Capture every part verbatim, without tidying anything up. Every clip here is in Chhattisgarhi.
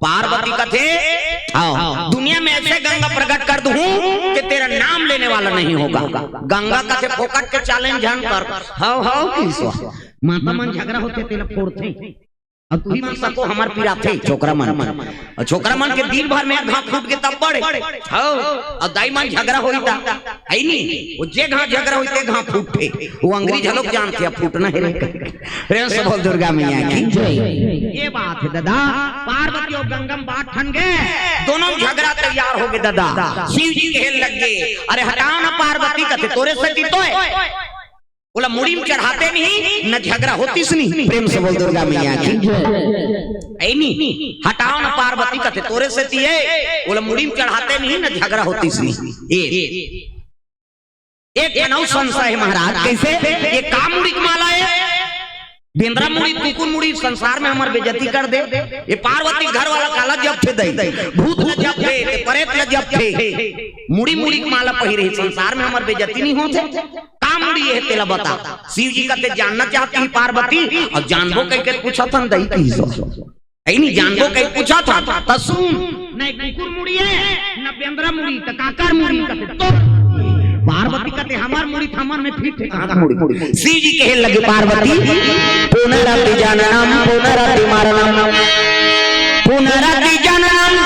पार्वती कथे, "हाँ, दुनिया में ऐसे गंगा प्रकट कर दूं कि तेरा नाम लेने वाला नहीं होगा।" गंगा कथे, "फोकट के चैलेंज झन कर।" हाँ, हाँ, किसो। माता मन झगड़ा होथे, तेला फोड़थे। अब तुही मन सको हमर पिराथे, छोकरा मन। अउ छोकरा मन के दिन भर में घाव फूट के तब बड़े। हाँ, अउ दाई मन झगड़ा होई ता। है नी? वो जे घाव झगड़ा होई, ते घाव फूटथे। वो अंग्रेज लोग जानथे, अब फूटना हे रे। प्रेम से बोल दुर्गा मैया की जय। ये बात हे दादा, पार्वती अउ गंगा म बात ठन गे, दोनों झगड़ा तैयार हो गे दादा। शिव जी कहे लग गे, "अरे हटाओ ना पार्वती," कथे, "तोरे सेती तो हे।" बोला, "मुड़ी म चढ़ाते नहीं, न झगड़ा होतिस नहीं।" प्रेम से बोल दुर्गा मैया की जय। "ऐ नी, हटाओ ना पार्वती," कथे, "तोरे सेती हे।" बोला, "मुड़ी म चढ़ाते नहीं, न झगड़ा होतिस नहीं।" ये एक ठन अउ संशय हे महाराज, कइसे? ये का मुड़ी के माला हे? बेंदरा मुड़ी, कुकुर मुड़ी, संसार में हमर बेइज्जती कर दे। ये पार्वती घर वाला काला जपथे दई, भूत ल जपथे, ते परेत ल जपथे। मुड़ी मुड़ी के माला पहिरे, संसार में हमर बेइज्जती नहीं होथे? का मुड़ी हे तेला बता। शिव जी कथे, "जानना चाहती है पार्वती?" अउ जानबो कहिके पूछत हन दई कहिस। "ऐ नी जानबो कहिके पूछत हन, त सुन।" "न कुकुर मुड़ी हे, न बेंदरा मुड़ी, त काकर मुड़ी?" कथे, "तो।" पार्वती कथे, "हमर मुड़ी त हमर में फिट हे, कहाँ का मुड़ी?" शिव जी कहे लगे, "पार्वती, पुनरपि जननम पुनरपि मरणम, पुनरपि जननम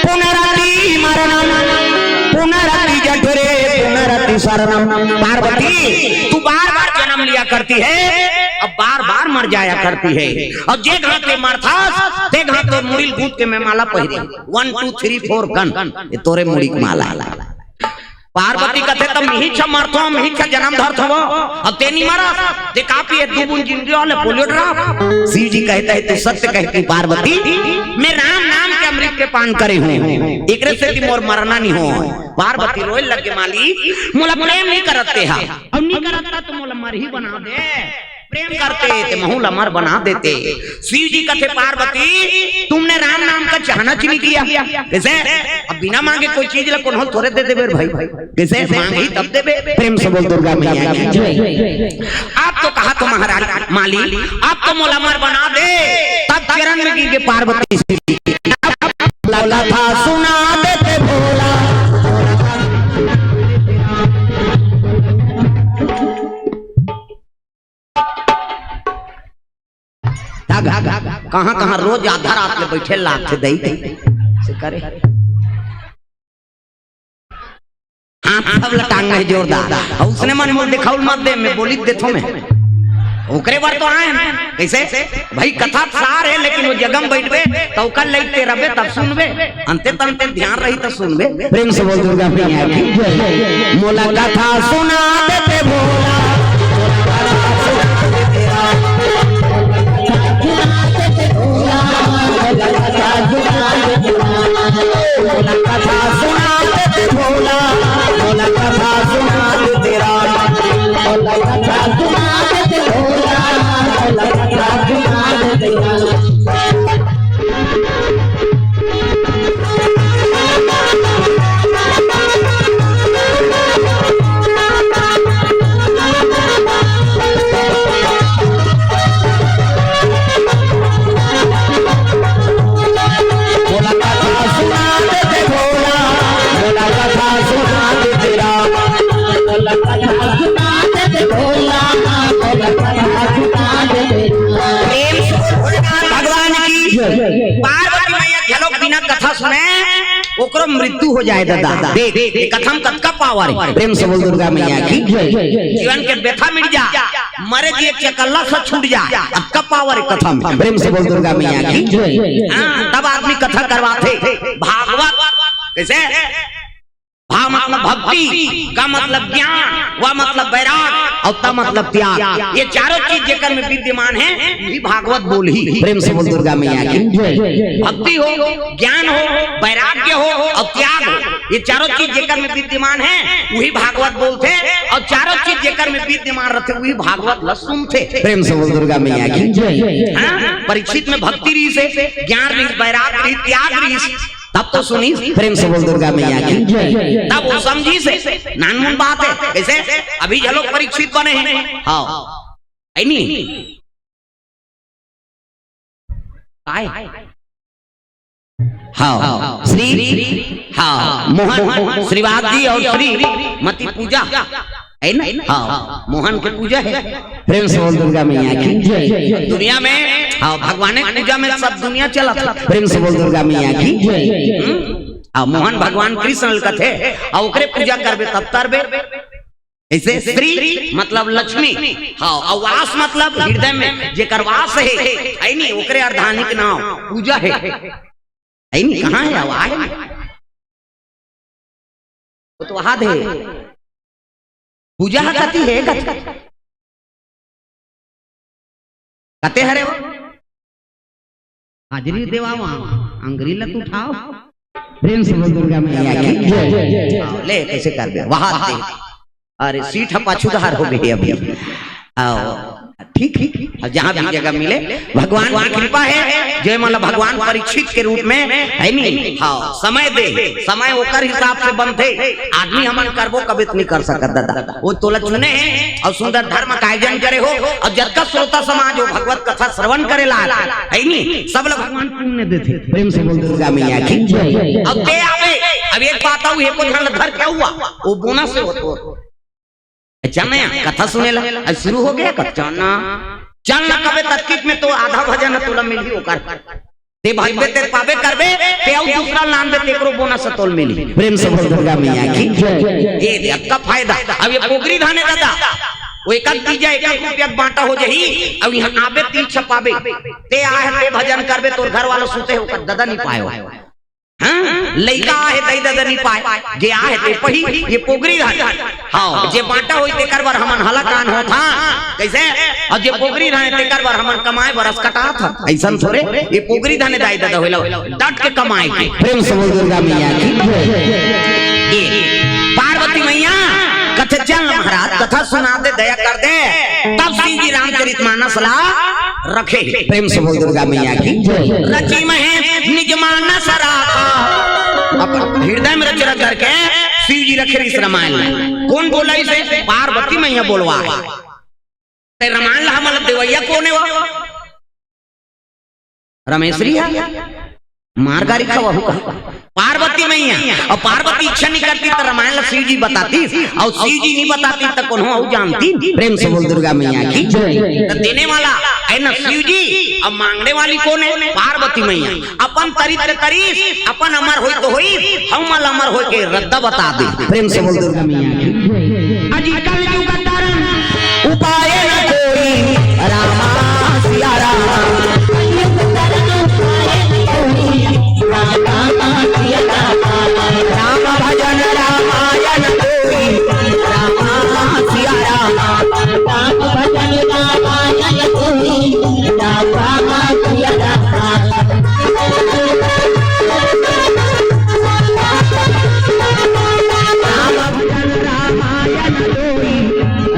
पुनरपि मरणम, पुनरपि जठरे पुनरपि शरणम।" पार्वती, तू बार-बार जन्म लिया करती है, अब बार-बार मर जाया करती है। अउ जे घाव ते मरथस, ते घाव तोर मुड़ी ल गूंथ के मैं माला पहिरे। One, two, three, four, gun। ये तोरे मुड़ी के माला हे। पार्वती कथे, "त मिही छ मरथों, मिही छ जनम धरथों, अउ ते नी मरस, ते का पिए दू बूंद जिंदगी वाले पोलियो ड्रॉप?" शिव जी कहते हैं, "तू सत्य कहती पार्वती, मैं राम नाम के अमृत के पान करे हूँ, एकरे सेती मोर मरना नी हो।" पार्वती रोए लगे, "मालिक, मोला प्रेम नी करत ते हा, अउ नी करत त मोला मरही बना दे।" प्रेम करते ते महू ल अमर बना देते। शिव जी कथे, "पार्वती, तुमने राम नाम का चाहना च नहीं किया।" कइसे? अब बिना मांगे कोई चीज ला कोनो ल थोरे दे देबे भाई। कइसे? मांगही तब देबे। प्रेम से बोल दुर्गा मैया की जय। "अब तो कहा तो महाराज, मालिक, अब तो मोला अमर बना दे।" तब चरण में गिर गे पार्वती शिव जी। "अब कथा सुना देते भोला।" कहाँ कहाँ रोज आधा रात ले बैठे लागथे दई दई से करे। हाथ सब ल टांग हे जोरदार। अउ उसने मन मोर देखाउल मत दे, मैं बोली देथो मैं। ओकरे बर तो आए हैं। कइसे? भाई कथा सार हे, लेकिन वो जगह म बैठबे त ओकर लइक ते रबे तब सुनबे। अंते तंते ध्यान रही त सुनबे। प्रेम से बोल दुर्गा मैया की जय। मोला कथा सुना देते भोला। मोला कथा सुना देते भोला। मोला कथा सुना देते राम। मोला कथा सुना देते भोला। मोला कथा सुना देते राम। मोला कथा सुना देते भोला, मोला कथा सुना देते राम। मोला कथा सुना देते भोला, मोला कथा सुना देते राम। प्रेम से भगवान की जय। पार्वती मैया घलोक बिना कथा सुने ओकरो मृत्यु हो जाए दादा। देख, ये कथा म कतका पावर हे। प्रेम से बोल दुर्गा मैया की जय। जीवन के व्यथा मिट जा, मरे जी एक चकल्ला से छूट जा, अतका पावर हे कथा म। प्रेम से बोल दुर्गा मैया की जय। हाँ, तब आदमी कथा करवाथे। भागवत कइसे? भा मतलब भक्ति, ग मतलब ज्ञान, व मतलब वैराग, अउ त मतलब त्याग। ये चारों चीज जेकर में विद्यमान हे, वही भागवत बोलही। प्रेम से बोल दुर्गा मैया की जय। भक्ति हो, ज्ञान हो, वैराग्य हो अउ त्याग हो, ये चारों चीज जेकर में विद्यमान हे, वही भागवत बोलथे। अउ चारों चीज जेकर में विद्यमान रहिथे, वही भागवत ल सुनथे। प्रेम से बोल दुर्गा मैया की जय। हाँ, परीक्षित में भक्ति रहिसे, ज्ञान रहिस, वैराग रहिस, त्याग रहिस, तब तो सुनिस। प्रेम से बोल दुर्गा मैया की जय। तब वो समझिस हे, नानमुन बात हे। कइसे? अभी घलोक परीक्षित बने हे। हाँ, हे नी? काय? हाँ, श्री, हाँ, मोहन, श्रीवास जी और श्रीमती पूजा, है ना? हाँ, मोहन के पूजा है। प्रेम से बोल दुर्गा मैया की जय। दुनिया में, हाँ, भगवान के पूजा में सब दुनिया चलत है। प्रेम से बोल दुर्गा मैया की जय। हम्म? हाँ, मोहन भगवान कृष्ण ल कथे, और ओकरे पूजा करबे तब तरबे। ऐसे श्री मतलब लक्ष्मी, हाँ, और वास मतलब हृदय में जेकर वास है, है नी, ओकरे अर्धांगिनी के नाम पूजा है, है नी? कहाँ है? अब आए वो तो वहां दे पूजा ह कति है, कति कते हरे वो? हाजिरी देवा वहां, अंगरी लत उठाओ। प्रेम से बोल दुर्गा मैया की जय। हाँ, ले, कैसे कर दे? वहां दे। अरे, सीट ह पाछू धार हो गई अभी। आओ, ठीक, ठीक। अब जहां भी जगह मिले, भगवान की कृपा है, जो मतलब भगवान परीक्षित के रूप में, है नी? हाँ, समय दे, समय ओकर हिसाब से बनथे। आदमी हमन करबो कभी तो नहीं कर सकत दादा। वो तोला चुने हैं और सुंदर धर्म का आयोजन करे हो, और जतका श्रोता समाज हो भगवत कथा श्रवण करे ला, है नी? सब लोग भगवान पुण्य देथे। प्रेम से बोल दुर्गा मैया की जय। अब ते आवे, अब एक बात आऊ, एको झन ल धर के हुआ, वो बोनस से होतो। चल ना, कथा सुने ला, अब शुरू हो गया कथा। चल ना, चल ना कबे तत्किक में तो आधा भजन ह तोला मिलही ओकर। ते भजबे, ते पाबे करबे, ते अउ दूसरा लानबे, तेकरो बोनस ह तोल मिलही। प्रेम से बोल दुर्गा मैया की जय। ये दे, अतका फायदा। अब ये पोगरी धाने दादा, वो एक आध तीजा एक आध रुपया के बांटा हो जाही, अब यहाँ आबे तीज छपाबे, ते आहे, ते भजन करबे, तोर घर वाला सुते हो, ओकर ददा नहीं पाए हो। हाँ, लइका आहे, दई ददा नहीं पाए, जे आहे ते पही, ये पोगरी धाने। हाँ, जे बांटा होई तेकर बर हमन हलाकान होत हा। कैसे? और जे पोगरी धाने तेकर बर हमन कमाए बरस कटात हा। ऐसन थोरे, ये पोगरी धाने दाई ददा होइला, डट के कमाए के। प्रेम से बोल दुर्गा मैया की। ये पार्वती मैया कथे, चल महाराज, कथा सुना दे, दया कर दे। तब शिव जी रामचरित मानस ला रखे। प्रेम से बोल दुर्गा मैया की। रचि महें निज मानस राखा। अब हृदय में रच रच करके शिव जी रखे इस रामायण में। कौन बोला इसे? पार्वती मैया बोलवा है। ते रामायण ला हमला देवैया कौन है वो? रमेशरी है, मार गारी खवा हुआ। पार्वती मैया, और पार्वती इच्छा नहीं करती तो रामायण ला शिव जी बताती, और शिव जी नहीं बताती तो कोनो अउ जानती। प्रेम से बोल दुर्गा मैया की जय। तो देने वाला है ना शिव जी, अब मांगने वाली कौन है? पार्वती मैया। अपन तरित तरीस, अपन अमर होई तो होई, हम अमर होई के रद्दा बता दे। प्रेम से बोल दुर्गा मैया की। अजी कलयुग तरन उपाय न कोई, रामा सिया राम। राम भजन रामायण कोई, रामा सिया राम। राम भजन रामायण कोई, रामा सिया राम। राम भजन रामायण कोई,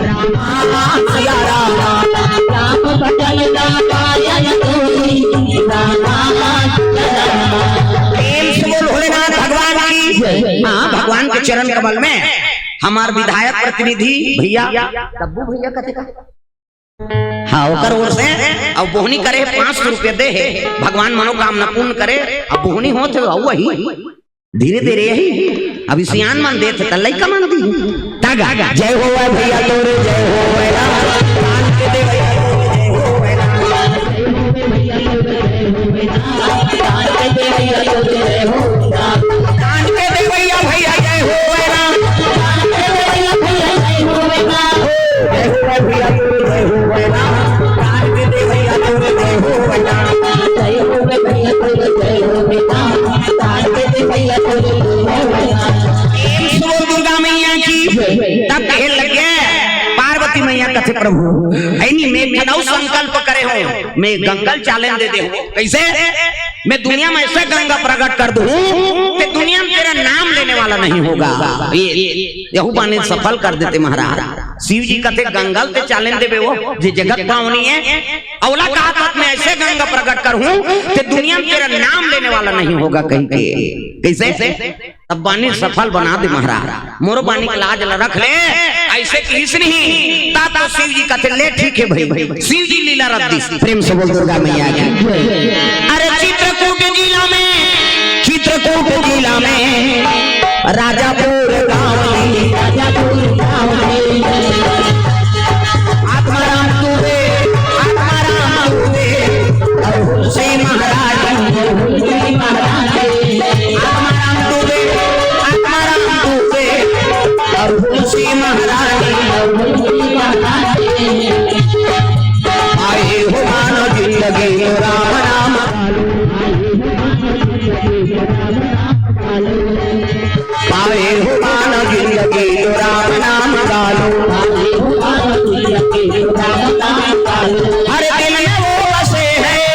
रामा सिया राम। राम भजन रामायण कोई, रामा सिया राम। प्रेम से बोल भोलेनाथ भगवान की। हाँ, भगवान के चरण कमल में हमार विधायक प्रतिनिधि भैया, तब्बू भैया कथे का? हाँ, ओकर ओर से अब बोहनी करे, पाँच सौ रुपया दे हे, भगवान मनोकामना पूर्ण करे। अब बोहनी होत हे, अब वही धीरे धीरे यही, अभी सियान मन देत हे, त लइका मन दी। तागा, जय हो भैया तोरे, जय हो भैया। कान के देवैया भैया जय हो राम। जय हो भैया तोरे जय हो राम। कान के देवैया तोरे जय हो राम। जय हो भैया तोरे जय हो राम। कान के देवैया तोरे जय हो राम। प्रेम से बोल दुर्गा मैया की। तब कहे लगे पार्वती मैया कथे प्रभु, ऐनी मैं खनऊ संकल्प करे हो, मैं गंगल चालन दे दे हो। कैसे? मैं दुनिया में ऐसे गंगा प्रकट कर दूं कि दुनिया में तेरा नाम लेने वाला नहीं होगा। ये, ये, यहू बानी सफल कर देते महाराज। शिव जी कथे गंगल ते चालन देबे वो, जे जगत पावनी है। अवला कहा था, मैं ऐसे गंगा प्रकट करूं कि दुनिया में तेरा नाम लेने वाला नहीं होगा कहीं के। कैसे? तब बानी सफल बना दे महाराज, मोरो बानी के लाज ला रख ले, ऐसे किहिस नहीं। ता तो शिव जी कथे, ले ठीक है भाई, भाई, शिव जी लीला रख दी। प्रेम से बोल दुर्गा मैया की। अरे चित्रकूट जिला में कि राजापुर गाँव में, राजापुर गाँव में। आत्माराम दुबे, आत्माराम दुबे, अउ हुलसी महाराज, अउ हुलसी महाराज। आत्माराम दुबे, आत्माराम दुबे, अउ हुलसी महाराज, अउ हुलसी महाराज। आए हो मानो जिंदगी में राम नाम। पाए हो मानो जिंदगी तो राम नाम गा लो। हर दिल में वो बसे हैं,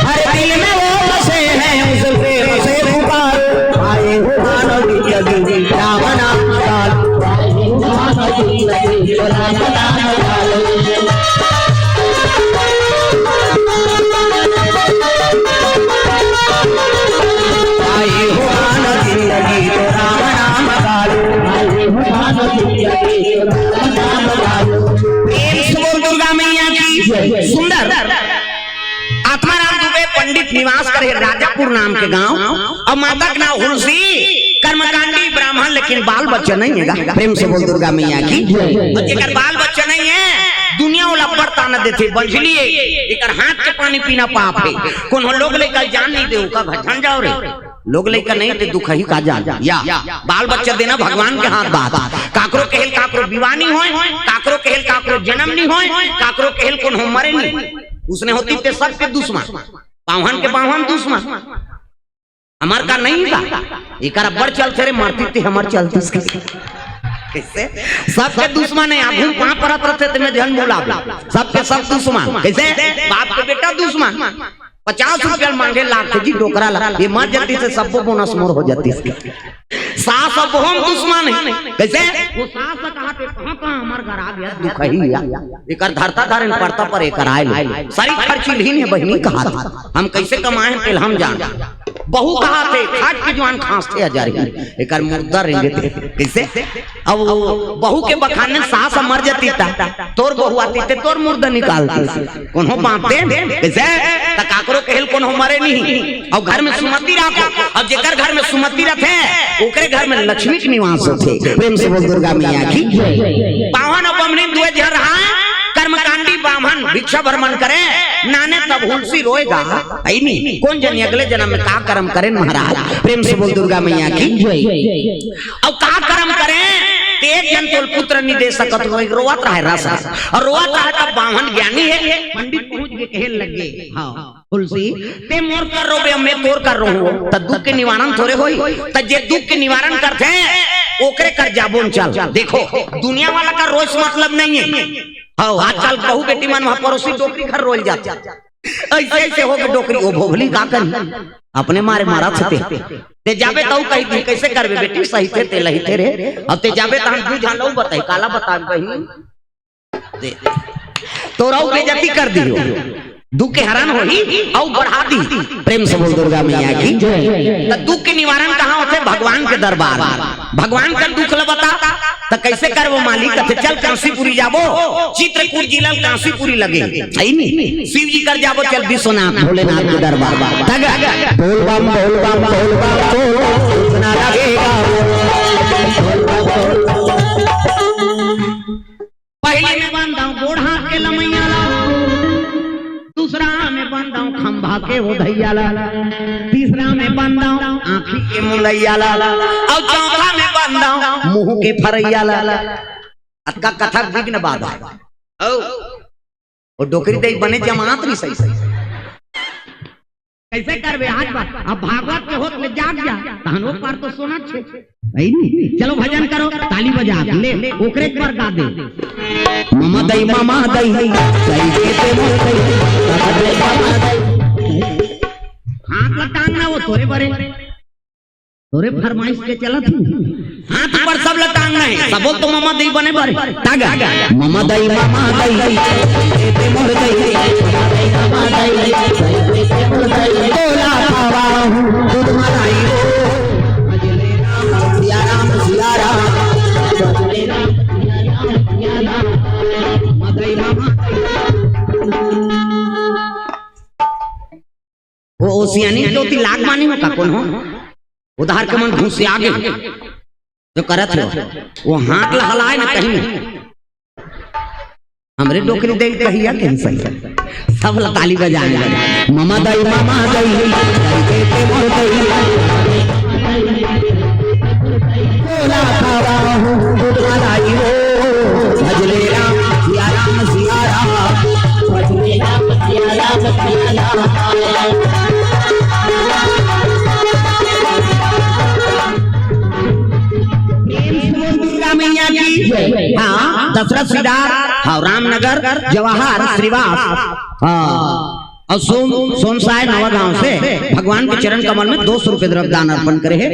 हर दिल में वो बसे हैं, उस प्रेम से पुकारो। पाए हो मानो जिंदगी राम नाम गा लो। प्रेम से बोल दुर्गा मैया की। सुंदर। आत्माराम दुबे पंडित निवास करे राजापुर नाम के गांव, अउ माता के नाम हुलसी, कर्मकांडी ब्राह्मण, लेकिन बाल बच्चा नहीं है। प्रेम से बोल दुर्गा मैया की। अउ जेकर बाल बच्चा नहीं है, दुनिया वाला बरता न देथे, बंझली है, एकर हाथ के पानी पीना पाप है। कोनो लोग लइका जान नहीं दे, ओका घर जान जाओ रे। लोग लइका नहीं ते दुख ही का जान। या, बाल बच्चा देना भगवान के हाथ बात। काकरो कहेल काकरो विवाह नहीं होय, काकरो कहेल काकरो जन्म नहीं होय, काकरो कहेल कोनो मरे नहीं। उसने होती ते सबके दुश्मन, पावन के पावन दुश्मन। हमर का नहीं का? एकर अब्बड़ चलथे रे, मरती ते हमर चलतीस। कैसे? सबके दुश्मन है, आगू पाँव परत रहते ते मैं झन बोला। सबके सब दुश्मन। कैसे? बाप के बेटा दुश्मन। पचास रुपया मांगे लाख जी डोकरा ला, ये मर जाती से सबको बोनस मोर हो जाती। सास अब हम दुश्मन है। कैसे? वो सास कहा थे, कहाँ, कहाँ हमर घर आ गया, दुख ही या। एकर धरता धरे पड़ता पर एकर आए ले। सारी खर्ची लीन है बहिनी कहा थे। हम कैसे कमाए हैं, तेल हम जान। बहू कहा थे, खाट के जवान खांस थे हजार ही। एकर मुर्दा रेंगे थे। कैसे? अब बहू के बखाने सास मर जाती ता, तोर बहू आती ते तोर मुर्दा निकालती। कोनो बात दे, कैसे? त काकरो कहेल कोनो मरे नहीं। अउ घर में सुमति राखो। अउ जेकर घर में सुमति रथे, ओकरे घर में लक्ष्मी के निवास होथे। प्रेम से बोल दुर्गा मैया की। पावन अउ बमनी दुए झन रहा, कर्मकांडी बाम्हन भिक्षा भ्रमण करे, नाने तब हुलसी रोएगा। है नी? कोन जनी अगले जन्म में का कर्म करेन महाराज? प्रेम से बोल दुर्गा मैया की। अउ का कर्म करें? ते एक जन तोल पुत्र नहीं दे सकत हो, एक रोवत रहे रस रस। अउ रोवत रहे तब बाम्हन ज्ञानी है, पंडित पहुंच के कहे लगे, हाँ, हुलसी, ते मोर कर रोबे, मैं तोर कर रोहूं, त दुख के निवारण थोरे होई। त जे दुख के निवारण करथे, ओकरे कर जाबोन चल। देखो, दुनिया वाला का रोए से मतलब नहीं है। हाँ, आजकल बहू बेटी मन वहां पड़ोसी डोकरी घर रोल जाथे। ऐसे ऐसे हो के डोकरी, ओ भोभली का करी? अपने मारे मारा छते। ते जाबे तऊ कही दी, कैसे करबे बेटी, सही थे, ते लही थे रे। अब ते जाबे तहन दू झन लऊ बताई, काला बताबे बहिनी? ते तोरा बेइज्जती कर दियो। दुख के हरण होही अउ बढ़ा दी। प्रेम से बोल दुर्गा मैया की। त दुख के निवारण कहाँ होथे? भगवान के दरबार। भगवान कर दुख ल बता, त कैसे करबो मालिक? कथे, "चल कांसीपुरी जाबो, चित्रकूट जिला ल कांसीपुरी लगे, है नी? शिव जी कर जाबो, चल विश्वनाथ भोलेनाथ के दरबार।" तग बोल बम, बोल बम, बोल बम, बोल, दुख ना लगेगा। पहली में बंधव गोड़ हाथ के लमैया ला, दूसरा में बंधव खंभा के ओधैया ला, तीसरा में बंधव आँखी के मुंदैया ला, अउ चौथा में बंधव मुंह के फरैया ला। अतका कथा विघ्न बाधा। ओ, ओ डोकरी दई बने जमात नहीं सही सही। कैसे करबे आज बात? अब भागवत के होत में जाग जा, तहन ओ पार तो सोना छे। है नी? चलो भजन करो, ताली बजा, ले, ओकरे एक बार गा दे। ममा दई, ममा दई, दई के ते मोर दई, ममा दई, ममा दई। हाथ ल टांगना वो तोरे बरे। तोरे फरमाइश के चलत हूँ। हाथ ऊपर सब ल टांगना है। सबो तो ममा दई बने बर। तागा। ममा दई, ममा दई, ते मोर दई, ममा दई, ममा दई, ते मोर दई। तोला पावा हूँ, दूध मलाई हो। सिया राम, सिया राम। मदई ममा दई। वो, वो सियानी के ओती लाग मानी हो का कौन हो? उधार के मन घुसिया गे, जो करत हे, वो हाथ ला हलाए ना कहीं। हमरे डोकरी दे कहिया कहीं सही। सब ला ताली बजाए लगे। ममा दई, ममा दई, दई के के मोर दई। बोला खावा हूँ, बुखार आई हो। भजले राम, सिया राम, सिया राम। भजले राम, सिया राम, सिया राम। प्रेम से बोल दुर्गा मैया की। हाँ, दशरथ सिद्धार्थ, हाँ, रामनगर, जवाहर, श्रीवास, हाँ, और सोम, सोमसाय नवागांव से भगवान के चरण कमल में दो सौ रुपए द्रव्य दान अर्पण करे हे।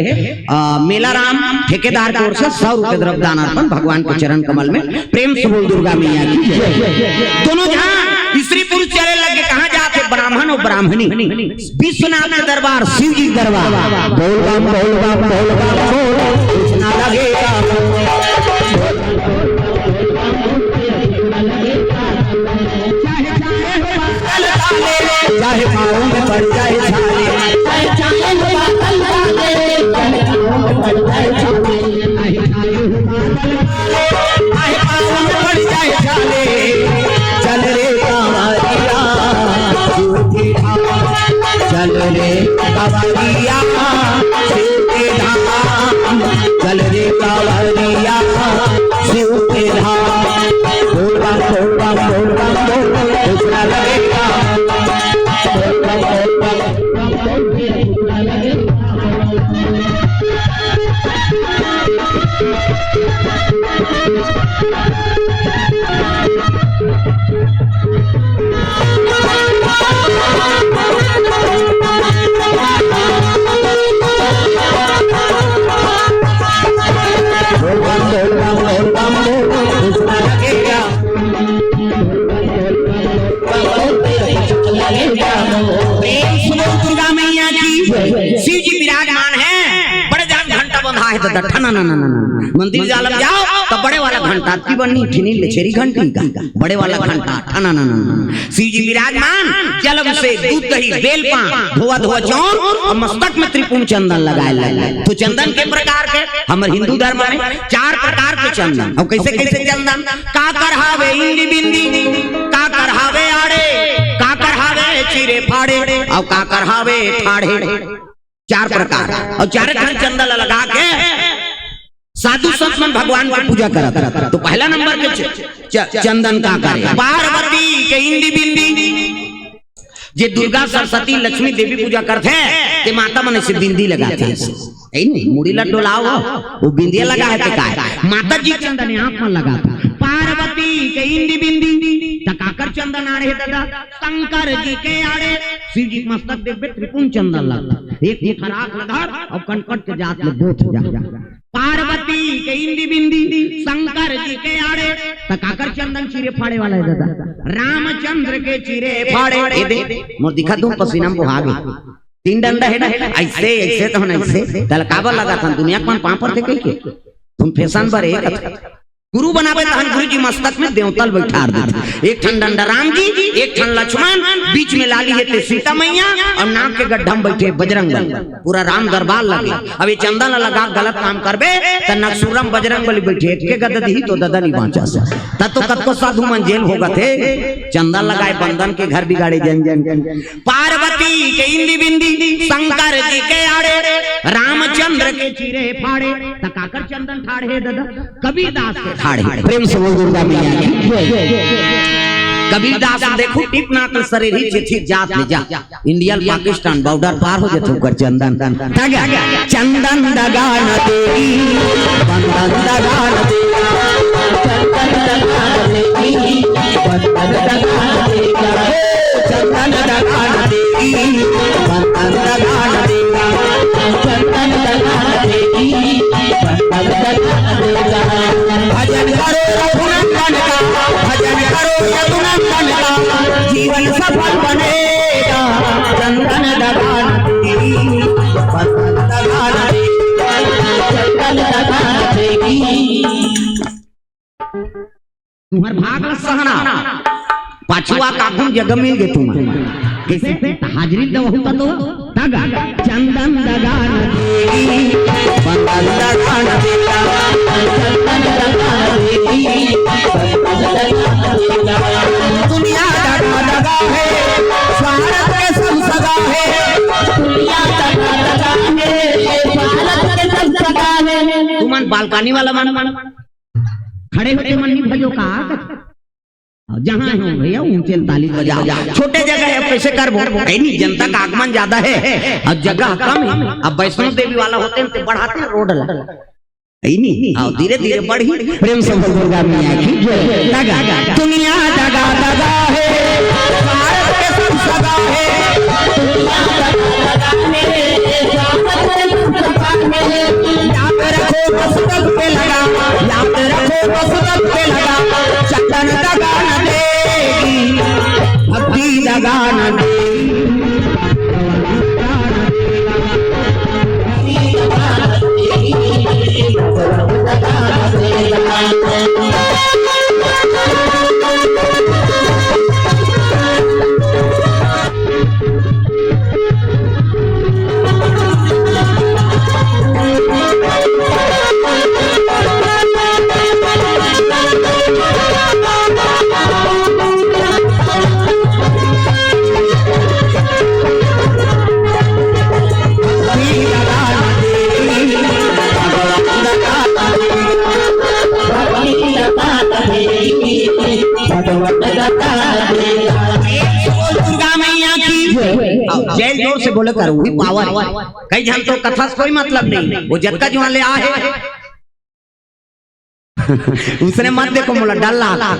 आ, मेला राम ठेकेदार की ओर से सौ रुपए द्रव्य दान अर्पण भगवान के चरण कमल में। प्रेम से बोल दुर्गा मैया की जय। दोनों जहाँ स्त्री पुरुष चले लगे, कहाँ जाते? ब्राह्मण और ब्राह्मणी। विश्वनाथ के दरबार, शिव जी के दरबार। बोल बम, बोल बम, बोल बम, बोल, कुछ ना लगेगा। चाहे, चाहे हो बादल काले, चाहे पाँव में पड़ जाए छाले। चाहे, चाहे हो बादल काले, चाहे पाँव में पड़ जाए छाले। चाहे, चाहे हो बादल काले, चाहे पाँव में पड़ जाए छाले। चल रे कांवरिया, शिव के धाम। चल रे कांवरिया, शिव के धाम। चल रे कांवरिया, शिव के धाम। बोल बम, बोल बम, बोल बम, बोल, दूसरा लगेगा। बोल बम, बोल बम, बोल बम, बोल, दूसरा लगेगा। प्रेम से बोल दुर्गा मैया की। शिव जी विराजमान है, बड़े जान घंटा बंधा है, तो ठना ना ना ना ना। मंदिर जालम जाओ तो बड़े वाला घंटा की बनी ठिनी लछेरी घंटी का, बड़े वाला घंटा ठना ना ना ना। शिव जी विराजमान, जलम से दूध दही बेल पान धोवा धोवा चौन और मस्तक में त्रिपुंड चंदन लगाए लगे। तो चंदन के प्रकार के हमर हिंदू धर्म में चार प्रकार के चंदन। और कैसे कैसे चंदन? काकर हावे इंदी बिंदी, काकर हावे आड़े, काकर हावे चिरे फाड़े, और काकर हावे ठाढ़े। चार प्रकार। और चारे ठन चंदन लगा के साधु संत मन भगवान के पूजा करत। तो पहला नंबर के च-, च-, चंदन काकर हे? पार्वती के इंदी बिंदी। जे दुर्गा, सरस्वती, लक्ष्मी देवी पूजा करथे, ते माता मन से बिंदी लगाथे। ए नहीं, मुड़ी ला डोलाओ, वो बिंदिया लगा हे ते काय? माता जी चंदन आप मन लगाथे। पार्वती के इंदी बिंदी, त काकर चंदन आड़े हे दादा? शंकर जी के आड़े। शिव जी मस्तक देखबे त्रिपुंड चंदन लगथे। एक मुठा राख ल धर और कनकट के जात ले बोथ जा। पार्वती के इंदी बिंदी शंकर जी के आड़े, त काकर चंदन चिरे फाड़े वाला हे दादा? रामचंद्र के चिरे फाड़े। ए दे, मोर दिखा दूं पसीना में बोहा गे। तीन डंडा हे ना, ऐसे, ऐसे तो ना, ऐसे। तल काबर लगाथन दुनिया के मन पांव परथे कहिके? तुम फैशन बर एक गुरु बनावे तहन गुरु जी मस्तक में देवतल बैठार देथे। एक ठन डंडा राम जी, एक ठन लक्ष्मण, बीच में लाली हे ते सीता मैया और नाक के गड्ढा में बैठे बजरंग बली। पूरा राम दरबार लगे। अब ये चंदन ला लगा गलत काम करबे त नकसुरम बजरंग बली बैठे, एक के गदा दिही तो ददा नहीं बांचा सा। तब तो कतको साधु मन जेल भोगत हे। चंदन लगाए बंदन के घर बिगाड़े जन जन जन। पार्वती के इंदी बिंदी शंकर जी के आड़े, रामचंद्र के चिरे फाड़े, त काकर चंदन ठाढ़े दादा? कबीरदास के ठाढ़े। प्रेम से बोल दुर्गा मैया की। कबीरदास देखो टिप नाक शरीर ही चिथी जात ले जा। इंडिया पाकिस्तान बॉर्डर पार हो जाते ओकर चंदन। चंदन दगा न देगी, बंदन दगा न देगा। चंदन दगा न देगी, बंदन दगा न देगा। चंदन दगा न देगी, बंदन दगा न देगा। चंदन दगा न देगी, बंदन दगा न देगा। भजन करो रघुनंदन का, भजन करो यदुनंदन का, जीवन सफल बनेगा। चंदन दगा न देगी, बंदन दगा न देगा। चंदन दगा न देगी। तुम्हर भाग ल सहना। पाछुआ काकुन जगह मिल गे तुम्हर। कैसे? त हाजिरी दवहू त दो। त चंदन दगा न देगी, बंधन दगा न देगा, चंदन दगा न देगी, बंधन दगा न देगा। दुनिया दगा दगा है, स्वार्थ के सब सगा है। दुनिया दगा दगा है, स्वार्थ के सब सगा है। तुमन बालकनी वाला मन, मन खड़े होके मन नहीं भजो का? जहाँ हो भैया, ऊंचे ताली बजाओ। छोटे जगह है, कैसे करबो? ए नहीं, जनता का आगमन ज्यादा है और जगह कम है। अब वैष्णो देवी वाला होते हैं तो बढ़ाते हैं रोड ला। ए नहीं, आओ धीरे धीरे बढ़ी। प्रेम से बोल दुर्गा मैया की जय। दगा, दुनिया दगा दगा है, भारत के सब सगा है। दुनिया दगा दगा है, भारत के सब सगा है। याद रखो बस दम पे लगा, याद रखो बस दम पे लगा। चंदन दगा न देगी, भक्ति दगा न देगी। दुर्गा मैया की। जय जोर से बोले कर, वही पावर है। कई झन तो कथा से कोई मतलब नहीं, वो जतका जुआन ले आ है। उसने मत देखो, मोला डर लगा।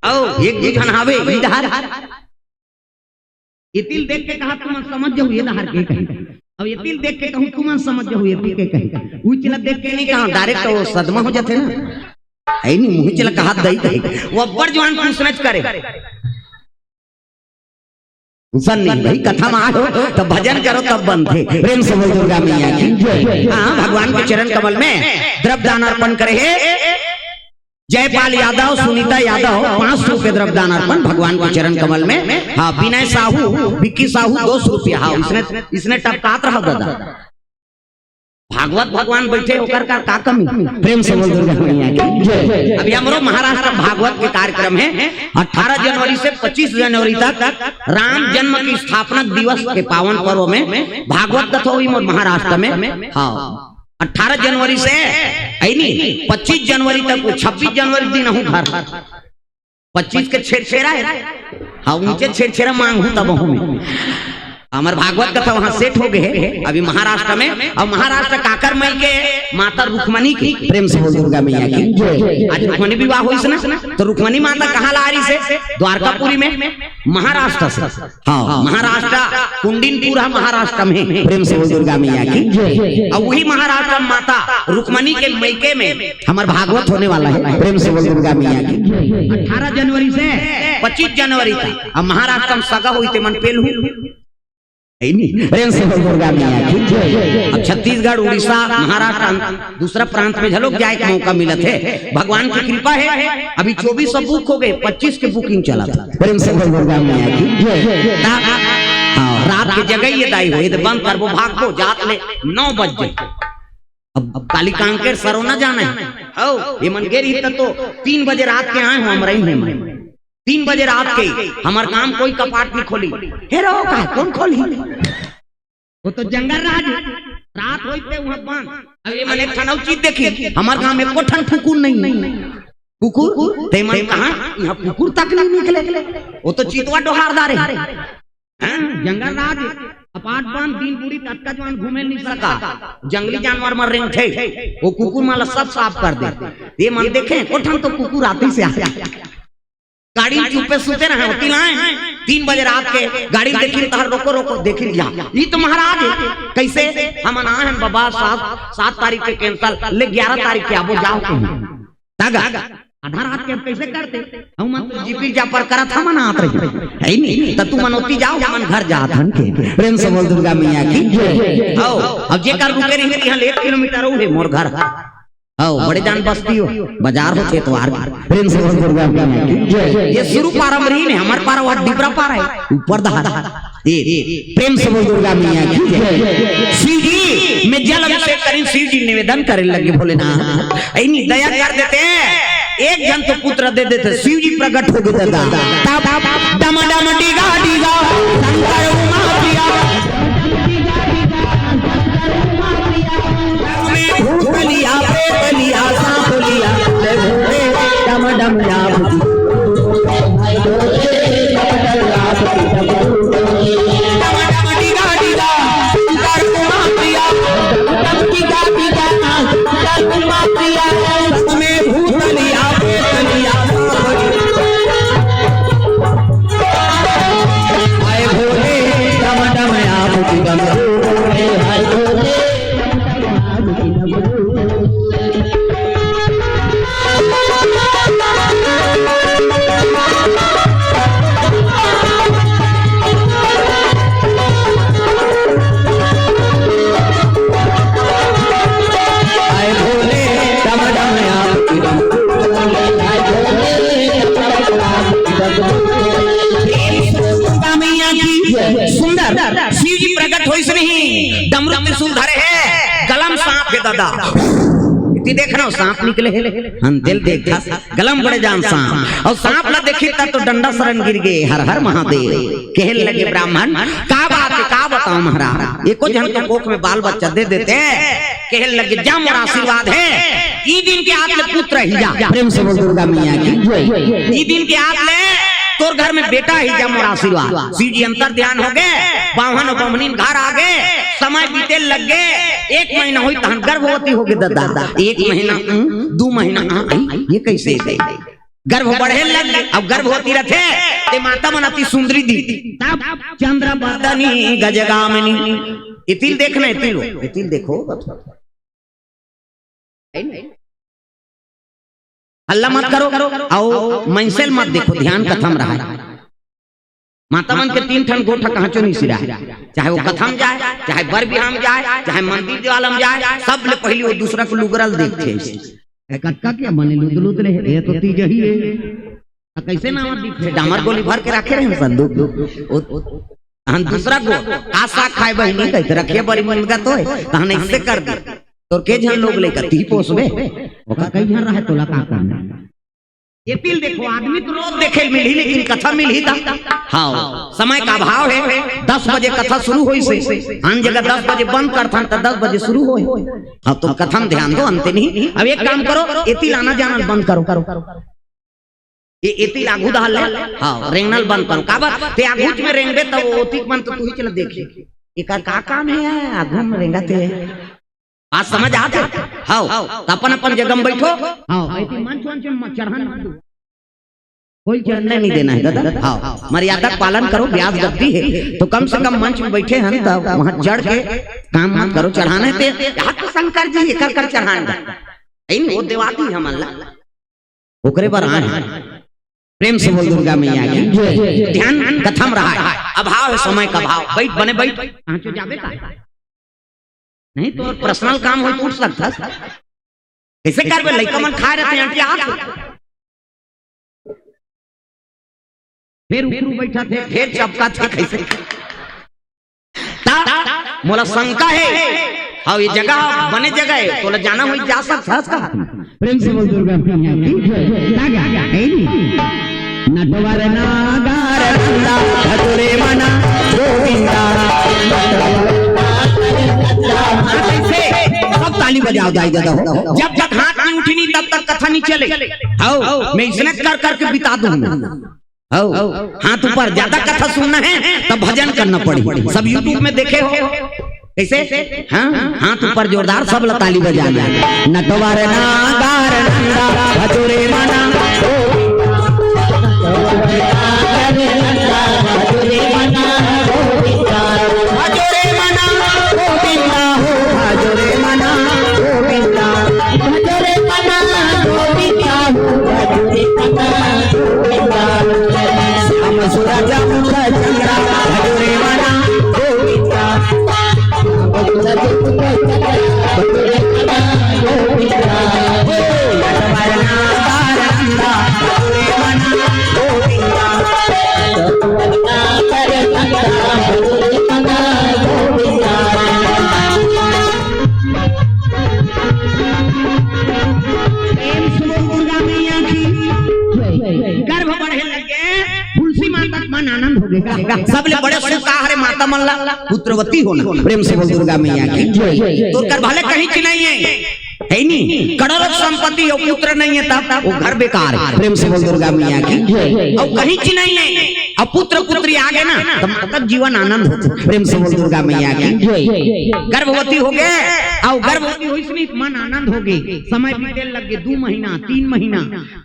आओ, एक दू झन हावे इधर। ये तिल देख के कहा तुमन समझ जाओ ये डहर के कही। अब ये तिल देख के कहूँ तुमन समझ जाओ ये तिल के कही। उचला देख के नहीं कहा, डायरेक्ट वो सदमा हो जाते ना। है नहीं, मुँह चला कहा दई दई। वो अब्बड़ जुआन पूछनच करे। गुस्सा नहीं भाई, कथा में आयो तो भजन करो तब बनथे। प्रेम से बोल दुर्गा मैया की जय। हाँ, भगवान के चरण कमल में द्रव्य दान अर्पण करे हे जयपाल यादव, सुनीता यादव, पाँच सौ रुपये द्रव्य दान अर्पण भगवान के चरण कमल में। हाँ, विनय साहू, विक्की साहू, दो सौ रुपया। हाँ, इसने, इसने टपकात रहा दादा। भागवत भगवान बैठे होकर का, का कमी? प्रेम से बोल दुर्गा मैया की जय। अभी हमरो महाराष्ट्र भागवत के कार्यक्रम है, अठारह जनवरी से पच्चीस जनवरी तक राम जन्म की स्थापना दिवस के पावन पर्व में भागवत कथा हुई मोर महाराष्ट्र में। हाँ, अठारह जनवरी से, है नी, पच्चीस जनवरी तक, छब्बीस जनवरी दिन हूँ घर। पच्चीस के छेरछेरा है। हाँ, ऊंचे छेरछेरा मांगहूं तब हूं मैं। हमर भागवत कथा वहां सेट हो गए है अभी महाराष्ट्र में। और महाराष्ट्र काकर मई के माता रुक्मणी की, प्रेम से बोल दुर्गा मैया की जय। आज रुक्मणी विवाह होइस ना, तो रुक्मणी माता कहाँ ला रही से? द्वारकापुरी में, महाराष्ट्र से। हाँ, महाराष्ट्र, कुंडिनपुर है महाराष्ट्र में। प्रेम से बोल दुर्गा मैया की जय। और वही महाराष्ट्र में माता रुक्मणी के मैके में हमर भागवत होने वाला है। प्रेम से बोल दुर्गा मैया की। अठारह जनवरी से पच्चीस जनवरी तक। अब महाराष्ट्र में सगा हुई ते मन पेल हुई। है नी? प्रेम से बोल दुर्गा मैया की जय। अब छत्तीसगढ़, उड़ीसा, महाराष्ट्र, दूसरा प्रांत में झलोक जाए के मौका मिलत है। भगवान की कृपा है। अभी चौबीस सब बुक हो गए, पच्चीस के बुकिंग चला था। प्रेम से बोल दुर्गा मैया की जय। ता-, हाँ, रात के जगह ये दाई हो, ये तो बंद करबो, भागबो, जात ले नौ बज जाए। अब, अब काली कांकेर सरोना जाना है। हो, ये मन गे रही तो तीन बजे रात के आए हो, हम रही हूँ। तीन बजे रात के हमर काम कोई कपाट नहीं खोली। हे रो, का कौन खोली? वो तो जंगल राज है। रात होई ते वहाँ बंद। अब ये मन एक ठन अउ चीज देखी, हमर गांव में एको ठन कुकुर नहीं। कुकुर? ते मन कहा, यहाँ कुकुर तक नहीं निकले। वो तो चितवा डोहार दारे। हैं? जंगल राज, अपार्ट बंद, दिन बुढ़ी ततका जवान घूमे नहीं सका। जंगली जानवर मर रहे थे, वो कुकुर माला सब साफ कर दे। ये मन देखे, एको ठन तो कुकुर आती से आ। गाड़ी में चुप्पे सुते रहे, होती लाए। तीन बजे रात के गाड़ी में देखी, तहर रोको, रोको, देखी जा। ये तो महाराज है। कैसे? हम आए हैं बाबा, सात, सात तारीख के कैंसिल, ले ग्यारह तारीख के आबो, जाओ कहीं। तागा, आधा रात के अब कैसे करते? हम मन तो जीपी जापर करत, हम मन आत रही। है नहीं, तो तू मनोती जाओ, हम मन घर जात हन के। प्रेम से बोल दुर्गा मैया की जय। आओ, अब जे कर रुके रही, यहाँ ले एक किलोमीटर हो है मोर घर। हव, बड़े जान बस्ती हो, बाजार होथे एतवार के। प्रेम से बोल दुर्गा मैया की जय। ये सुरू पारा म रहिन, हमर पारा वहाँ डिबरा पारा हे, ऊपर डहर। ये, प्रेम से बोल दुर्गा मैया की जय। शिव जी में जल अभिषेक करिन, शिव जी निवेदन करे लगे, भोलेनाथ, अइनी दया कर देते, एक झन तो पुत्र दे देते, शिव जी प्रकट हो गे दादा। तब डम डम डिगा डिगा शंकर उमा प्रिया। में भूतलिया, प्रेतलिया, सांपलिया, ले भूले, डम डम या भूती। डम डम डिगा डिगा, शंकर उमा प्रिया। डम डम डिगा डिगा, शंकर उमा प्रिया। में भूतलिया, प्रेतलिया, सांपलिया। हाय भोले, डम डम या भूती, डम डम। हाय भोले। दुर्गा मैया की सुंदर शिव जी प्रकट होइस नहीं, डमरू त्रिशूल धरे हे, गला म सांप हे दादा। एती देखना, सांप निकले हे, हम दिल देखा, गला म बड़े जान सांप, अउ सांप ला देखिस त तो डंडा सरन गिर गे, हर हर महादेव। कहे लगे ब्राह्मण, का बात हे, का बतावंव महाराज, एको झन के कोख में बाल बच्चा दे देते, कहे लगे, जा मोर आशीर्वाद हे, ई दिन के आत ले पुत्र ही जा। प्रेम से बोल दुर्गा मैया की जय। ई दिन के आत ले तोर घर में बेटा ही जा, मोर आशीर्वाद। शिव जी अंतर ध्यान हो गे, बाम्हन अउ बम्हनिन घर आ गे, समय बीते लग गे, एक महीना होइस तहन गर्भवती हो गे दादा। एक महीना, हम्म, दू महीना, हाँ, आई, ये कइसे दे? गर्भ बढ़े लग गे, अब गर्भवती रथे, ते माता मन अति सुंदरी दिखथे। तब चंद्र बदनी गजगामिनी। एती ल देखना, एती ल, एती ल देखो। हल्ला मत करो, अउ मनसे ल मत देखो, ध्यान कथा म रहय। माता मन के तीन ठन गोठ कहांचो नइ सिराय, चाहे वो कथा म जाय, चाहे बर बिहाव म जाय, चाहे मंदिर देवाला म जाय, सब ले पहिली वो दूसरा के लुगरा ल देखथे। ए, कतका के मने लुद लुद ले, ए तो तीज ही हे। त कइसे नावा दिखथे? डामर गोली भर के राखे रहे संदूक। ओ, ओ, हम दूसरा को, का साग खाय बहिनी, कहिथे रखे बरी मुनगा तो हे, तहन अइसे कर दे। तोर के झन लोग लइका, तीही पोसबे? ओकर कई झन रहय, तोला का करना? एती ल देखो, आदमी तो रोज देखे ल मिलही, लेकिन कथा मिलही त? हव, समय के अभाव हे। दस बजे कथा सुरू होइस हे, आन जगह दस बजे बंद करथन त दस बजे सुरू होय। अब तो कथा म ध्यान दो, अंते नहीं। अब एक काम करो, एती ल आना जाना ल बंद करो। ए, एती ल आघू डहर ले, हव, रेंगना ल बंद करो। काबर? ते आघूच में रेंगबे त ओती के मन तो तुही चला देखही। एकर का काम हे, आघू में रेंगत हे? बात समझ आत हे? हव, त अपन अपन जगह म बइठो। हव, एती मंच वंच म चढ़न मत दो। कोई चढ़ने नहीं देना हे दादा। हव, मर्यादा के पालन करो, ब्यास गद्दी हे, तो कम से कम मंच म बइठे हन त वहां चढ़ के काम मत करो। चढ़ाना हे ते, या तो शंकर जी एकर कर चढ़ान दे। नहीं, वो देवाती हमन ला। ओकरे बर आए हन। प्रेम से बोल दुर्गा मैया की जय। ध्यान कथा म रहय, अभाव हे समय के अभाव। बइठ, बने बइठ। कहांचो जाबे का? नहीं तो पर्सनल काम होय त उठ सकथस। कइसे करबे? लइका मन खाय रहिथे, आंटी आत हे। फेर ऊपरू बइठथे, फेर चपकथे, कइसे? त मोला शंका हे। हव, ये जगह बने जगह हे, तोला जाना होही, जा सकथस का? प्रेम से बोल दुर्गा मैया की जय। का गा? हे नी? नटवर नागर नंदा, भजो रे मना गोविंदा। हाँ, कइसे? सब ताली बजाव दाई ददा हो। जब तक हाथ नइ उठही नी, तब तक कथा नइ चले। हव, मैं अइसने कर करके बिता दूं। हव, हाथ ऊपर, ज्यादा कथा सुनना हे त भजन करना पड़ही। सब YouTube में देखे हो कइसे? हाँ, हाथ ऊपर जोरदार, सब ला ताली बजाना हे। नटवर नागर नंदा, भजो रे मना गोविंदा। भजो रे मना गोविंदा हो, भजो रे मना गोविंदा। भजो रे मना गोविंदा हो, भजो रे मना गोविंदा। श्याम सुरत मुख चंदा, भजो रे मना गोविंदा। श्याम सुरत मुख चंदा, भजो रे मना गोविंदा। सबले बड़े सुख का हरे माता मन ला? पुत्रवती होना। प्रेम से बोल दुर्गा मैया की जय। तोर कर भले कहीं च नहीं है, है नी? करोड़ों संपत्ति हो, पुत्र नहीं है तब वो घर बेकार है। प्रेम से बोल दुर्गा मैया की जय। अउ कहीं च नहीं है, अब पुत्र पुत्री आ गए ना, तब, तब जीवन आनंद होता। प्रेम से बोल दुर्गा मैया की जय। गर्भवती हो गए, अउ गर्भवती होइस नहीं, मन आनंद हो गए। समय बीते लग गए, दो महीना, तीन महीना,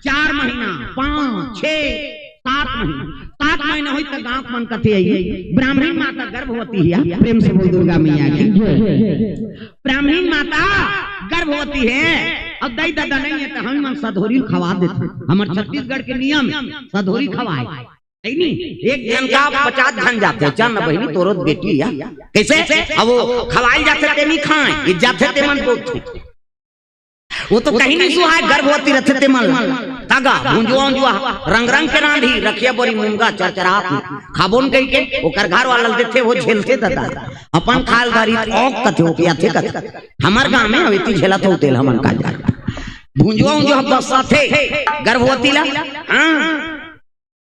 चार महीना, पाँच, छह, सात महीना, सात महीना होई त गांव मन कथे आई, ब्राह्मणी माता गर्भवती है। प्रेम से बोल दुर्गा मैया की। ब्राह्मणी माता गर्भवती है, अब दाई ददा नहीं है त हम मन सधोरी खवा देथे। हमर छत्तीसगढ़ के नियम सधोरी खवाए। नहीं, नहीं, एक झन का पचास झन जाथे, चल न बहिनी, तोरो बेटी या। कैसे? अब वो खवाल जाथे ते नहीं खाए, ये जाथे ते मन बोलथे। वो तो कहीं नहीं सुहाय, गर्भवती रथे ते मन। तगा, भुंजुआ उंजुआ, रंग रंग के रांधी, रखिया बोरी मुनगा चरचरात, खाबोन कहि के, ओकर घर वाला ल देथे, वो झेलथे ददा। अपन खाल दारी औक कथे, वो पियाथे कथे। हमर गांव में अवेती झेलत हो तेल हमन का जा। भुंजुआ उंजुआ बस्साथे, गर्भवती ला, हाँ।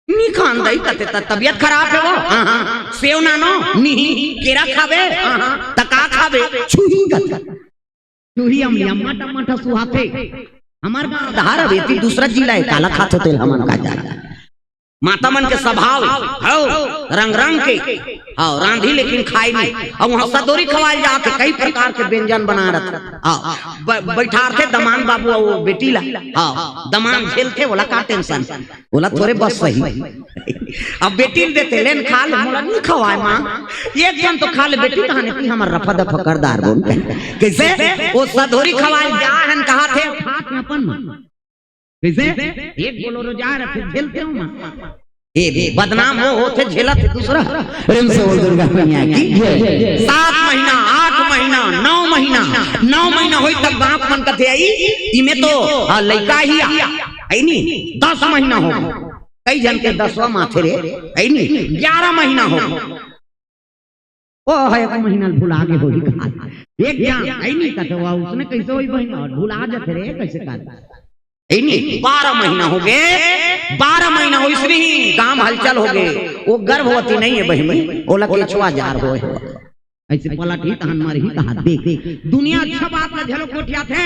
नी खान दई कथे, त तबियत खराब हे वो। हाँ, हाँ। सेव नानो, नहीं। केरा खाबे, हाँ, हाँ। त का खाबे, छुही कथे। छुही अमली, अम्मा टमाटर सुहाथे। हमर गांव धार अवेती दूसरा जिला हे, काला खाथो तेल हमन का जा। माता मन के स्वभाव, हौ, रंग रंग के, हौ, रांधी लेकिन खाई नहीं। अउ वहाँ सधोरी खवाल जाथे, कई प्रकार के व्यंजन बना रथे। हौ, ब-, बैठारथे दमान बाबू अउ बेटी ला। हौ, दमान झेलथे, ओला का tension, ओला थोरे बस सही। अब बेटी ल देथे, "लेन खा ले, मोला नहीं खवाए माँ, एक झन तो खा ले बेटी, कहाने की हमर रफा दफा कर दार बोन।" कैसे? वो सधोरी खवाल जा हन कहाथे, खात अपन मन। कैसे? एक बोलोरो जा रथे, झेलते हो माँ। ए, बदनाम वो होथे, झेलत हे दूसरा। प्रेम से बोल दुर्गा मैया की जय। सात महीना, आठ महीना, नौ महीना, नौ महीना होई तब बाप मन कथे आई, इमे तो, हाँ, लइका ही आ, आई नी, दस महीना हो, कई झन के दसवां माथे रे, आई नी, ग्यारह महीना हो। ओ, हे, एक महीना भुला गे होही कहा। एक जान, आई नहीं कथे, "वाह, उसने कैसे होई बहिन?" अउ भुला जाथे रे, कैसे कर? आई नहीं, बारह महीना हो गे, बारह महीना होइस नहीं, गांव हलचल हो गे। वो गर्भवती नहीं हे बहिनी, ओला केचुआ जार होय हे। ऐसे पलट ही तहन मर ही कहा, देख, देख, दुनिया अच्छा बात ला झलक गोठियाथे।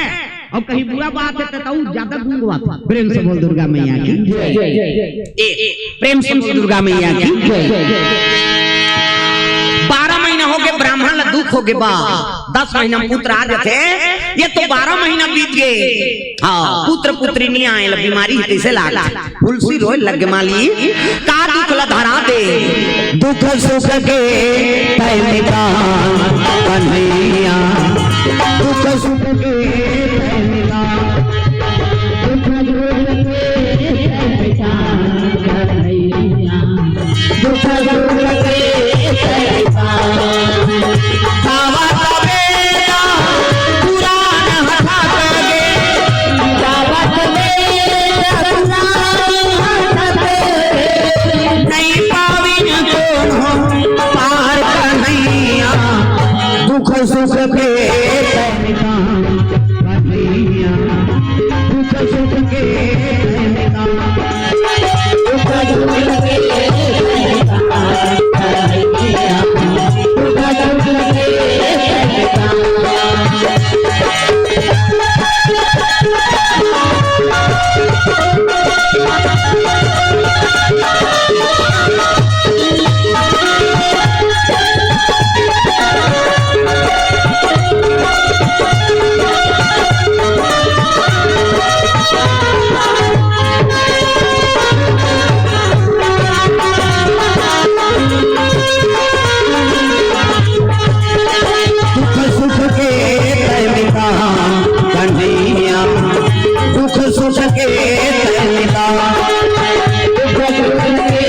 अउ कहीं बुरा बात हे, त तऊ ज्यादा गुंगवाथे। प्रेम से बोल दुर्गा मैया की जय। ए, प्रेम से बोल दुर्गा मैया की जय। बारह महीना हो गे, ब्राह्मण ला दुख हो गे बा, दस महीना में पुत्र आ जाथे, ये तो बारह महीना बीत गे। हाँ, पुत्र पुत्री नहीं आए ला, बीमारी ही कैसे लाग? फुलसी रोय लग माली, का दुख ला धरा दे? दुख सुख के तैं मिटा कन्हैया, दुख सुख के तैं मिटा, दुख सुख के तैं मिटा कन्हैया, दुख सुख के तैं मिटा। बाबा तबे पुराण हथा कगे, बाबा तबे पुराण हथा कगे, नहीं पाविन कोनो पार कन्हैया, दुख सुख के तैं मिटा कन्हैया, दुख सुख के तैं मिटा। दुख सुख के तैं मिटा कन्हैया, दुख सुख के तैं मिटा, दुख सुख के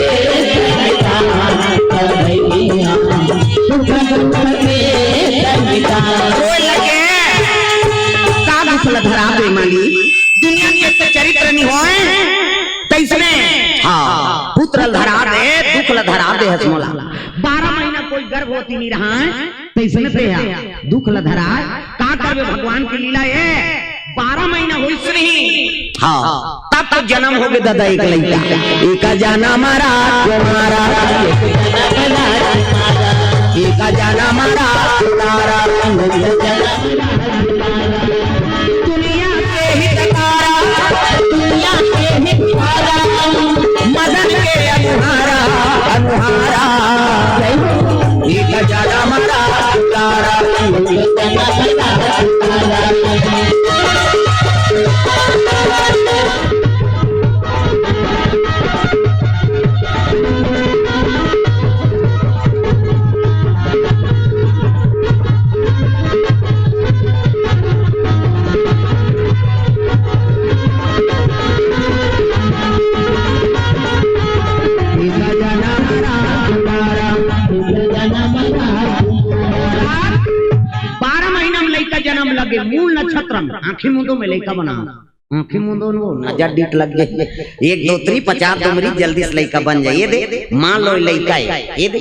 तैं मिटा कन्हैया, दुख सुख के तैं मिटा। रोए लगे, का दुख ला धरा दे माली, दुनिया के तो चरित्र नहीं होय, तैसने, हाँ, पुत्र ला धरा दे, दुख ला धरा दे हस मोला। बारह महीना कोई गर्भवती नहीं रहा है, तैसने ते हा, दुख ला धरा है, का करबे भगवान की लीला है। बारह महीना होइस नहीं। हाँ, तब तो जन्म होगे दादा एक लइका। एक जन्म राजकुमारा, एक जन्म राजकुमारा। दुनिया के हितकारा, दुनिया के हितकारा, मदन के अनुहारा, अनुहारा। एक जन्म राजकुमारा। बारह महीना में लइका जन्म लगे, मूल नक्षत्र में, आँखी मूंदो में लइका बना। आँखी मूंदो में नजर डीठ लग जाए, एक दो त्री पचास दो मरी जल्दी से लइका बन जाए। ये दे, मान लो लइका है, ये दे,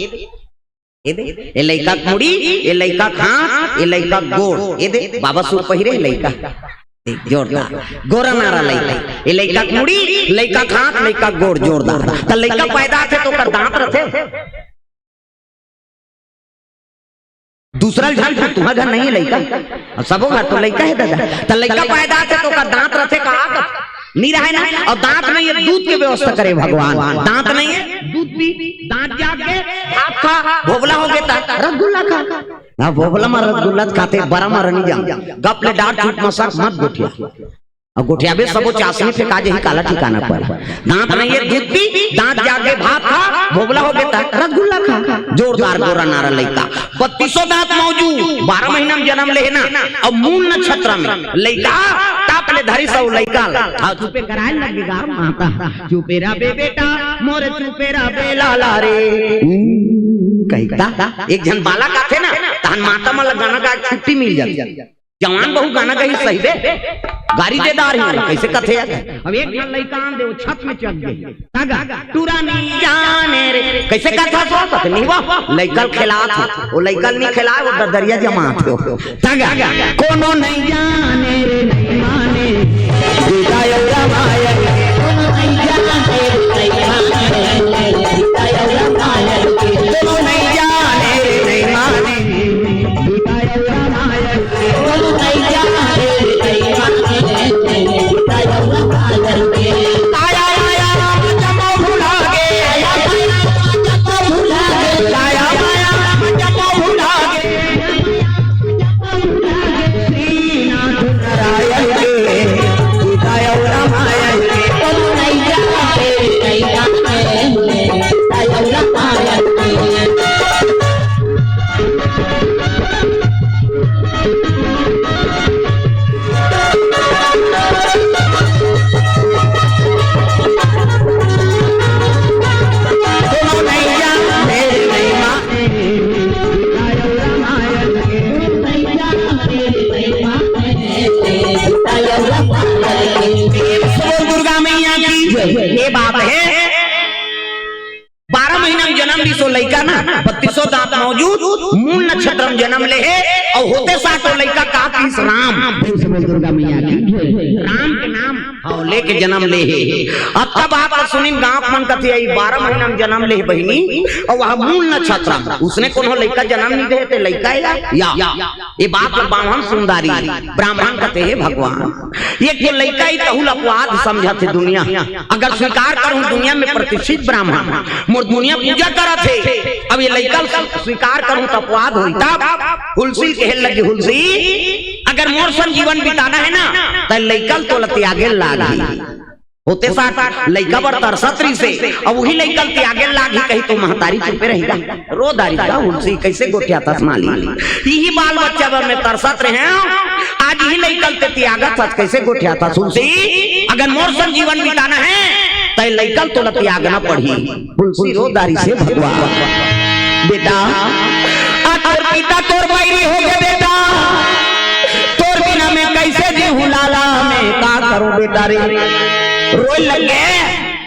ये दे, ये लइका के मुड़ी, ये लइका के हाथ, ये लइका के गोड़, ये दे, बाबा सूट पहिरे लइका। देख, जोरदार। गोरा नारा लइका। ये लइका के मुड़ी, लइका के हाथ, लइका के गोड़, जोरदार। त लइका पैदा होथे त ओकर दांत रथे। दूसरा झन तो तुम्हार घर नहीं है लइका, अउ सबो घर तो लइका है दादा। त लइका पैदा होथे त ओकर दांत रथे का? नहीं रहे ना। अउ दांत नहीं है, दूध के व्यवस्था करे भगवान। दांत नहीं है, दूध पी, दांत जाग के, भात खा, भोभला होगे त रसगुल्ला खा। ना, भोभला म रसगुल्ला खाथे, बरा म रनी जाम। गप ले डार चुप मसक मत गोठिया। अउ गोठियाबे सबो चासनी फेंका जही, काला ठिकाना पर। दांत नहीं है, दूध पी, दांत जाग के, भात खा, भोभला होगे त रसगुल्ला खा। जोरदार गोरा नारा लइका। बत्तीसों दांत मौजूद, बारह महीना में जन्म ले हे ना, अउ मूल नक्षत्र में लइका, ताप ले धरिस अउ लइका ला। हाँ, चुपे कराए लगे गा माता, चुपे रह बे बेटा, मोर चुपे रह बे लाला रे। हम्म, कही ता, एक झन बालक आथे ना, तहन माता मन ला गाना गा के छुट्टी मिल जाथे। जवान बहू गाना गाही सही बे, गारी दे डारही, कइसे कथे यार? अब एक झन लइका आन दे, वो छत में चढ़ गे। तगा, टूरा नहीं जाने रे, कइसे कथा सो? कथे नहीं वो, लइका ल खेलात हे, वो लइका ल नहीं खेलाए, वो ददरिया जमात हे। तगा, कोनो नहीं जाने रे, नहीं माने, गीता यौरा माया रे, कोनो नहीं जाने रे, नहीं माने, गीता यौरा माया रे, कोनो नहीं जाने रे, नहीं माने। दुर्गा मैया की जय। ये बात है, बारह महीना में जन्म लिस ओ लइका ना, बत्तीसों दांत मौजूद, मूल नक्षत्र में जन्म ले हे, अउ होते साथ ओ लइका का किस राम। प्रेम से बोल दुर्गा मैया की। राम के नाम हव लेके जन्म ले हे। अब तब आप सुनिन, गांव के मन कथे, "अई बारह महीना में जन्म ले हे बहिनी, अउ वह मूल नक्षत्र में, उसने कोनो लइका जन्म नहीं दे, ते लइका हे या?" या। ये बात ल बाम्हन सुनदारी, ब्राह्मण कथे, "हे भगवान, ये तो लइका ही तहु ल अपवाद समझत हे दुनिया।" अगर स्वीकार करहूं दुनिया में प्रतिष्ठित ब्राह्मण, मोर दुनिया पूजा करत हे, अब ये लइका ल स्वीकार करहूं त अपवाद होही। तब हुलसी ल कहे लगी, "हुलसी, अगर मोर संग जीवन बिताना हे ना, त लइका ल तोला त्यागे ल लागही।" होते साठ लइका बर तरसत रहिसे, अब उही लइका ल त्यागे ल लागही कही तो महतारी चुपे रही गा। रो डारिस गा, "हुलसी, कइसे गोठियाथस माली? इही बाल बच्चा बर मैं तरसत रहेंव, आज इही लइका ल ते त्यागत हस, कइसे गोठियाथस हुलसी? अगर मोर संग जीवन बिताना हे, त ए लइका ल तोला त्यागना पड़ही।" हुलसी रो डारिस, "भगवान, बेटा, आज तोर पिता तोर बैरी होगे बेटा, तोर बिना मैं कइसे जीहूं लाला, मैं का करूं बेटा रे?" रोए लगे।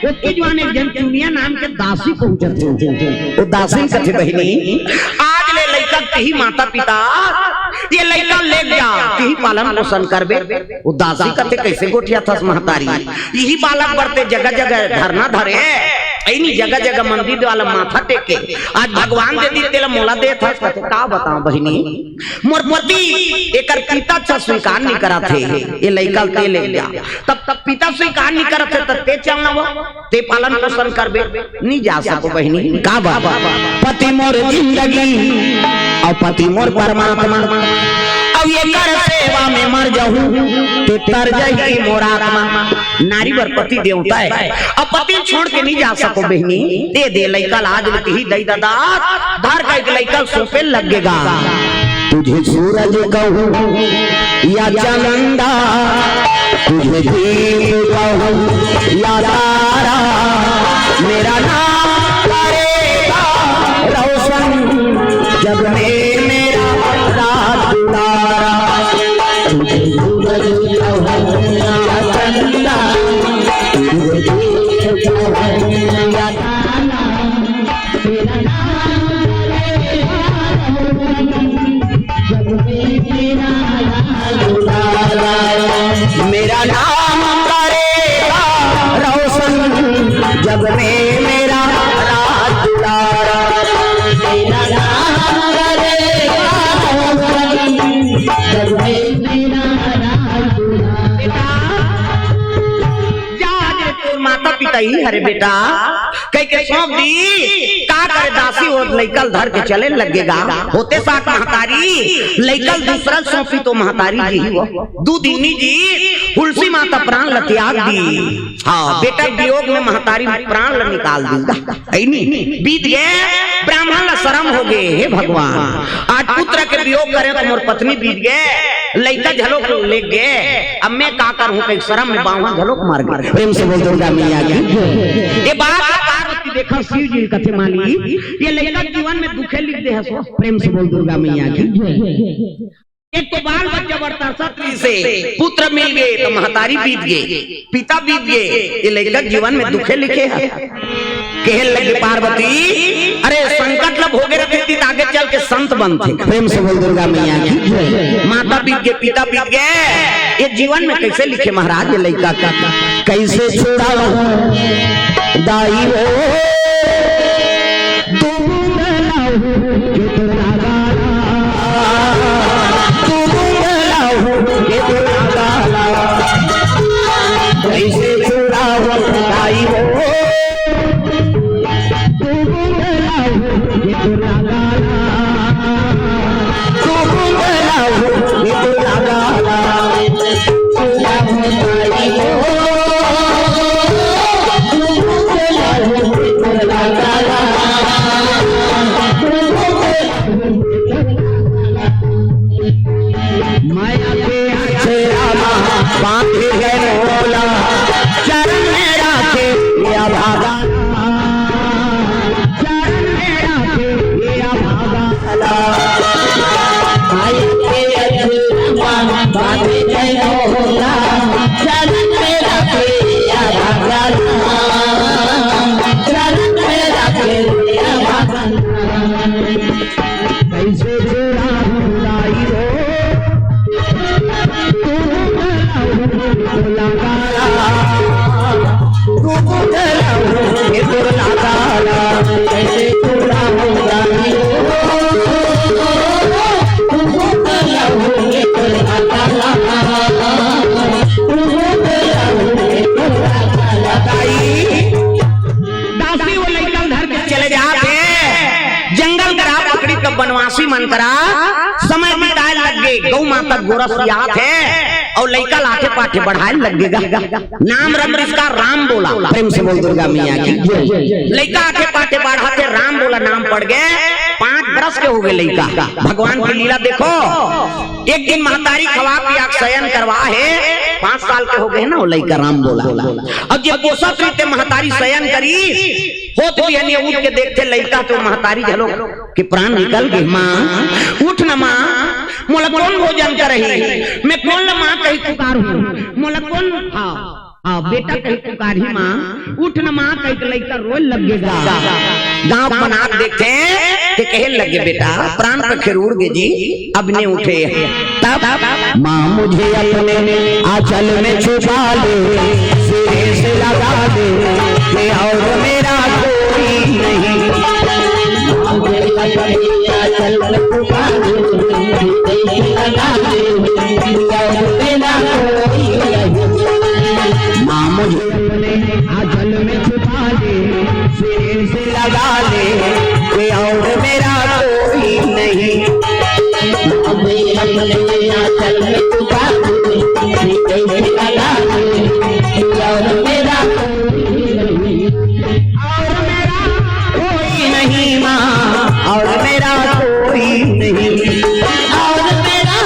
ओतके जुवार एक झन चुनिया नाम के दासी पहुंचत हे। ओ दासी कथे, "बहिनी, आज ले लइका के ही माता पिता ते लइका लेग जा, तिही पालन पोषण करबे। वो दासी कथे, "कइसे गोठियाथस महतारी? इही बालक बर ते जगह जगह धरना धरे, अइनी जगह जगह मंदिर वाला माथा टेके, आज भगवान दे दी तेला मोला देथस।" कथे, "का बतावं बहिनी, मोर पति एकर पिता अच्छा स्वीकार नइ करत हे, ये लइका ल ते लेग जा।" तब, तब पिता स्वीकार नइ करत हे, तब ते चल ना वो, ते पालन पोषण करबे। नइ जा सको बहिनी, का बात? पति मोर जिंदगी अउ पति मोर परमात्मा, अउ एकर सेवा में मर जाहूं, ते तर जाही मोर आत्मा। नारी बर पति देवता हे, अब पति छोड़ के नइ जा सको बहिनी। दे दे लइका ल, आज ले तिही दई ददा, धर के एक लइका ल सौंपे लगेगा। तुझे सूरज कहूँ या चंदा, तुझे दीप कहूँ या तारा, मेरा नाम करेगा रोशन जग में मेरा राज दुलारा। तुझे सूरज कहूँ या चंदा, तुझे दीप कहूँ या तारा, मेरा नाम करेगा रोशन जग में मेरा राज दुलारा। मेरा नाम करेगा रोशन जग में मेरा राज दुलारा। मेरा नाम करेगा रोशन जग में मेरा राज दुलारा। जा, आज ले तोर माता पिता इही हरे बेटा, कहिके सौंप दी। का करे दासी, वो लइका ल धर के चले लगेगा। होते साठ महतारी, लइका ल दूसरा ल सौंपी तो महतारी जी ही वो। दू दिन नइ जी, हुलसी माता प्राण ल त्याग दी। हाँ, बेटा वियोग में महतारी प्राण ल निकाल दी। अइनी बीत गे, ब्राह्मण ल शरम होगे, हे भगवान, आज पुत्र के वियोग करेंव त मोर पत्नी बीत गे, लइका घलोक लेग गे, अब मैं का करहूं, कहिके शरम में बांह घलोक मर गे। प्रेम से बोल दुर्गा मैया की। ये बात पार्वती देखा, शिव जी ल कथे, माली, ये लइका जीवन में दुखे लिख दे हस। प्रेम से बोल दुर्गा मैया की। एक तो बाल बच्चा बर तरसत रहिसे, पुत्र मिल गे त महतारी बीत गे, पिता बीत गे, ये लइका जीवन में दुखे लिखे हे। कहे लगे पार्वती, अरे संकट ल भोगे रहिथे त आगे चल के संत बनथे। प्रेम से बोल दुर्गा मैया की। माता बीत गे, पिता बीत गे, ये जीवन में कइसे लिखे महाराज ये लइका का? कइसे छुड़ावं दाई वो, तू बूंद लाहू के तोर लागा ला, तू बूंद लाहू के तोर लागा ला। कइसे छुड़ावं दाई वो, तू बूंद लाहू के तोर लागा ला, तू बूंद लाहू के तोर लागा ला। माया के अछरा मा बांध गए मोला, चरण में राखे या भागा, चरण में राखे या भागा। दासी वो लइका ल धर के चले जात हे जंगल करा, पकड़ी त बनवासी मन करा समय बिताए लग गे। गौ माता गोरस आत हे अउ लइका ल आठे पाठे बढ़ाए लग गे गा। नाम रख इसका राम बोला। प्रेम से बोल दुर्गा मैया की। लइका आठे पाठे बढ़ाथे, राम बोला नाम पड़ गे। पांच बरस के होगे लइका। भगवान के लीला देखो, एक दिन महतारी खवा पिया के सयन करवा हे, पांच साल के होगे हे ना वो लइका राम बोला। अउ जब पोसत रहिथे महतारी सयन करी, होत बिहनिया उठ के देखथे लइका तो महतारी घलो के प्राण निकल गे। माँ, उठ न माँ, मोला कोन भोजन करही? मैं कोन ल माँ कही पुकारहूँ? मोला कोन, हाँ, हाँ, बेटा कहि पुकारही माँ, उठ न माँ कहि के लइका रोए लग गे गा। गाँव के मन आके देखथे, ते कहे लग गे, बेटा, प्राण पखेरु उड़ गे जी, अब नइ उठे। तब माँ मुझे अपने आंचल में छुपा ले, सीने से लगा ले, कि और मेरा कोई नहीं। माँ मुझे अपने आंचल में छुपा ले, सीने से लगा ले, कि और मेरा कोई नहीं। माँ मुझे अपने आंचल में छुपा ले, सीने से लगा ले, कि और मेरा कोई नहीं। और मेरा कोई नहीं माँ, और मेरा कोई नहीं, और मेरा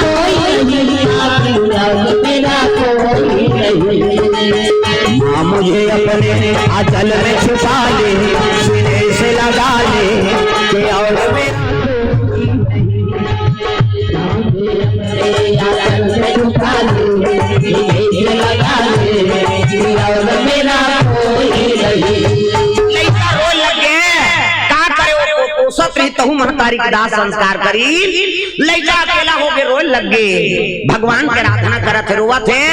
कोई नहीं माँ, और मेरा कोई नहीं। माँ मुझे अपने आंचल में छुपा ले, सीने से लगा ले, कि और मेरा कोई नहीं। लइका रोए लग गे, का करे, वो पो-, पोसत रही, तहू महतारी के दाह संस्कार करी, लइका अकेला हो गे, रोए लग गे। भगवान के आराधना करत हे, रोवत हे,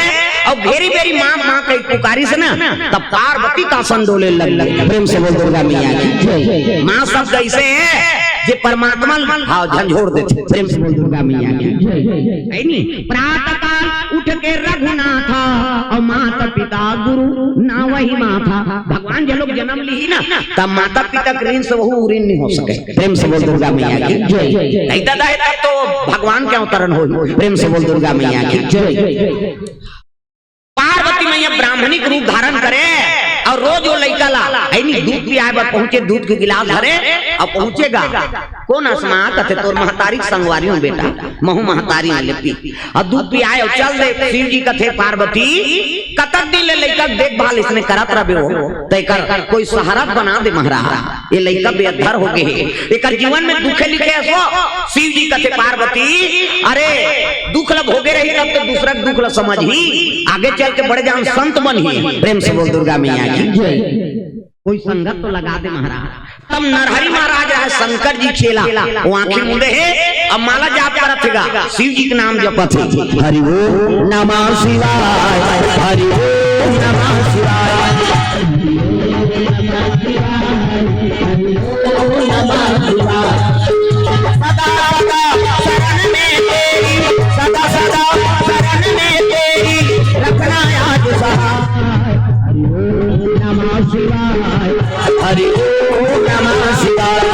अउ घेरी बेरी माँ, माँ कहि पुकारिस ना, तब पार्वती के आसन डोले लग गे। प्रेम से बोल दुर्गा मैया की जय। माँ सब कइसे हे, जे परमात्मा ल, हाँ, झंझोर देथे। प्रेम से बोल दुर्गा मैया की जय। हे नी? प्रातः काल उठ के रघुनाथा, अउ माता पिता गुरु नावहि माथा। भगवान जे लोग जनम लिही ना, तब माता पिता के ऋण से वहू ऋण नइ हो सके। प्रेम से बोल दुर्गा मैया की जय। नहीं दादा हे, तब तो भगवान के अवतरण होही। प्रेम से बोल दुर्गा मैया की जय। पार्वती मैया ब्राह्मणी के रूप धारण करे अउ रोज वो लइका ला, हे नी, दूध पियाए बर पहुंचे, दूध के गिलास धरे अउ पहुंचे गा। कोन अस माँ? कथे, तोर महतारी के संगवारी हूँ बेटा, महू महतारी हूँ, ले पी। अउ दूध पियाए अउ चल दे। शिव जी कथे, पार्वती, कतक दिन ले लइका के देखभाल इसने करत रहिबे हो, त एकर कोई सहारा बना दे महाराज। ये लइका बेअदर हो गे हे, एकर जीवन में दुखे लिखे असो। शिव जी कथे, पार्वती, अरे, दुख ल भोगे रही तब तो दूसरा के दुख ल समझही, आगे चल के बड़े जान संत बनही। प्रेम से बोल दुर्गा मैया की जय। कोई संगत तो लगा दे महाराज। तब नरहरि महाराज रहे शंकर जी चेला, वो आँखी मूंदे हे, अब माला जाप करत हे गा, शिव जी के नाम जपत हे। हरि ओम नमः शिवाय, हरि ओम नमः शिवाय। सदा सदा शरण में तेरी, सदा सदा शरण में तेरी, रखना याद सदा। हरि ओम नमः शिवाय, हरि ओम नमः शिवाय,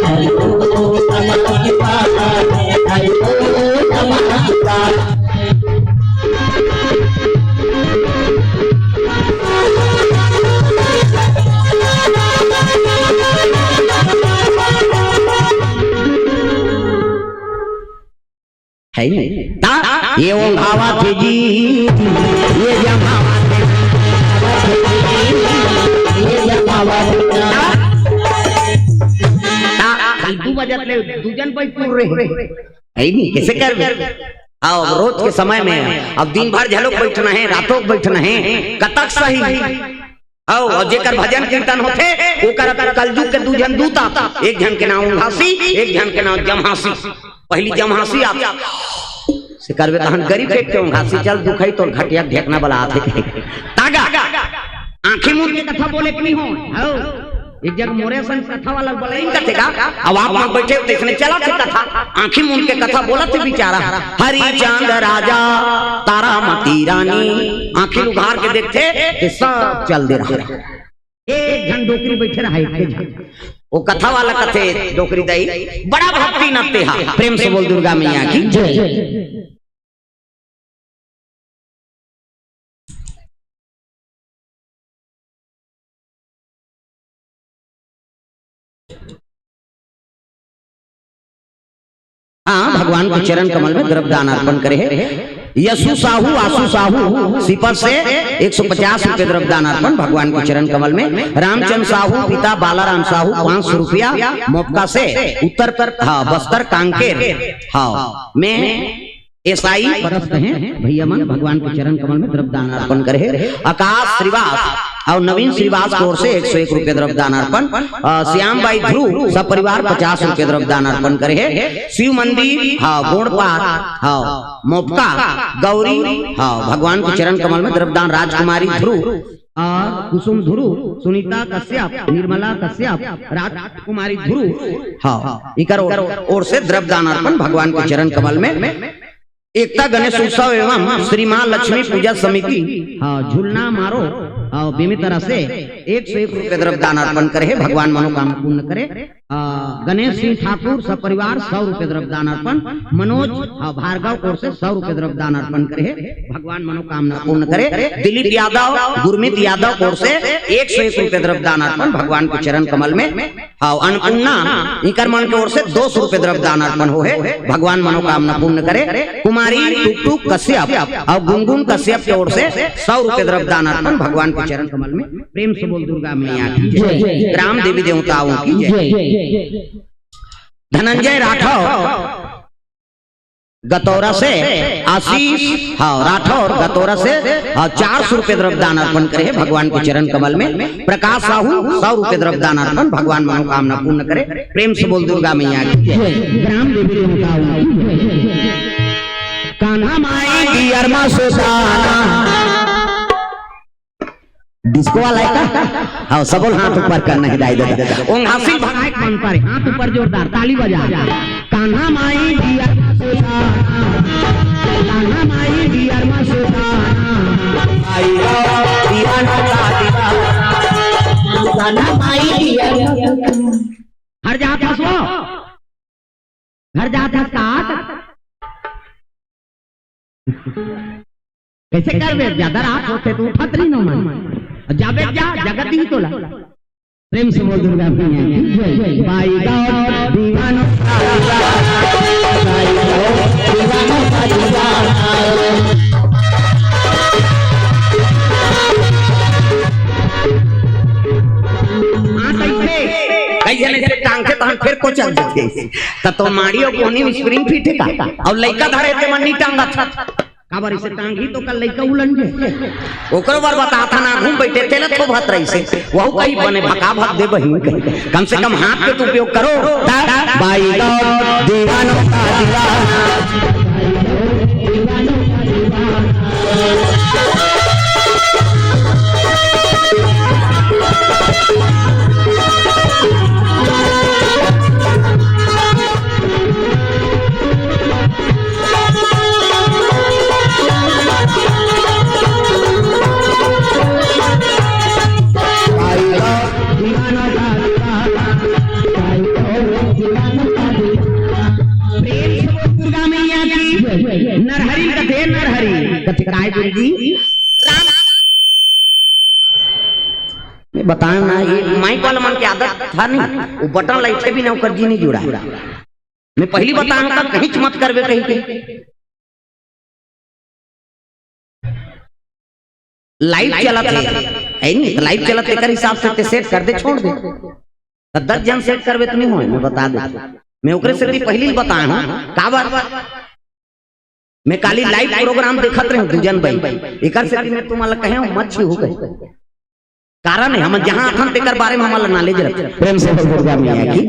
हरि ओम नमः शिवाय, हरि ओम नमः शिवाय। हे नहीं? ता, ये ओंघावत हे जी, ये जमावत हे, ये जमावत हे। ता, ता, खाली दू बजत ले, दू झन बइठ टूर रहे। हे नहीं, कइसे करबे? अउ, अब रोज के समय में, अब दिन भर घलोक बइठना हे, रातों के बइठना हे, कतक सही। हव, अउ जेकर भजन कीर्तन होथे, ओकर कलजुग के दू झन दूत आथे, एक झन के नाम ओंघासी, एक झन के नाम जम्हासी। पहिली जम्हासी आथे, से करबे तहन गरीब देख के ओंघासी, चल दुखई तोर घटिया ढेकना बला आथे। तागा, आँखी मूंद के कथा बोले के नहीं हो। हव, एक जगह मोरे संग कथा वाला बोले ही कथे का, अब आप मन बइठे हो, तइसने चलत हे कथा, आँखी मूंद के कथा बोलत हे बिचारा। हरिचंद राजा, तारामती रानी, आँखी उघार के देखथे, ते सब चल दे रहा। एक झन डोकरी बइठे रहा, एक झन। वो कथा वाला कथे, डोकरी दाई, बड़ा भक्ति नते हा। प्रेम से बोल दुर्गा मैया की जय। हाँ, भगवान के चरण कमल में द्रव्य दान अर्पण करे हे। यशु साहू, आशु साहू, सीपत से एक सौ पचास रुपये द्रव्य दान अर्पण भगवान के चरण कमल में। रामचंद्र साहू, पिता बालाराम साहू, पाँच सौ रुपया मोपका से उत्तर, हाँ, बस्तर कांकेर, हाँ, में एसआई पदस्थ हैं भैया मन, भगवान के चरण कमल में द्रव्य दान अर्पण करे हे। आकाश श्रीवास और नवीन श्रीवास की ओर से एक सौ एक रुपये द्रव्य दान अर्पण। अ, श्याम बाई ध्रुव सपरिवार पचास रुपये द्रव्य दान अर्पण करे हे। शिव मंदिर, हाँ, गोंडपार, हाँ, मोपका, गौरी, हाँ, भगवान के चरण कमल में द्रव्य दान। राजकुमारी ध्रुव और कुसुम ध्रुव, सुनीता कश्यप, निर्मला कश्यप, राजकुमारी ध्रुव, हाँ, इकर ओर, ओर से द्रव्य दान अर्पण भगवान के चरण कमल में। एकता गणेश उत्सव एवं श्री माँ लक्ष्मी पूजा समिति, हाँ, झुलना मारो, हाँ, बेमेतरा से एक सौ एक रुपये द्रव्य दान अर्पण करे हे, भगवान मनोकामना पूर्ण करे। हाँ, गणेश सिंह ठाकुर सपरिवार सौ रुपये द्रव्य दान अर्पण। मनोज, हाँ, भार्गव की ओर से सौ रुपये द्रव्य दान अर्पण करे हे, भगवान मनोकामना पूर्ण करे। दिलीप यादव, गुरमीत यादव की ओर से एक सौ एक रुपये द्रव्य दान अर्पण भगवान के चरण कमल में। हाँ, अन्नपूर्णा, इकर मन के ओर से दो सौ रुपये द्रव्य दान अर्पण हो हे, भगवान मनोकामना पूर्ण करे। कुमारी टुकटुक कश्यप और गुनगुन कश्यप के ओर से सौ रुपये द्रव्य दान अर्पण भगवान के चरण कमल में। प्रेम से बोल दुर्गा मैया की जय, ग्राम देवी देवताओं की जय। धनंजय राठौर गतौरा से आशीष, हाँ, राठौर गतौरा से, हाँ, चार सौ रुपये द्रव्य दान अर्पण करे हे भगवान के चरण कमल में। प्रकाश साहू सौ रुपये द्रव्य दान अर्पण, भगवान मनोकामना पूर्ण करे। प्रेम से बोल दुर्गा मैया की जय। ग्राम देवी देवताओं की जय। कान्हा माई दियर मा सुदाना। डिस्को वाला हे का? हाँ, सबो ल हाथ ऊपर करना हे दाई ददा। ओंघासिल भगाए के मंतर हे, हाथ ऊपर जोरदार, ताली बजा। कान्हा माई दियर मा सुदाना, कान्हा माई दियर मा सुदाना। आई हो, दिया ना का दिया। कान्हा माई दियर मा सुदाना। हर जात हस वो? घर जात हस का? कैसे करबे? ज्यादा रात होथे त उठत रही न मन। अउ जाबे जा, जगत ही तोला। प्रेम से बोल दुर्गा मैया की जय। बाई गौर दीवानों का दीवाना, बाई गौर दीवानों का दीवाना। हाँ, कैसे? कई झन ऐसे टांगथे तहन फेर कोचल देथे। त तो माड़ी अउ कोहनी में स्प्रिंग फिट हे का? अउ लइका धरे ते मन नी टांगत। काबर इसे टांगही तो कल लइका उलन जे। ओकरो बर बताथन, घूम बइठे तेला थोभत रहिसे। वहू कही बने भका भक दे बहिन कही। कम से कम हाथ के तो उपयोग करो। ता बाई गौर दीवानों का दीवाना। प्रेम से बोल दुर्गा मैया की। नरहरि कथे, नरहरि कथे काय गुरु जी? राम। मैं बताया ना, ये माइक वाला मन के आदत था नहीं, वो बटन लाइट से भी ना ओकर जी नहीं जुड़ा। मैं पहली बताया था, कहीं मत करबे कहीं के। लाइव चलत हे, है नी? त लाइव चलत हे, एकर हिसाब से ते सेट कर दे, छोड़ दे। त दस झन सेट करबे त नहीं होय, मैं बता दे। मैं ओकरे सेती पहिली बताए हूँ, काबर? मैं काली लाइव प्रोग्राम देखत रहे हूँ, दू झन बई। एकर सेती मैं तुमन ला कहे हूँ, मत छीहू कहे। कारण हे, हम जहाँ अथन तेकर बारे में हमन ला नॉलेज रथे। प्रेम से बोल दुर्गा मैया की।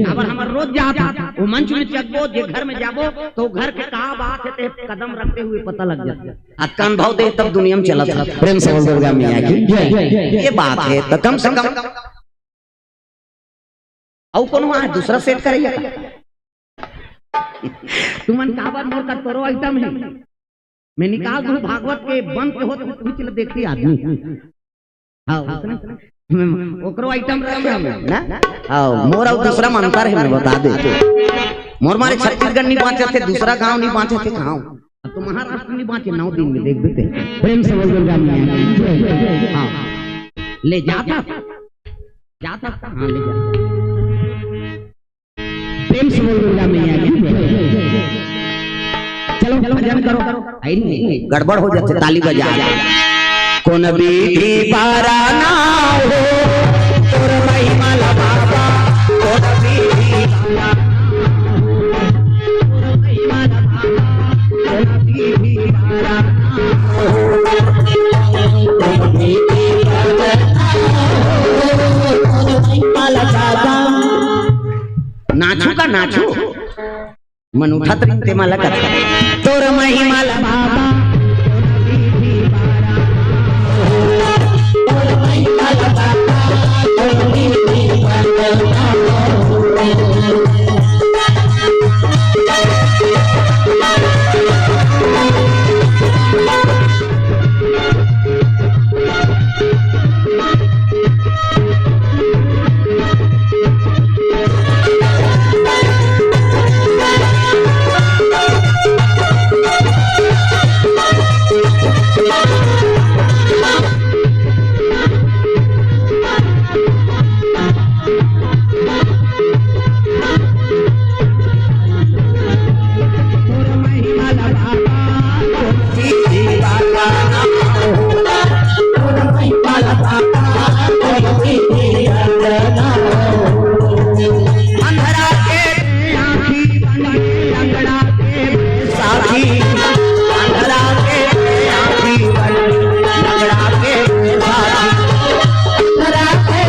काबर हमर रोज जात हन, वो मंच में चघबो, जे घर में जाबो, त घर के का बात हे, ते कदम रखते हुए पता लग जाथे। अतका अनुभव दे, तब दुनिया में चलत हे। प्रेम से बोल दुर्गा मैया की। ये बात हे, त कम से कम अउ कोनो वहाँ दूसरा सेट करइया का? तुमन काबर मोर कर तोरो आइटम हे। मैं निकाल दूँ भागवत के बंद के होत बीच ले देखती आदमी। हाँ, उसने, मैं, ओकरो आइटम रखे हमें, ना? हाँ, मोर अउ दूसरा में अंतर हे, मैं बता दे। मोर मारे छत्तीसगढ़ नहीं बाँचत हे, दूसरा गाँव नहीं बाँचत हे, कहाँ? अब तो महाराष्ट्र नहीं बाँचे, नौ दिन में देख देते। प्रेम से बोल दुर्गा मैया की जय। हाँ, ले जाता, जाता, हाँ, ले जाता। प्रेम से बोल दुर्गा मैया की जय। चलो, चलो, भजन करो। आई नहीं, गड़बड़ हो जाथे, ताली बजा। कोन विधि पारा ना हो, तोर महिमा ला बाबा, कोन विधि पारा ना हो, तोर महिमा ला बाबा, कोन नाचू। मन उठत रिंग ते मला कथा। तोर महिमा ला बाबा। अंधरा के आँखी बंद, लंगड़ा के बैसाखी। अंधरा के आँखी बंद, लंगड़ा के बैसाखी। अंधरा के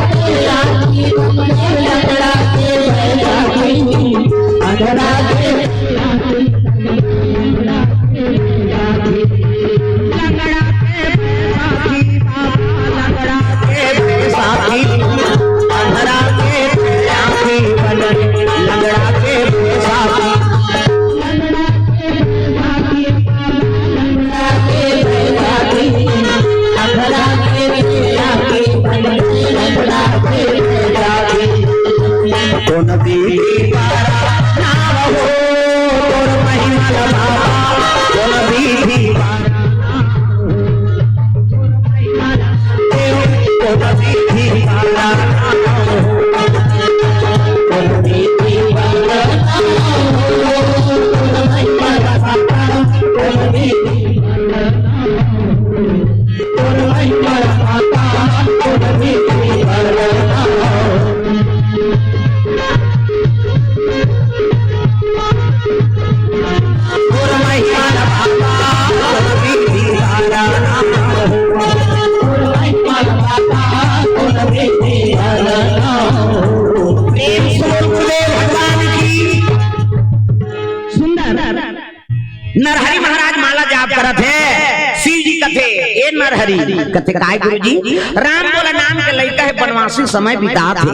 आँखी बंद, लंगड़ा के बैसाखी। अंधरा के लंगड़ा के बैसाखी, बाबा लंगड़ा के बैसाखी, अंधरा के आँखी बंद, लंगड़ा के बैसाखी। लंगड़ा के बैसाखी, बाबा लंगड़ा के बैसाखी, अंधरा के आँखी बंद, लंगड़ा के बैसाखी। कोन विधि द्वारा नाम हो तोर महिमा ला बाबा, कोन विधि द्वारा नाम हो तोर महिमा ला, कोन विधि द्वारा नाम हो, कोन विधि द्वारा नाम हो तोर महिमा ला बाबा, कोन विधि द्वारा नाम हो। प्रेम से बोल गुरुदेव भगवान की। सुंदर। नरहरि महाराज माला जाप करत हे। शिव जी कथे, "ए नरहरि।" कथे, "काय गुरुजी?" "राम बोला नाम के लइका हे, बनवासी समय बितात हे,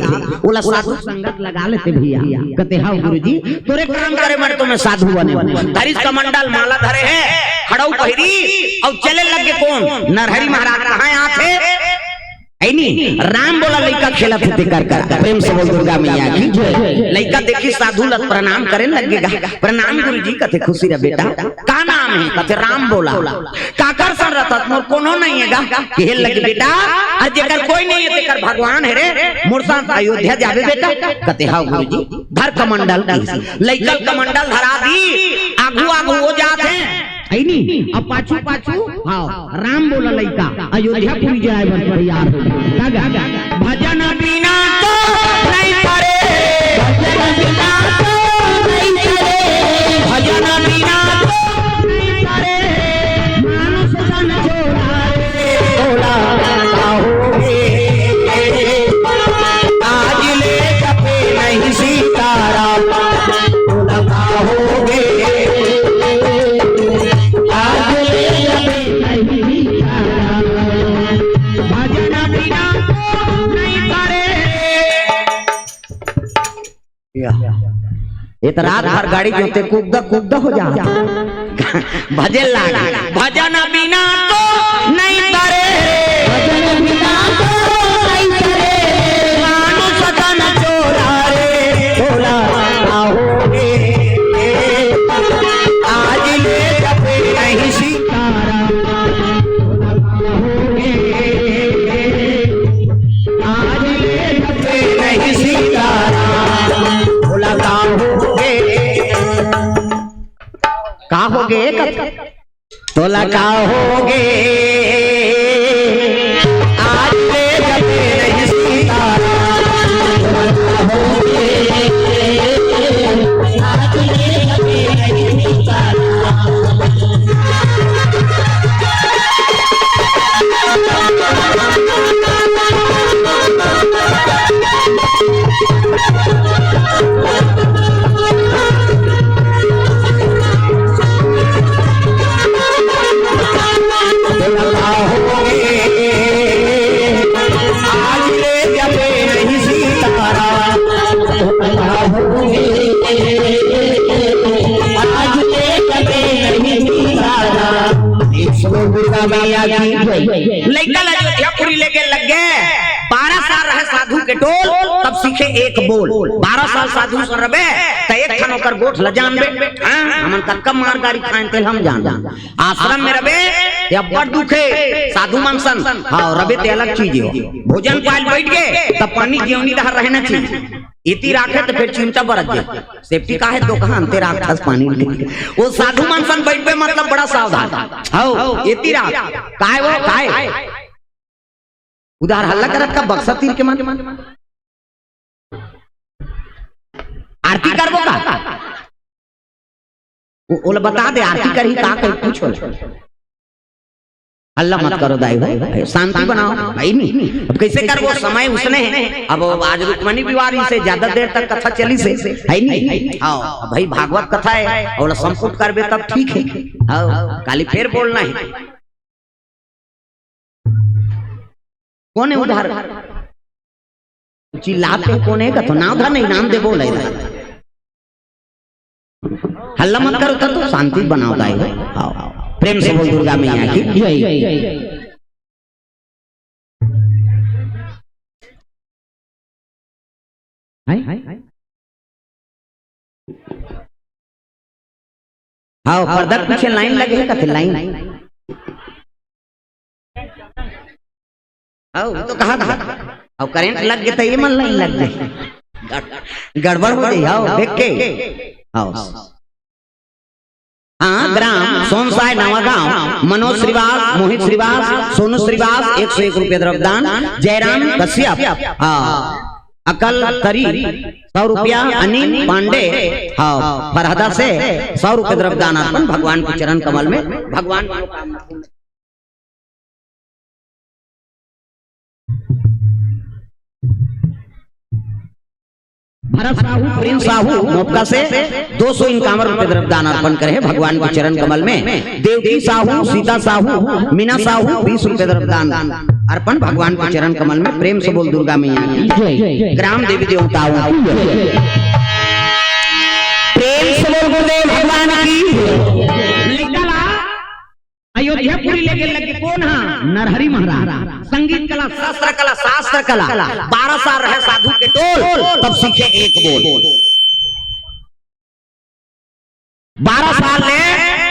ओला साधु संगत लगा लेते भैया।" कथे, "हव गुरुजी, तोरे काम करे बर तो मैं साधु बने हँव।" धरिस कमंडल माला धरे हे, खड़ऊ पहिरी, अउ चले लगे कोन? नरहरि महाराज कहाँ आत हे? है नी, राम बोला लइका खेलत हे तेकर करा। प्रेम से बोल दुर्गा मैया की जय। लइका देखिस साधु ला त प्रणाम करे लगे गा। "प्रणाम गुरुजी।" कथे, "खुशी रह बेटा, का नाम हे?" कथे, "राम बोला।" "काकर सन रथस?" "मोर कोनो नइ हे गा।" कहे लगे, "बेटा, अउ जेकर कोई नइ हे तेकर भगवान हे रे, मोर संग अयोध्या जाबे बेटा?" कथे, "हव गुरुजी।" धर कमंडल, लइका कमंडल धरा दिस, आगू आगू ओ जात हे। है नी? अब पाछू पाछू, हाँ, राम बोला लइका अयोध्यापुरी जाए बर तैयार हो। का गा? भजन बिना तो नहीं करे, भजन बिना तो नहीं करे, भजन बिना तो नहीं करे, मानुष तन छोड़ा रे, भोला का हो गे। आज ले जपे नहीं सीताराम, भोला का हो गे। आज ले जपे नहीं सीताराम, भजन बिना तो नहीं करे। या। ए त रात भर गाड़ी जोते कुकदा कुकदा हो जात। भजन लाग, भजन बिना तो नहीं करे, भजन बिना तो नहीं करे, मानुष तन छोड़ा रे, भोला का हो गे। आज ले जपे नहीं सीताराम, भोला का हो गे। आज ले जपे नहीं सीताराम, भोला का हो गे। का हो गे? तोला का हो गे? आज ले जपे नहीं सीताराम, तोला का हो गे? आज ले जपे नहीं सीताराम। लइका ला अयोध्यापुरी लेगे लग गे। बारह साल रहे साधु के टोल, तब सीखे एक बोल। बारह साल साधु सन रबे, त एक ठन ओकर गोठ ल जानबे। हाँ, हमन कतका मार गारी खाएन, तेल हम जान। आश्रम में रबे, ते अब्बड़ दुखे, साधु मन सन। हाँ, रबे ते अलग चीज हो। भोजन पायल बैठ गे, त पानी जेवनी डहर रहना चाहिए। इति राखे त फिर चिंता बरत जाए। सेफ्टी का है, दोकान ते राखथस पानी। वो साधु मन सन बैठबे, मतलब बड़ा सावधान। हौ, इति राख। काय वो, काय? उधार हल्ला करत का बक्सा तीर के मन। आरती करबो का? वो, ओला बता दे, आरती करही का कही, पूछ ओला। हल्ला मत करो दाई भाई, शांति बनाओ भाई। नहीं, अब कैसे करबो, समय उसने है। अब आज रुक्मणी विवाह से ज्यादा देर तक कथा चली से, है नहीं? हाँ, अब भाई भागवत कथा है, ओला संपुट करबे तब ठीक है। हाँ, काली फेर बोलना है। कोन है उधार? चिल्लाते हो, कोन है? कथो नाव धर, नहीं नाम देबो ले। हल्ला मत करो, तब तो शांति बनाओ दाई हो। आओ, प्रेम से बोल दुर्गा मैया की। हैं? हाँ, पर्दा के पीछे लाइन लगे है, कथे लाइन। हाँ, वो तो कहा था। अब करंट लग गया तो ये मन लाइन लग गई। गड़-, गड़बड़ हो गई। हाँ, देख के। हाँ। हाँ, ग्राम सोनसाय नवागांव, मनोज श्रीवास, मोहित श्रीवास, सोनू श्रीवास, एक सौ एक रुपये द्रव्यदान, जयराम कश्यप, हाँ, अकल तरी, सौ रुपया, अनिल पांडे, हाँ, फरहदा से सौ रुपये द्रव्यदान अर्पण भगवान के चरण कमल में, भगवान भरत साहू, प्रेम साहू, मोपका से दो सौ इक्यावन रुपये द्रव्यदान अर्पण करे हैं भगवान के चरण कमल में। देवकी साहू, सीता साहू, मीना साहू, बीस रुपये द्रव्यदान अर्पण भगवान के चरण कमल में। प्रेम से बोल दुर्गा मैया की जय। ग्राम देवी देवताओं की जय। प्रेम से बोल गुरुदेव भगवान की। अयोध्यापुरी लेगे लगे कोन हा? नरहरि महाराज। संगीत कला, शस्त्र कला, शास्त्र कला। बारह साल रहे साधु के टोल, तब सीखे एक बोल। बारह साल ले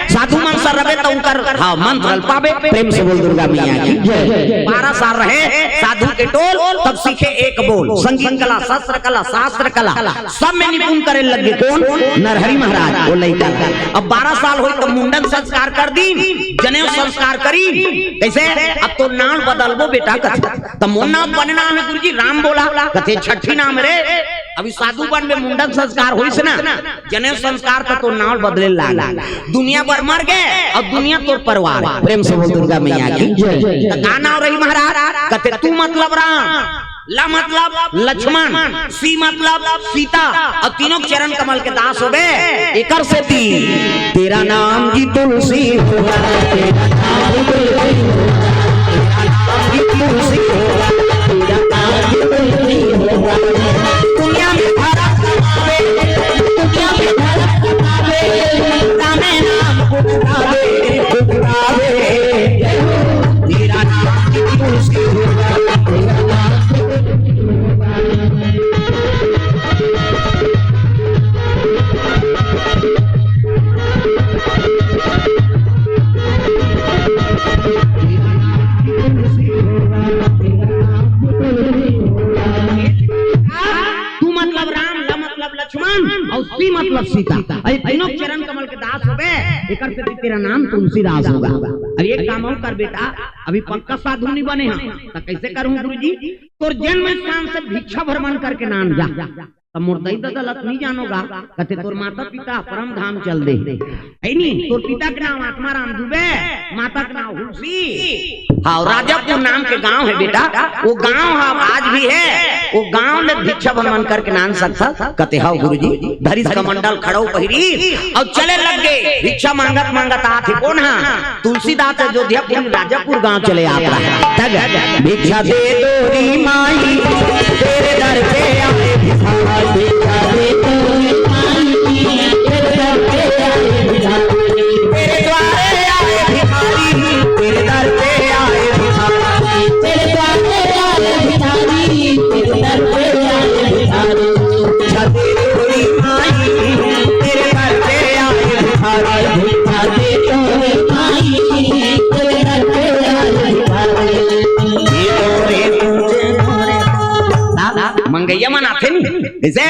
साधु मन सन रहे त उनकर, हाँ, मंत्र ल पाबे। प्रेम से बोल दुर्गा मैया की जय। बारह साल रहे साधु के टोल, तब सीखे एक बोल। संगीत कला, शस्त्र कला, शास्त्र कला, सब में निपुण करे लगे कोन? नरहरि महाराज। वो लइका अब बारह साल होई त मुंडन संस्कार कर दीन, जनेऊ संस्कार करी। कैसे? अब तो नाम बदलबो बेटा, कथे त मोर नाम बने नाम है गुरुजी, राम बोला, कथे छठी नाम रे। अभी साधु बन में मुंडन संस्कार होइस ना, जनेऊ संस्कार त तो नाम बदले लाग। दुनिया भर मर गए और दुनिया तोर परिवार। प्रेम से बोल दुर्गा मैया की जय। त का नाम रही महाराज? कथे तू मतलब राम, ल मतलब लक्ष्मण, सी मतलब सीता, और तीनों चरण कमल के दास होबे। एकर सेती तेरा नाम की तुलसी होगा, तेरा नाम की तुलसी होगा, तेरा नाम की तुलसी होगा, तेरा नाम की तुलसी होगा। दुनिया में भरत कमावे, दुनिया में भरत कमावे, रामे नाम गुण गावे, गुण गावे। तेरा नाम की तुलसी होगा, तेरा नाम की तुलसी होगा। तू मतलब राम, ल मतलब लक्ष्मण और सी मतलब सीता। अरे तीनों चरण कमल के दास होबे, एकर से तेरा नाम तुलसीदास होगा। अब एक काम और कर बेटा, अभी पक्का साधु नहीं बने हैं, तो कैसे करूं गुरुजी? तोर जन्म स्थान से भिक्षा भर मन करके नाम जा। त मोर दई ददा ल त नहीं जानोगा, कथे तोर माता पिता परम धाम चल दे। है नी, तोर पिता के नाम आत्माराम दुबे, माता के नाम हुलसी। हाँ, राजापुर नाम के गांव है बेटा, वो गांव ह आज भी है। वो गांव ले भिक्षा भर मन करके नाम सकथा, कथे हव गुरुजी। धरिस कमंडल खड़ाऊ पहिरी और चले लग गए। भिक्षा मांगत मांगत आथे कोन हा? तुलसीदास अयोध्यापुरी राजापुर गांव चले आता है। तब भिक्षा दे दो री माई, तेरे दर पे आए भिखारी। भिक्षा दे दो री माई, तेरे दर पे आए भिखारी। तेरे द्वारे आए भिखारी, तेरे दर जइसे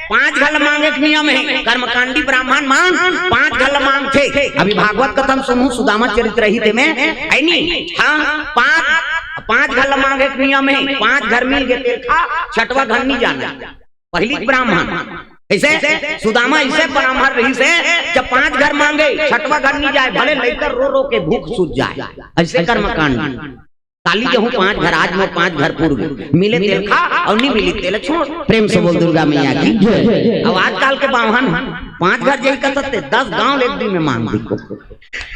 पांच घर ल मांगे के नियम हे, कर्मकांडी ब्राह्मण मन पांच घर ल मांगथे। अभी भागवत कथा म सुनहू, सुदामा चरित्र ही तेमे, हे नी? हाँ, पांच, पांच घर ल मांगे के नियम हे, पांच घर मिल गे तेल खा, छठवा घर नी जाना। पहिली ब्राह्मण, अइसे सुदामा अइसे ब्राह्मण रहिस हे, जब पांच घर मांगे, छठवा घर नी जाय, भले लइका रो रो के भूख सूझ जाय, अइसे कर्मकांड। काली जहूं पांच घर, आज मोर पांच घर पूर गे, मिले तेल खा अउ नी मिले तेल छोड़। प्रेम से बोल दुर्गा मैया की जय। अब आजकल के बाम्हन पांच घर जाही कथस ते दस गांव ल एक दिन में मांग दिही,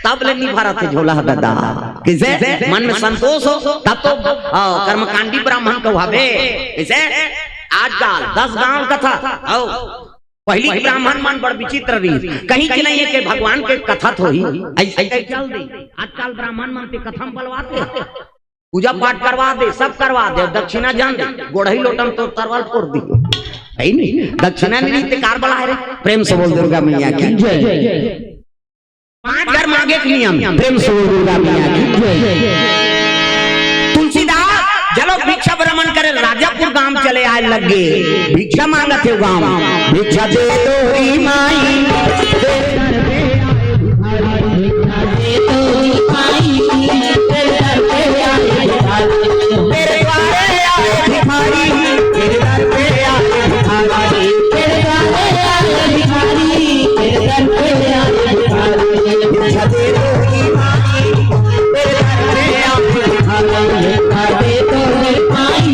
तब ले नी भरत हे झोला ह ददा। कइसे? मन में संतोष हो, तब तो, हाँ, कर्मकांडी ब्राह्मण कहाबे। कइसे? आजकल दस गांव कथा, हव। पहिली के ब्राह्मण मन बड़ विचित्र रहिस, कहीं के नहीं हे के भगवान के कथा थोही, अइसे, अइसे चल दे। आजकल ब्राह्मण मन ते कथा म बलवाथे, पूजा पाठ करवा दे, सब करवा दे, दक्षिणा जान दे, गोड़ही लोटा म तो तरवाल फोर दिही। हे नी? दक्षिणा नी रही ते काबर बलाय रे? प्रेम से बोल दुर्गा मैया की जय। पांच घर मांगे के नियम, प्रेम से बोल दुर्गा मैया की जय। तुलसीदास जब ओ भिक्षा भ्रमण करे, राजापुर गांव चले आय लगे, भिक्षा मांगत हे गांव, भिक्षा दे दो री माई, तेरे द्वारे आए भिखारी, तेरे दर पे आए भिखारी, तेरे द्वारे आए भिखारी, तेरे दर पे आए भिखारी, भिक्षा दे दो री माई, तेरे दर पे आए भिखारी, भिक्षा दे दो री माई,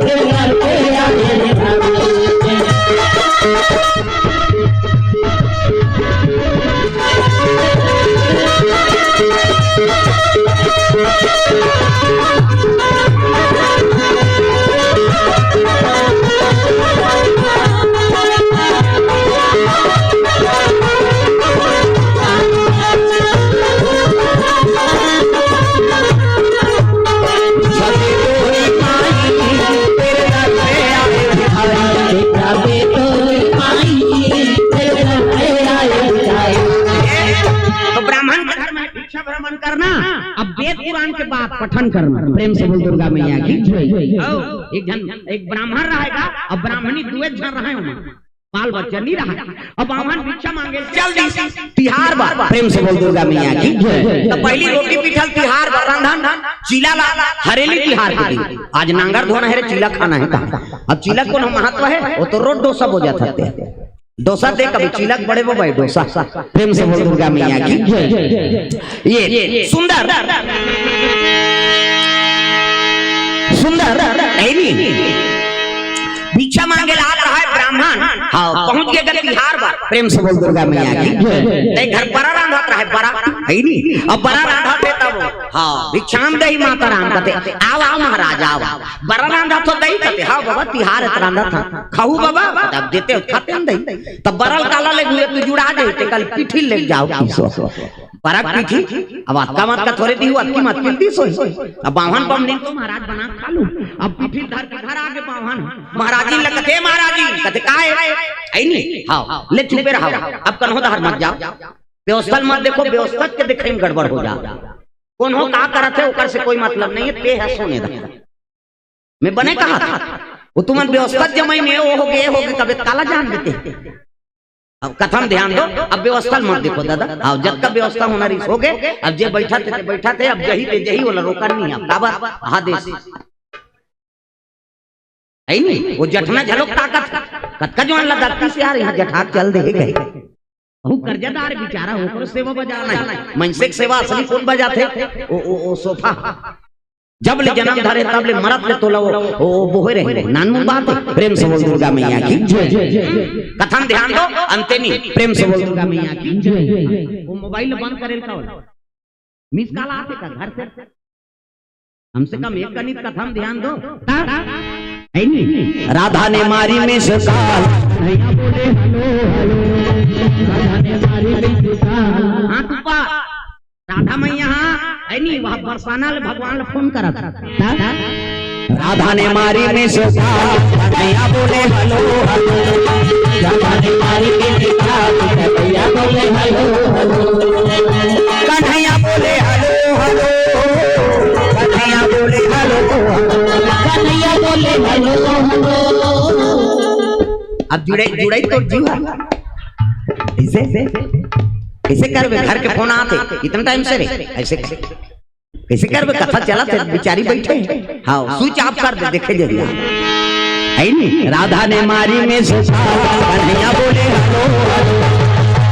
तेरे दर पे आए भिखारी। तो ब्राह्मण के घर में भिक्षा भ्रमण करना, अब वेद पुराण के बात पठन करना। प्रेम से बोल दुर्गा मैया की जय। हव, एक झन, एक ब्राह्मण रहय गा, अब ब्राह्मणी दुए झन रहय ओमा, बाल बच्चा नी रहय। अब बाम्हन भिक्षा मांगे चल दिस तिहार बर। प्रेम से बोल दुर्गा मैया की जय। त पहिली रोटी पीठल तिहार बर रांधन, चीला ला हरेली तिहार के दिन। आज नांगर धोना हे रे, चीला खाना हे कहा। अब चीला के कोनो महत्व हे? ओ तो रोज डोसा बोजाथे। डोसा दे कभी चीला के बड़े बबा डोसा। प्रेम से बोल दुर्गा मैया की जय। ये सुंदर, सुंदर, हे नी? भिक्षा मांगे ला आत रहय ब्राह्मण, हाँ, पहुंच गे गा तिहार बर। प्रेम से बोल दुर्गा मैया की जय। ते घर बरा रांधत रहय, बरा, हे नी? अब बरा रांधत हे तब, हाँ, भिक्षाम देहि मातरम् कथे, आव, आव महाराज, आव। बरा रांधत हो दई कथे, हाँ बबा, तिहार हे त रांधत हंव। खाहू बबा, तब देते हो, खाते न दई। तब बरा ल काला ले गुए, तू जुड़ा जाही, ते काली पीठी ल लेके जाव, किसो। बरा के पीठी, अब अतका मत का थोरे दिहू, अतकी मत किल दिस होही। अब बाम्हन बम नहीं तो महाराज बना के खा लू। अब पीठी ल धर के घर आगे बाम्हन। महाराजिन ल कथे, महाराजिन, कथे, "काय?" "हे नी, हाँ, ले चुपे रहा, अब कन्हो डहर मत जाव। व्यवस्था ल मत देखो, व्यवस्था के देखई म गड़बड़ हो जाय। कोनो का करत हे, ओकर से कोई मतलब नहीं हे, ते ह सोने दा।" मैं बने कहा था, ओ तुमन व्यवस्था जमई में ओ होगे, ए होगे, कबे काला जान देते। अब कथा म ध्यान दो, अब व्यवस्था ल मत देखो दादा, अब जतका व्यवस्था होना रहिस होगे, अब जे बइठत हे, ते बइठत हे, अब जही ते जही, ओला रोका नहीं हे, अब काबर? आदेश। हे नी? ओ जठना झलोक ताकत, कतका जुवान ला दकतीस यार, इहाँ जठा के चल देहे कहे। अहू कर्जादार बिचारा, ओकरो सेवा बजाना हे। मनसे के सेवा असली कोन बजाथे? ओ, ओ, ओ सोफा। जब ले जनम धरे, तब ले मरत ले तोला ओ, ओ, ओ बोहे रहे। नानमुन बात हे। प्रेम से बोल दुर्गा मैया की जय। कथा म ध्यान दो, अंते नी। प्रेम से बोल दुर्गा मैया की जय। ओ मोबाइल बंद करे का होला? मिस कॉल आथे का घर से? कम से कम एक कनिक कथा म ध्यान दो। हे नी? राधा ने मारी मिस कॉल। भैया बोले, "हेलो, हेलो।" राधा ने मारी मिस कॉल। हाँ, तू पा। राधा मैया, हाँ, हे नी, वह बरसाना ले भगवान ले फोन करत। राधा ने मारी मिस कॉल, कन्हैया बोले हेलो हेलो। राधा ने मारी मिस कॉल, कन्हैया बोले हेलो हेलो। कन्हैया बोले हेलो हेलो। कन्हैया बोले हेलो हेलो। कन्हैया बोले हेलो हेलो। अब जुड़े जुड़े तो जीव ह। ऐसे ऐसे करबे, घर के फोन आते इतना टाइम से रे, ऐसे कैसे करबे? कथा चलत हे, बिचारी बैठे हे। हाँ, स्विच ऑफ कर दे, देखे जरिया। है नी? राधा ने मारी में सुसार, कन्हैया बोले हलो हलो।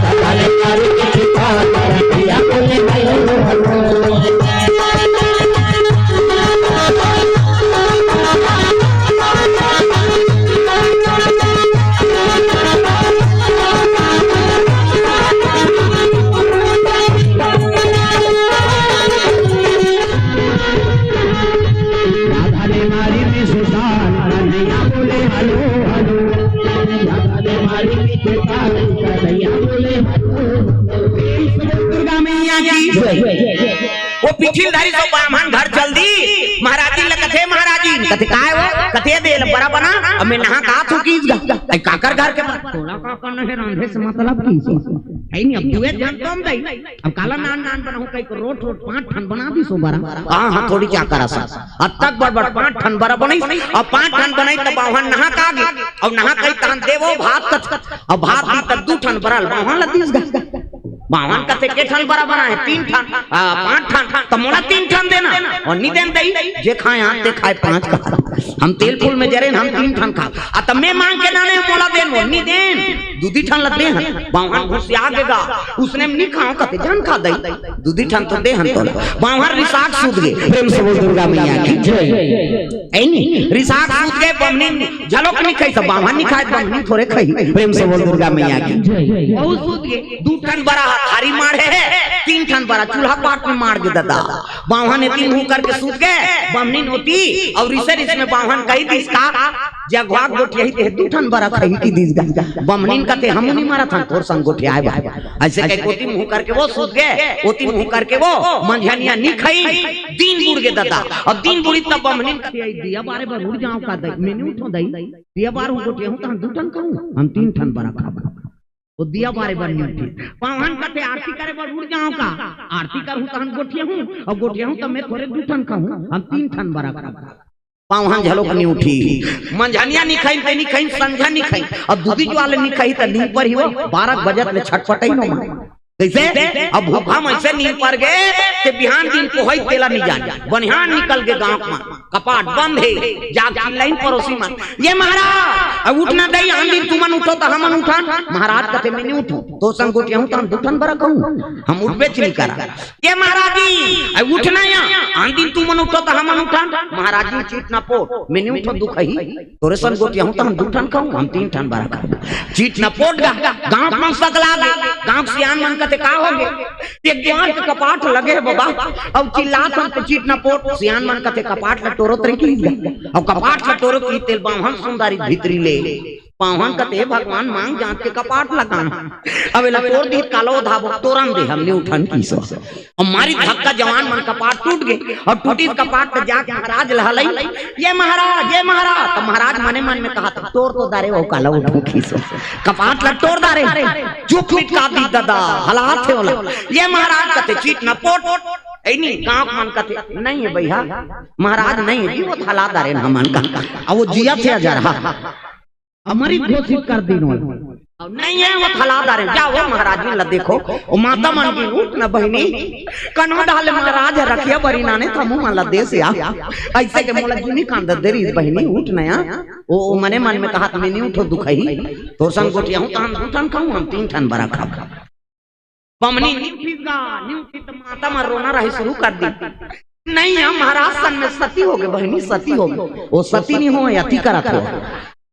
राधा ने मारी में सुसार, कन्हैया बोले हलो हलो। राधा ने मारी में सुसार, कन्हैया बोले हलो हलो। राधा ने मारी में सुसार, कन्हैया बोले हलो हलो। दुर्गा मैया की जय। वो पिठिल धारी सब ब्राह्मण घर चल दी। महाराज जी ल कथे, महाराज जी कथे, "काय वो?" कथे, "दे ल बरा बना, अब मैं नहा का थू कीस गा।" "अई काकर घर के बरा?" "तोला का करना हे, रांधे से मतलब की सो?" "अई नहीं, अब दुए जान कम दई, अब काला नान नान बनाहूं, कई को रोट रोट पांच ठन बना दी सो बरा।" "हाँ हाँ, थोड़ी क्या करा सा, अब तक बड़ बड़ पांच ठन बरा बनई, अब पांच ठन बनई तब बाहन नहा का गे, अब नहा कई तान देवो भात कथ, अब भात दी तब दू ठन बरा बाहन ल दीस गा।" बावन कथे के ठन बरा बना हे? तीन ठन, आ, पांच ठन, त मोला तीन ठन देना। अउ नी देन दई, जे खाय आंत ते खाय पांच का। हम तेल फूल में जरेन, हम तीन ठन खाब। आ त मैं मांग के लाने मोला देन, वो नी देन। दूधी ठन ल देहन। बावन घुसिया गे गा, उसने नी खाव कथे, झन खा दई। दूधी ठन तो देहन तोला। बावन रिसाक सूत गे। प्रेम से बोल दुर्गा मैया की जय। ऐ नी, रिसाक सूत गे, बमनी झलक नी खाई, त बावन नी खाय, बमनी थोरे खाई। प्रेम से बोल दुर्गा मैया की। बहुत सूत गे, दू ठन बरा थारी माढ़े हे, तीन ठन बरा चूल्हा पाट में माढ़ गे ददा। बावन एती मुंह करके सूत गे, बमनी नोती, अउ रिसे रिस में बावन कही दिस का, जे अघवा गोठियाही ते दू ठन बरा खाही कि दिस गा। बमनिन कथे, "हमू नी मरत हन, तोर संग गोठियाय बा।" अइसे कहि ओती मुंह करके वो सूत गे, ओती मुंह करके वो मंझनिया नी खाई, दिन बुड़ गे ददा। अब दिन बुड़ी तब बमनिन कथे, "अई दिया बारे बर उठ जाव का दई, मैं नी उठों दई।" दिया बार हूँ गोठियाहूँ, तहन दू ठन खाहूँ, हम तीन ठन बरा खाबो। वो दिया बारे बर नी उठी। बावन कथे आरती करे बर उठ जाव का, आरती करहूँ तहन गोठियाहूँ, अउ गोठियाहूँ त मैं थोरे दू ठन खाहूँ, हम तीन ठन बरा खाबो। बावन झलक नी उठी, मंझनिया नी खाइन, ते नी खाइन, संझा नी खाइन, अब दूधी ज्वार ले नी खाही त नींद परही वो, बारह बजत ले छटपटई नो मां। कइसे? अब भूखा म अइसे नींद पर गे, ते बिहान दिन कोहई तेला नी जाने। बनिहान निकल गे गांव म, कपाट बंद हे, जाके चिल्लाइन परोसी मन, "ये महाराज, अब उठना दई, आन दिन तुमन उठो त हमन उठन।" महाराज कथे, "मैं नी उठों, तोर संग गोठियाहूँ त हम दू ठन बरा खाहूँ, हम उठबेच नी करा।" "ये महाराज जी, अब उठना या, आन दिन तुमन उठो त हमन उठन।" महाराज जी, "चीट न पोट, मैं नी उठों दुखही।" तोरे संग गोठियाहूँ त हम दू ठन खाहूँ, हम तीन ठन बरा खाबो। चीट न पोट गा, गांव मन सकला गे, गांव सियान मन कथे का होगे? एक ज्वार के कपाट लगे हे बबा, अउ चिल्लात हन त चीट न पोट, सियान मन कथे कपाट ल टोरत रही कि, अउ कपाट ल टोरत रही तेला बावन सुंदरी भीतरी ले। बावन कथे भगवान मांग जांच के कपाट ल गांव। अब एला टोर दिही काला ओधाबो, टोरन दे हम नी उठन किसो। अउ मारी धक्का जवान मन कपाट टूट गे, अउ टूटिस कपाट त जाके महाराज ल हलई, "ये महाराज, ये महाराज।" त महाराज मने मन में कहत, "टोर तो दारे वो काला उठो किसो। कपाट ल टोर दारे।" चुप मिटका दी ददा, हलात हे ओला। "ये महाराज," कथे, "चीट न पोट।" ऐ नी, गांव मन कथे, "नहीं हे भैया, महाराज नहीं हे जी, वो हला दारे हमन का।" अब वो जियत हे अजरहा। अब मरित घोषित कर दिन ओला। अब नहीं हे, वो हला दारे, जाव वो महाराज जी ल देखो, वो माता मन की, "उठ न बहिनी, कन्हो डाले महाराज ह रखिया बरी नाने, त हमू मन ल देस या।" अइसे के मोला जुनी कांदत दे रहिस बहिनी, "उठ न या।" वो, वो मने मन में कहत, "मैं नी उठों दुखही, तोर संग गोठियाहूँ, तहन दू ठन खाहूँ, हम तीन ठन बरा खाबो।" बमनी नी उठिस गा, नी उठिस त माता मन रोना रहे शुरू कर दी। "नहीं, हम महाराज सन में सती होगे बहिनी, सती होगे।" वो सती नी हो, अति करत हो।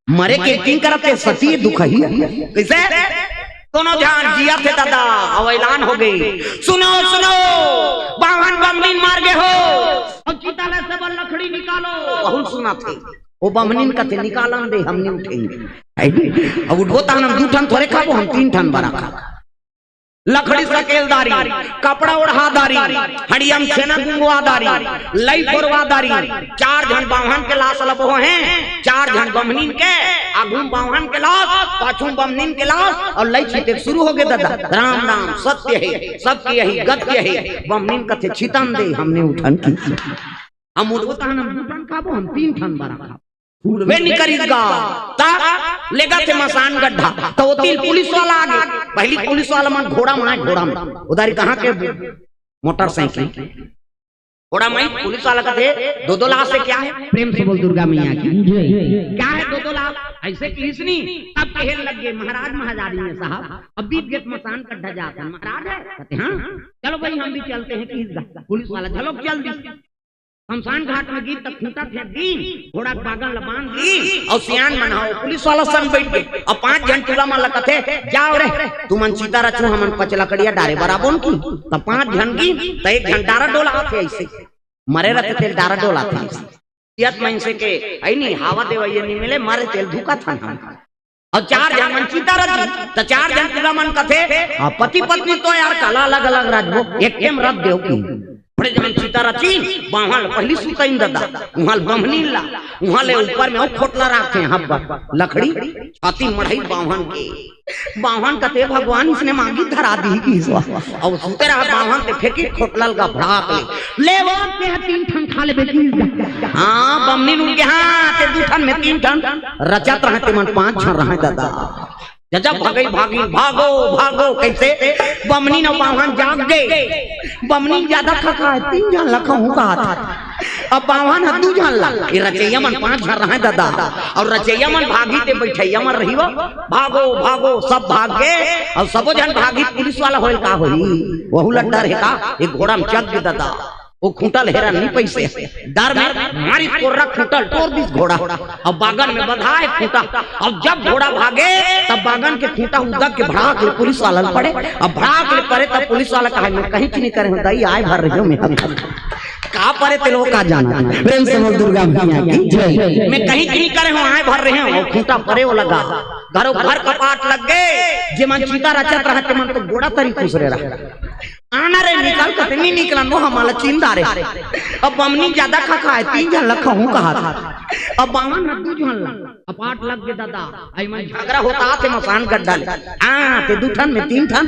मरे के किंग करत हे, सती दुखही। कइसे? दोनों झन जियत हे ददा, अउ ऐलान होगे। "सुनो, सुनो, बावन बमनिन मार गे हो। अउ चिता ले से बर लकड़ी निकालो।" बहुत सुनत हे। वो बमनिन कथे, "निकालन दे, हम नी उठेंगे।" अब उठबो तहन हम दू ठन थोरे खाबो, हम तीन ठन बरा खाबो। लकड़ी सकेल दारी, कपड़ा ओढ़ा दारी, हड़िया म छेना गुंगवा दारी, लई फोरवा दारी, चार झन बाम्हन के लास ल बोहे, चार झन बम्हनिन के, आघू म बाम्हन के लास, पाछू म बम्हनिन के लास, अउ लई छिते शुरू होगे ददा। राम नाम सत्य हे, सबके यही गत्य हे। बम्हनिन कथे, "छितन दे, हम नी उठन किसो।" हम उठबो तहन हम दू ठन खाबो, हम तीन ठन बरा खाबो। उठबे नी करिस गा। त लेगथे मसान गड्ढा, त ओती ले पुलिस वाला आगे। पहिली पुलिस वाला मन घोड़ा म आय, घोड़ा म। ओ दारी कहाँ के मोटरसाइकिल, घोड़ा म आय, पुलिस वाला कथे, "दो दो लाश हे क्या?" प्रेम से बोल दुर्गा मैया की। क्या हे दो दो लाश? अइसे कहिस नी, तब कहे लग गे, "महाराज, महाराज आय साहब, अब बीत गे त मसान गड्ढा जात हन।" "महाराज हे?" कथे, "हाँ।" "चलो भाई, हम भी चलते हैं।" कहिस गा पुलिस वाला, चलो चल दिस। शमशान घाट म गिस त खूंटा फेंक दिस, घोड़ा के बागन ल बांध दिस, अउ सियान मन ह ओ पुलिस वाला संग बइठ गे। अब पांच झन टूरा मन ल कथे, "जाव रे, तुमन चिता रचहू, हमन पचलकड़िया डारे बर आबोन।" कहिस त पांच झन गिस, त एक झन डारा डोलाथे अइसे, मरे रथे तेला डारा डोलाथे अइसे। यत मइनसे के, अइ नी, हवा देवइया नी मिले, मरे तेला धुकाथन हम। अउ चार झन मन चिता रचिन, त चार झन टूरा मन कथे, "हाँ, पति पत्नी तो यार काला अलग-अलग रचबो, एके म रच देव।" कहिन बड़े झन चिता रचिन, बाम्हन ल पहिली सुतइन ददा, उहाँ ले बम्हनीन ला, उहाँ ले ऊपर में अउ खोटला राखथे, हाँ, ब-, लकड़ी, छाती मढ़ई बाम्हन के। बाम्हन कथे, "भगवान इसने मांगी धरा दिही।" कहिस वा। अउ सुते रहा बाम्हन ते फेंकिस खोटला ल गा भड़ाक ले, "ले वो, तें तीन ठन खा लेबे।" कहिस गा। हाँ, बम्हनीन उठ गे, "हाँ, तें दू ठन, में तीन ठन।" रचत रहय, तेमन पांच झन रहय ददा। जब भगई भागिन, "भागो, भागो।" कइसे? बम्हनीन अउ बाम्हन जाग गे। बम्हनीन जादा खखाय, तीन झन ल खहूं कहत हे। अब बाम्हन ह दू झन ल, ए रचइया मन पांच झन रहय ददा। अउ रचइया मन भागिस ते बइठइया मन रहिस वो, "भागो, भागो।" सब भाग गे। अउ सबो झन भागिस, पुलिस वाला होय ले का होही? वहू ल डर हे का? ए घोड़ा म चघ गे ददा। ओ खूंटा ल हेरन नी पइसे। डर में मारिस कोर्रा, खूंटा ल टोर दिस घोड़ा। अब बागन में बंधाय खूंटा। अब जब घोड़ा भागे, तब बागन के खूंटा उदक के भड़ाक ले पुलिस वाला ल परे। अब भड़ाक ले परे, तब पुलिस वाला कहय, "में कहीं च नी करे हंव दाई, आय भर रहेंव में।" का परे तेला ओ का जानत हे। प्रेम से बोल दुर्गा मैया की जय। "में कहीं च नी करे हंव, आय भर रहेंव।" अउ खूंटा परे ओ लगा। घरो घर कपाट लग गे, जेमन चिता रचत रहय, तेमन तो गोड़ा तरी खुसरे रहय। "आना रे, निकल।" कथे, "नी निकलन वो, हमला चिन डारे।" अब बम्हनीन जादा खखाय, तीन झन ल खहूं कहत हे। अब बाम्हन ह दू झन ल, कपाट लग गे ददा। अइ मन झगरा होत हे मसान गड्ढा ले। हाँ, तें दू ठन, में तीन ठन,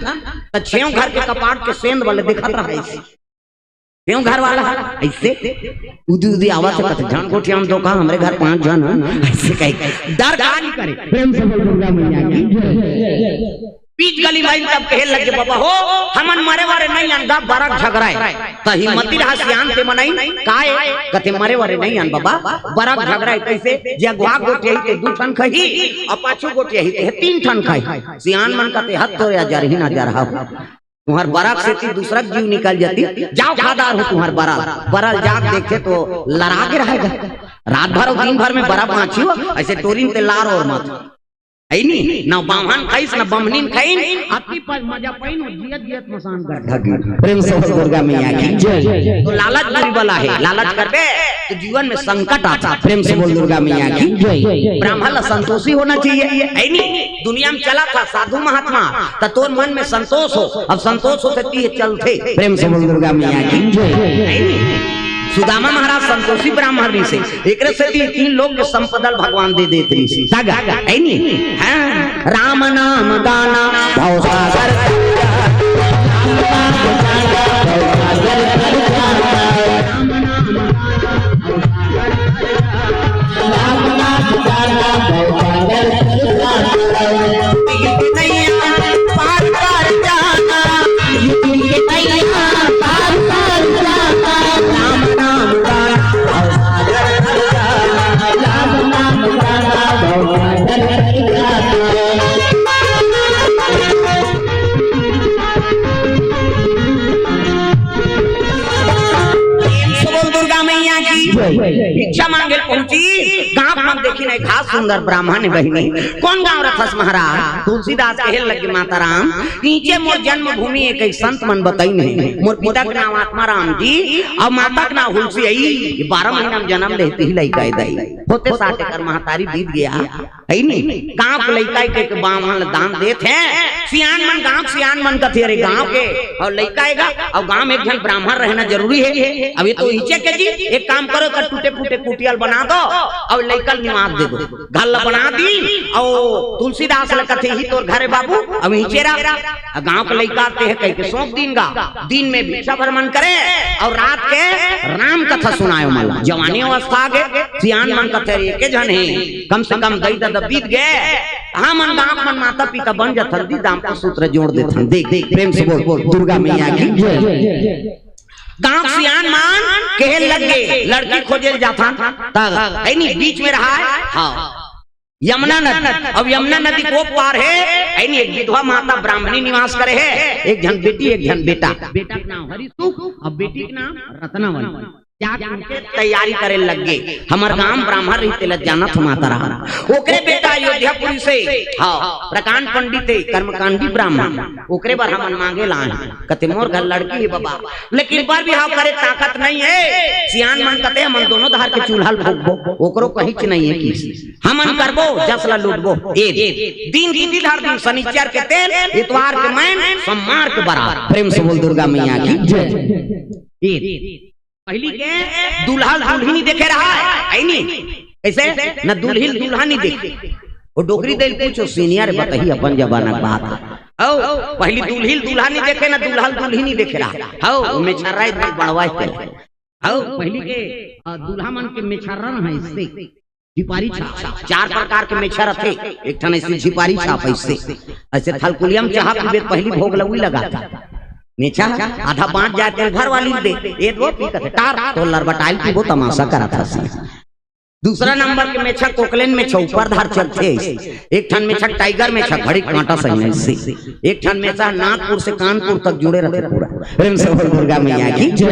त छेंव घर के कपाट के सेंध वाले देखत रहय। छेंव घर वाला अइसे उदी उदी आवत हे, कथे, "झन गोठियावन तो का, हमरे घर पांच झन हन।" अइसे कहिके डर का नी करे। प्रेम से बोल दुर्गा मैया की जय। बीच गली म आइन तब कहे लगे, "बबा हो, हमन मरे वरे नइ अन गा, बरा के झगरा ए।" त हिम्मती रहा सियान ते मनई, "काय?" कथे, "मरे वरे नइ अन बबा, बरा के झगरा ए।" कइसे? जे अगवा गोठियाही ते दू ठन खही, अउ पाछू गोठियाही ते तीन ठन खही। सियान मन कथे, "हद तो या जरही ना जरहा हो।" तुंहर बरा के सेती दूसरा के जीव निकल जातिस। जाव खा डारहूं तुंहर बरा ल। बरा ल जाके देखथे तो लरा गे रहय गा। रात भर अउ दिन भर में बरा बांचही हो, अइसे टोरिन ते लार ओर मत। अइ नी, न बाम्हन खइस, न बम्हनीन खइन, अति प-, मजा पइन, जियत जियत मसान गड्ढा गे। प्रेम से बोल दुर्गा मैया की जय। तो लालच बुरी बला हे, लालच करबे तो जीवन में संकट आथे। प्रेम से बोल दुर्गा मैया की जय। ब्राह्मण ला संतोषी होना चाहिए, अइ नी? दुनिया में चलत हस साधु महात्मा, त तोर मन में संतोष हो। अब संतोष होथे त ये चलथे। प्रेम से बोल दुर्गा मैया की जय। है नी? सुदामा महाराज संतोषी ब्राह्मण रिहिसे, एकरे सेती तीन लोक के संपदा ल भगवान दे देत रिहिसे। का गा? है नी? हाँ। राम नाम गाना भवसागर तर जाना। राम नाम गाना भवसागर तर जाना। राम नाम गाना भवसागर तर जाना। प्रेम से बोल दुर्गा मैया की। जय। भिक्षा मांगे ल पहुंची, गांव म देखिन एक घास सुंदर ब्राह्मण बहिनी। कोन गांव रथस महाराज? तुलसीदास कहे लगे, माता राम, इहेंच मोर जन्मभूमि ए, कई संत मन बताइन हे। मोर पिता के नाम आत्माराम जी अउ माता के नाम हुलसी अई। ये बारह महीना में जन्म लेते ही लइका ए दाई। होते साठ एकर महतारी बीत गे। है नी? गांव के लइका के, के बाम्हन ल दान देत हे, सियान मन, गांव के सियान मन कथे, "अरे, गांव के अउ लइका हे गा, अउ गांव में एक झन ब्राह्मण रहना जरूरी हे।" अब ये तो इहिचे के जी, एक काम करो, एकर टूटे फूटे कुटिया ल बना दो अउ लइका ल निवास दे दो। घर ल बना दीन अउ तुलसीदास ल कथे, "इही तोर घर हे बाबू, अब इहिचे रह।" अउ गांव के लइका आथे कहिके सौंप दीन गा। दिन में भिक्षा भर मन करे अउ रात के राम कथा सुनाए मन ला। जवानी अवस्था आगे, सियान मन कथे, "अरे, एके झन हे, कम से कम दई ददा बीत गे।" हमन गांव मन माता पिता बन जथन दी, दाम्पत्य सूत्र जोड़ देथन। देख, देख, प्रेम से बोल, बोल, दुर्गा मैया की जय। गांव सियान मन कहे लग गे, लड़की खोजे ल जाथन, त हे नी, बीच में रहा हे, हाँ, यमुना नदी। अब यमुना नदी को पार हे, हे नी, एक विधवा माता ब्राह्मणी निवास करे हे, एक झन बेटी, एक झन बेटा। बेटा के नाम हरि सुख, अब बेटी के नाम रत्नावली। जाके तैयारी करे लग गे। हमर गांव ब्राह्मण रहिस, तेला जानत हो माता राम। ओकरे बेटा अयोध्यापुरी से, हाँ, प्रकांड पंडित हे, कर्मकांडी ब्राह्मण, ओकरे बर हमन मांगे ल आए हन। कथे, "मोर घर लड़की हे बबा, लेकिन बर बिहाव करे ताकत नइ हे।" सियान मन कथे, "हमन दोनों धार के चूल्हा ल फूकबो, ओकरो कहीच नइ हे किस। हमन करबो, जस ल लूटबो।" ए दिन, दिन, दिन, हर दिन, शनिचर के तेल, इतवार के मैन, सोमवार के बरात। प्रेम से बोल दुर्गा मैया की जय। ए पहिली के दूल्हा ल दुल्हिन देखे रहा हे, हे नी? कइसे? न दुल्हिन दूल्हा नइ देखे। ओ डोकरी दई ल पूछो, senior बताही, अपन जमाना के बात हे। हव, पहिली दुल्हिन दूल्हा नइ देखे, न दूल्हा ल दुल्हिन देखे रहा। हव, ओ मेछर्रा हे, बड़वा हे। हव, पहिली के, अ, दूल्हा मन के मेछर्रा रहा हे, अइसे झिपारी छाप, चार प्रकार के मेछा रथे। एक ठन अइसे झिपारी छाप, अइसे, अइसे थलकुलिया म चाहा पीबे त पहिली भोग ल उही लगाथे। मेछा आधा बांच जाय तेला घर वाली ल दे, ए दो पी कथे, "टार, तोर लरबटाइल पीबो, तमाशा करत हस।" दूसरा नंबर के मेछा कोकलेन मेछा, ऊपर धार चलथे। एक ठन मेछा टाइगर मेछा, घड़ी कांटा सही अइसे। एक ठन मेछा नागपुर से कानपुर तक जुड़े रथे पूरा। प्रेम से बोल दुर्गा मैया की जय।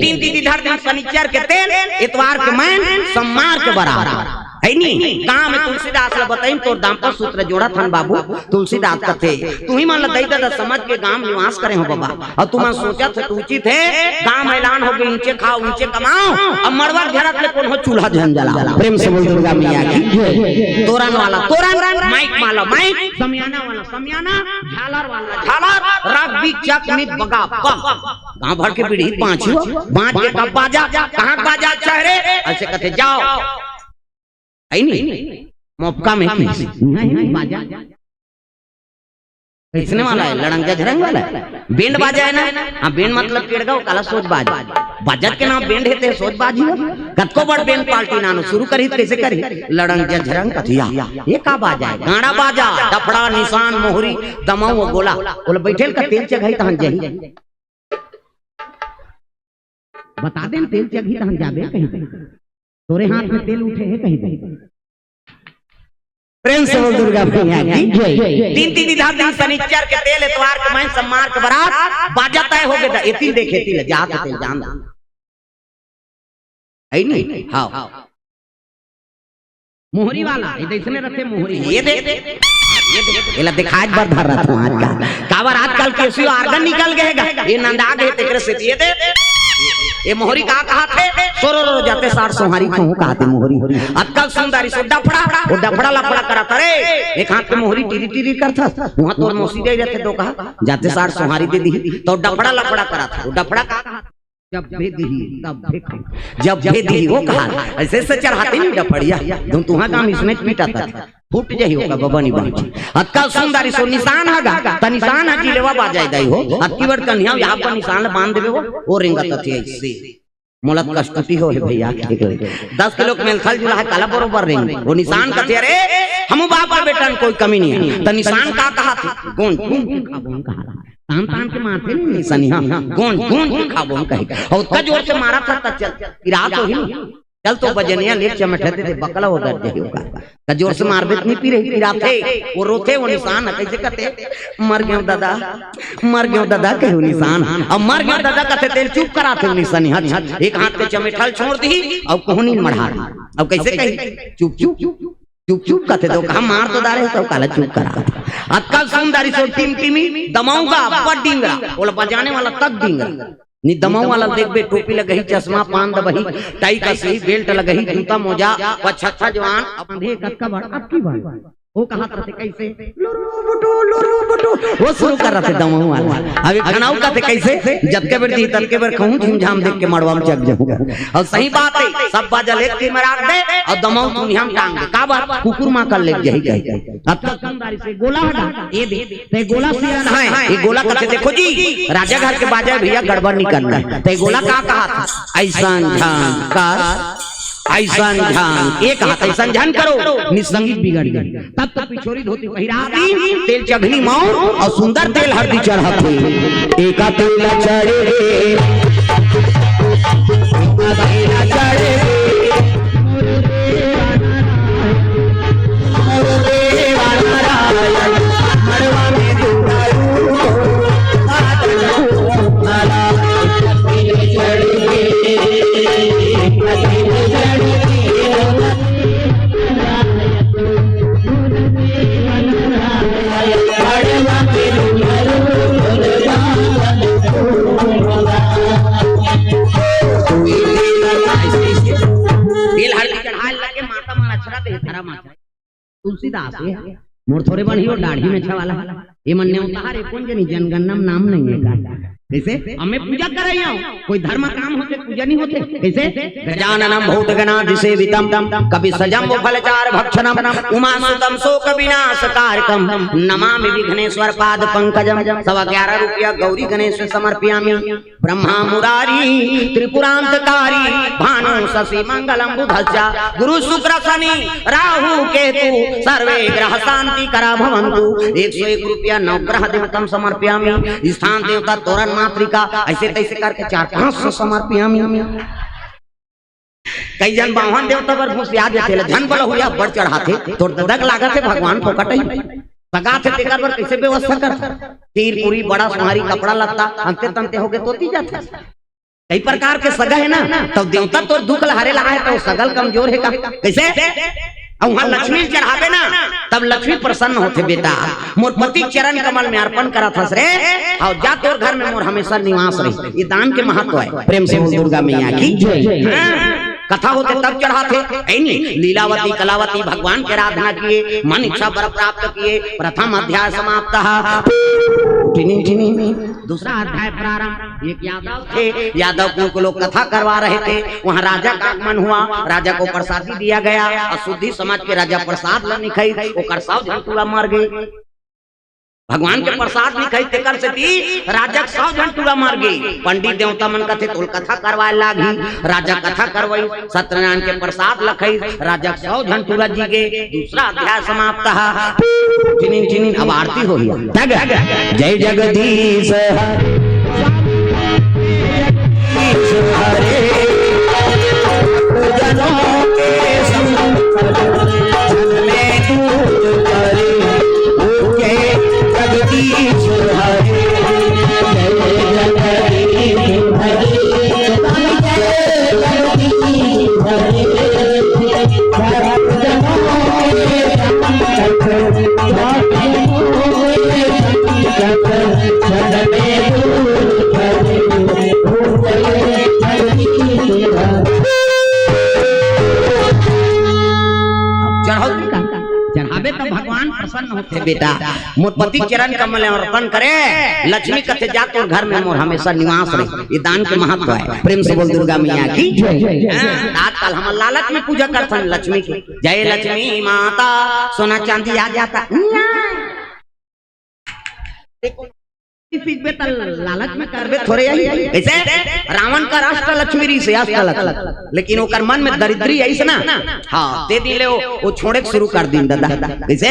दिन, दिन, दिन, हर दिन शनिचर के तेल, इतवार के मैन, सोमवार के बरात। हे नी? गांव में तुलसीदास ल बताइन, तोर दाम्पत्य सूत्र जोड़त हन बाबू। तुलसीदास कथे, तुही मन ल दई ददा समझ के गांव निवास करे हो बबा। अउ तुमन सोचत हो त उचित हे, गांव में ऐलान हो गे, इहिचे खाव, इहिचे कमाव, अब मड़वा ल झरत ले कोनो चूल्हा झन जलाव। प्रेम से बोल दुर्गा मैया की जय। तोरन वाला तोरन, माइक वाला माइक, समियाना वाला समियाना, झालर वाला झालर, रग बीच चक मित बगा बम। गांव भर के पीढ़ी पांच हो, बांच के कब बाजा, कहां के बाजा अच्छा हे रे? अइसे कथे, जाव। हे नी? मोपका में की? नहीं, नहीं, बाजा। कइसने वाला हे? लड़ंग झरंग वाला हे? बेंड बाजा हे ना? हां, बेंड मतलब केड़गा, काला सोज बाज। बाजत के नाम बेंड हे ते सोज बाज ही हो। कतको बड़ बेंड पार्टी नानो सुरू करही त कइसे करही? लड़ंग झरंग कथिया। ए का बाजा हे? गांड़ा बाजा, डफड़ा, निसान, मोहरी, दमऊ अउ गोला। ओला बइठे ल का तेल चघाही तहन जाही। बता देन, तेल चघही तहन जाबे कहिबे। तोरे हाथ में तेल उठे हे कहिबे। प्रेम से बोल दुर्गा मैया की जय। दिन, दिन, दिन, हर दिन शनिचर के तेल, इतवार के मैन, सोमवार के बरात, बाजा तय हो गे त एती ल देखे, एती ल जात हे तेल जान। हे नी? हां। मोहरी वाला, ए दे अइसने रथे मोहरी। ए दे, ए दे, एला देखाय बर धर रथंव आजकल। काबर आजकल Casio organ निकल गे हे गा। ए नंदा गे हे तेकरे सेती ए दे। ए मोहरी का कहाथे? सोरो रो जाते साठ सोहारी कहूं कहाथे मोहरी। अतका सुंदर अइसे डफड़ा, ओ डफड़ा लफड़ा करत हे रे। एक हाथ के मोहरी टिरी टिरी करथस, उहां तोर मौसी जाय रथे तो कहा, जाते साठ सोहारी दे दिही, त डफड़ा लफड़ा करत हे। ओ डफड़ा का कहाथे? जब भेदिही, तब भेखम। जब भेदिही, ओ कहा, अइसे अइसे चढ़ाथे नी डफड़िया, धुन तुहां काम इसने पीटा था, फूट जाही ओकर बबा नी बांची। अतका सुंदर अइसे निसान हे गा, त निसान ह जिलेवा बाजाय दाई हो, अतकी बड़ कन्हिया यहां पर निसान ल बांध देबे हो, ओ रेंगत अथे अइसे। मोला त कस्तुती हो हे भइया, ठीक हे। दस किलो के मेलथल जुला हे, काला बरोबर रेंग, ओ निसान कथे, "अरे, हमू बाप के बेटा म कोई कमी नइ हे।" त निसान का कहाथे? गोंज, गोंज के खाबो कहा। तान तान के मारथे नी निसनिहा, गोंज गोंज के खाबो कहे। अउ ओतका जोर से मारत हे त चल, पिरात होही। चल तो बजनिया ले चमेठा दे दे, बकला हो डर जाही ओकर। त जोर से मारबे त नी पिरे, पिराथे। ओ रोथे, ओ निसान ह कइसे कथे, "मर गेंव ददा, मर गेंव ददा," कहे ओ निसान। अब "मर गेंव ददा" कथे तेला चुप कराथे ओ निसनिहा। एक हाथ के चमेठा ल छोड़ दिही, अउ कोहनी ल मढ़ा दिही। अब कइसे कही, "चुप, चुप।" चुप चुप कथे त ओ कहा, "मार तो डारे हो, त काला चुप करा।" अतका सुंदर अइसे टिमटिमी, दमऊ गा अब्बड़ डिंगरा, ओला बजाने वाला तक डिंगरा। नी दमऊ वाला देखबे, टोपी लगही, चश्मा, पान दबही, टाई कसही, बेल्ट लगही, जूता मोजा, पछत्ता जवान, अब अंधे कतका बड़, अतकी बड़। वो कहा था कैसे? लुरु बुटु, लुरु बुटु। वो शुरू कर रहा थे दमऊ वाला। अब एक घनाऊ का थे कैसे? जतके बेर दी, ततके बेर कहूँ झिमझाम देख के मड़वा में चढ़ जाऊंगा। और सही बात है, सब बाजल एक तीर में राख दे और दमऊ दुनिया में टांग दे। का बात? कुकुर माँ कर ले यही कह के। अब तक दुकानदारी से गोला हटा, ये दे, ते गोला सिया ना है, ये गोला कथे देखो जी, राजा घर के बाजा भैया गड़बड़ नहीं करना है। ते गोला का कहा था? ऐसा झांक कर ऐसन झन, एक हाथ ऐसन झन करो, निसंगीत बिगड़ गई। तब तो पिछोरी धोती पहिरा दी, तेल चघनी मौर और सुंदर तेल हरदी चढ़ाथे। एका तेल चढ़े रे, एका तेल चढ़े रे, मोर देवा नारायण, मड़वा में दुआरू, बात भला। तेल हरदी चढ़ाए लगे, माता मन अक्षरा दे धरा माता। तुलसीदास ये मोर थोरे बन ही वो दाढ़ी में छवाला। ये मन नेवता हरे कोन जनी जनगणना में नाम नहीं है का? कैसे? हमें पूजा कर रही हूँ, कोई धर्म काम होते पूजा नहीं होते। कैसे? गजाननम भूतगणादिसेवितम कपि सजम फलचार भक्षणम उमासुतम शोक विनाश कारकम नमामि विघ्नेश्वर पाद पंकजम। सवा ग्यारह रुपया गौरी गणेश समर्पयामि। ब्रह्मा मुरारी त्रिपुरांतकारी भानु शशि मंगलम बुधस्या गुरु शुक्र शनि राहु केतु सर्वे ग्रह शांति करा भवंतु। एक सौ एक रुपया नवग्रह देवतम समर्पयामि। स्थान देवता तोरण मातृका ऐसे तैसे करके चार पांच सौ समर्पयामि। कई जन बाहन देवता बर घुसिया देथे, ले झन बलहुया बड़ चढ़ाथे। तोर ददक लागत हे भगवान फोकट ही सगा थे, तेकर बर कैसे व्यवस्था कर? तीर पूरी बड़ा सुहारी कपड़ा लत्ता अंते तंते होके तोती जाथे। कई प्रकार के सगा है ना, तब देवता तोर दुख लहारे लहा है तो सगल कमजोर है का? कैसे? अउ वहां लक्ष्मी चढ़ावे ना, तब लक्ष्मी प्रसन्न होथे। बेटा, मोर पति चरण कमल में अर्पण करा थस रे, अउ जा तोर घर में मोर हमेशा निवास रही। ये दान के महत्व है। प्रेम से बोल दुर्गा मैया की जय। हाँ, कथा होथे तब चढ़ाथे, है नी? लीलावती कलावती भगवान के आराधना किए, मन इच्छा वर प्राप्त किए, प्रथम अध्याय समाप्त। टिनी टिनी। दूसरा अध्याय प्रारंभ। एक यादव थे, यादव कुल को लोग कथा करवा रहे थे। वहां राजा का आगमन हुआ, राजा को प्रसादी दिया गया और शुद्धि समाज के राजा प्रसाद ल निखाई, ओकर सौ झन टूरा मर गए। भगवान के प्रसाद निखाई, तेकर सेती राजा के सौ झन टूरा मर गए। पंडित देवता मन कथे तोल कथा करवाए लागही, राजा कथा करवाई। सत्यनारायण के प्रसाद ल खाई, राजा के सौ झन टूरा जी गे। दूसरा अध्याय समाप्त। चिनिन चिनिन, अब आरती होही। तग जय जगदीश हरे, जगदीश हरे। जनों के संकट जन में दूर करे, ओके जगदीश हरे। जय जगदीश हरे। चढ़ावे तो भगवान प्रसन्न होथे बेटा। मोर पति चरण कमल में अर्पण करे, लक्ष्मी कथे जा तोर घर में मोर हमेशा निवास रहे। ये दान के महत्व है। प्रेम से बोल दुर्गा मैया की जय। हाँ, आजकल हम लालच में पूजा करथन लक्ष्मी की। जय लक्ष्मी माता, सोना चांदी आ जाता। सीखबे त लालच में करबे थोरे आही। ऐसे रावण का अष्ट लक्ष्मी रहिसे, अष्ट लक्ष्मी, लेकिन ओकर मन में दरिद्री आइस ना। हाँ, ते दिन ले वो, वो छोड़े के शुरू कर दिन दादा। ऐसे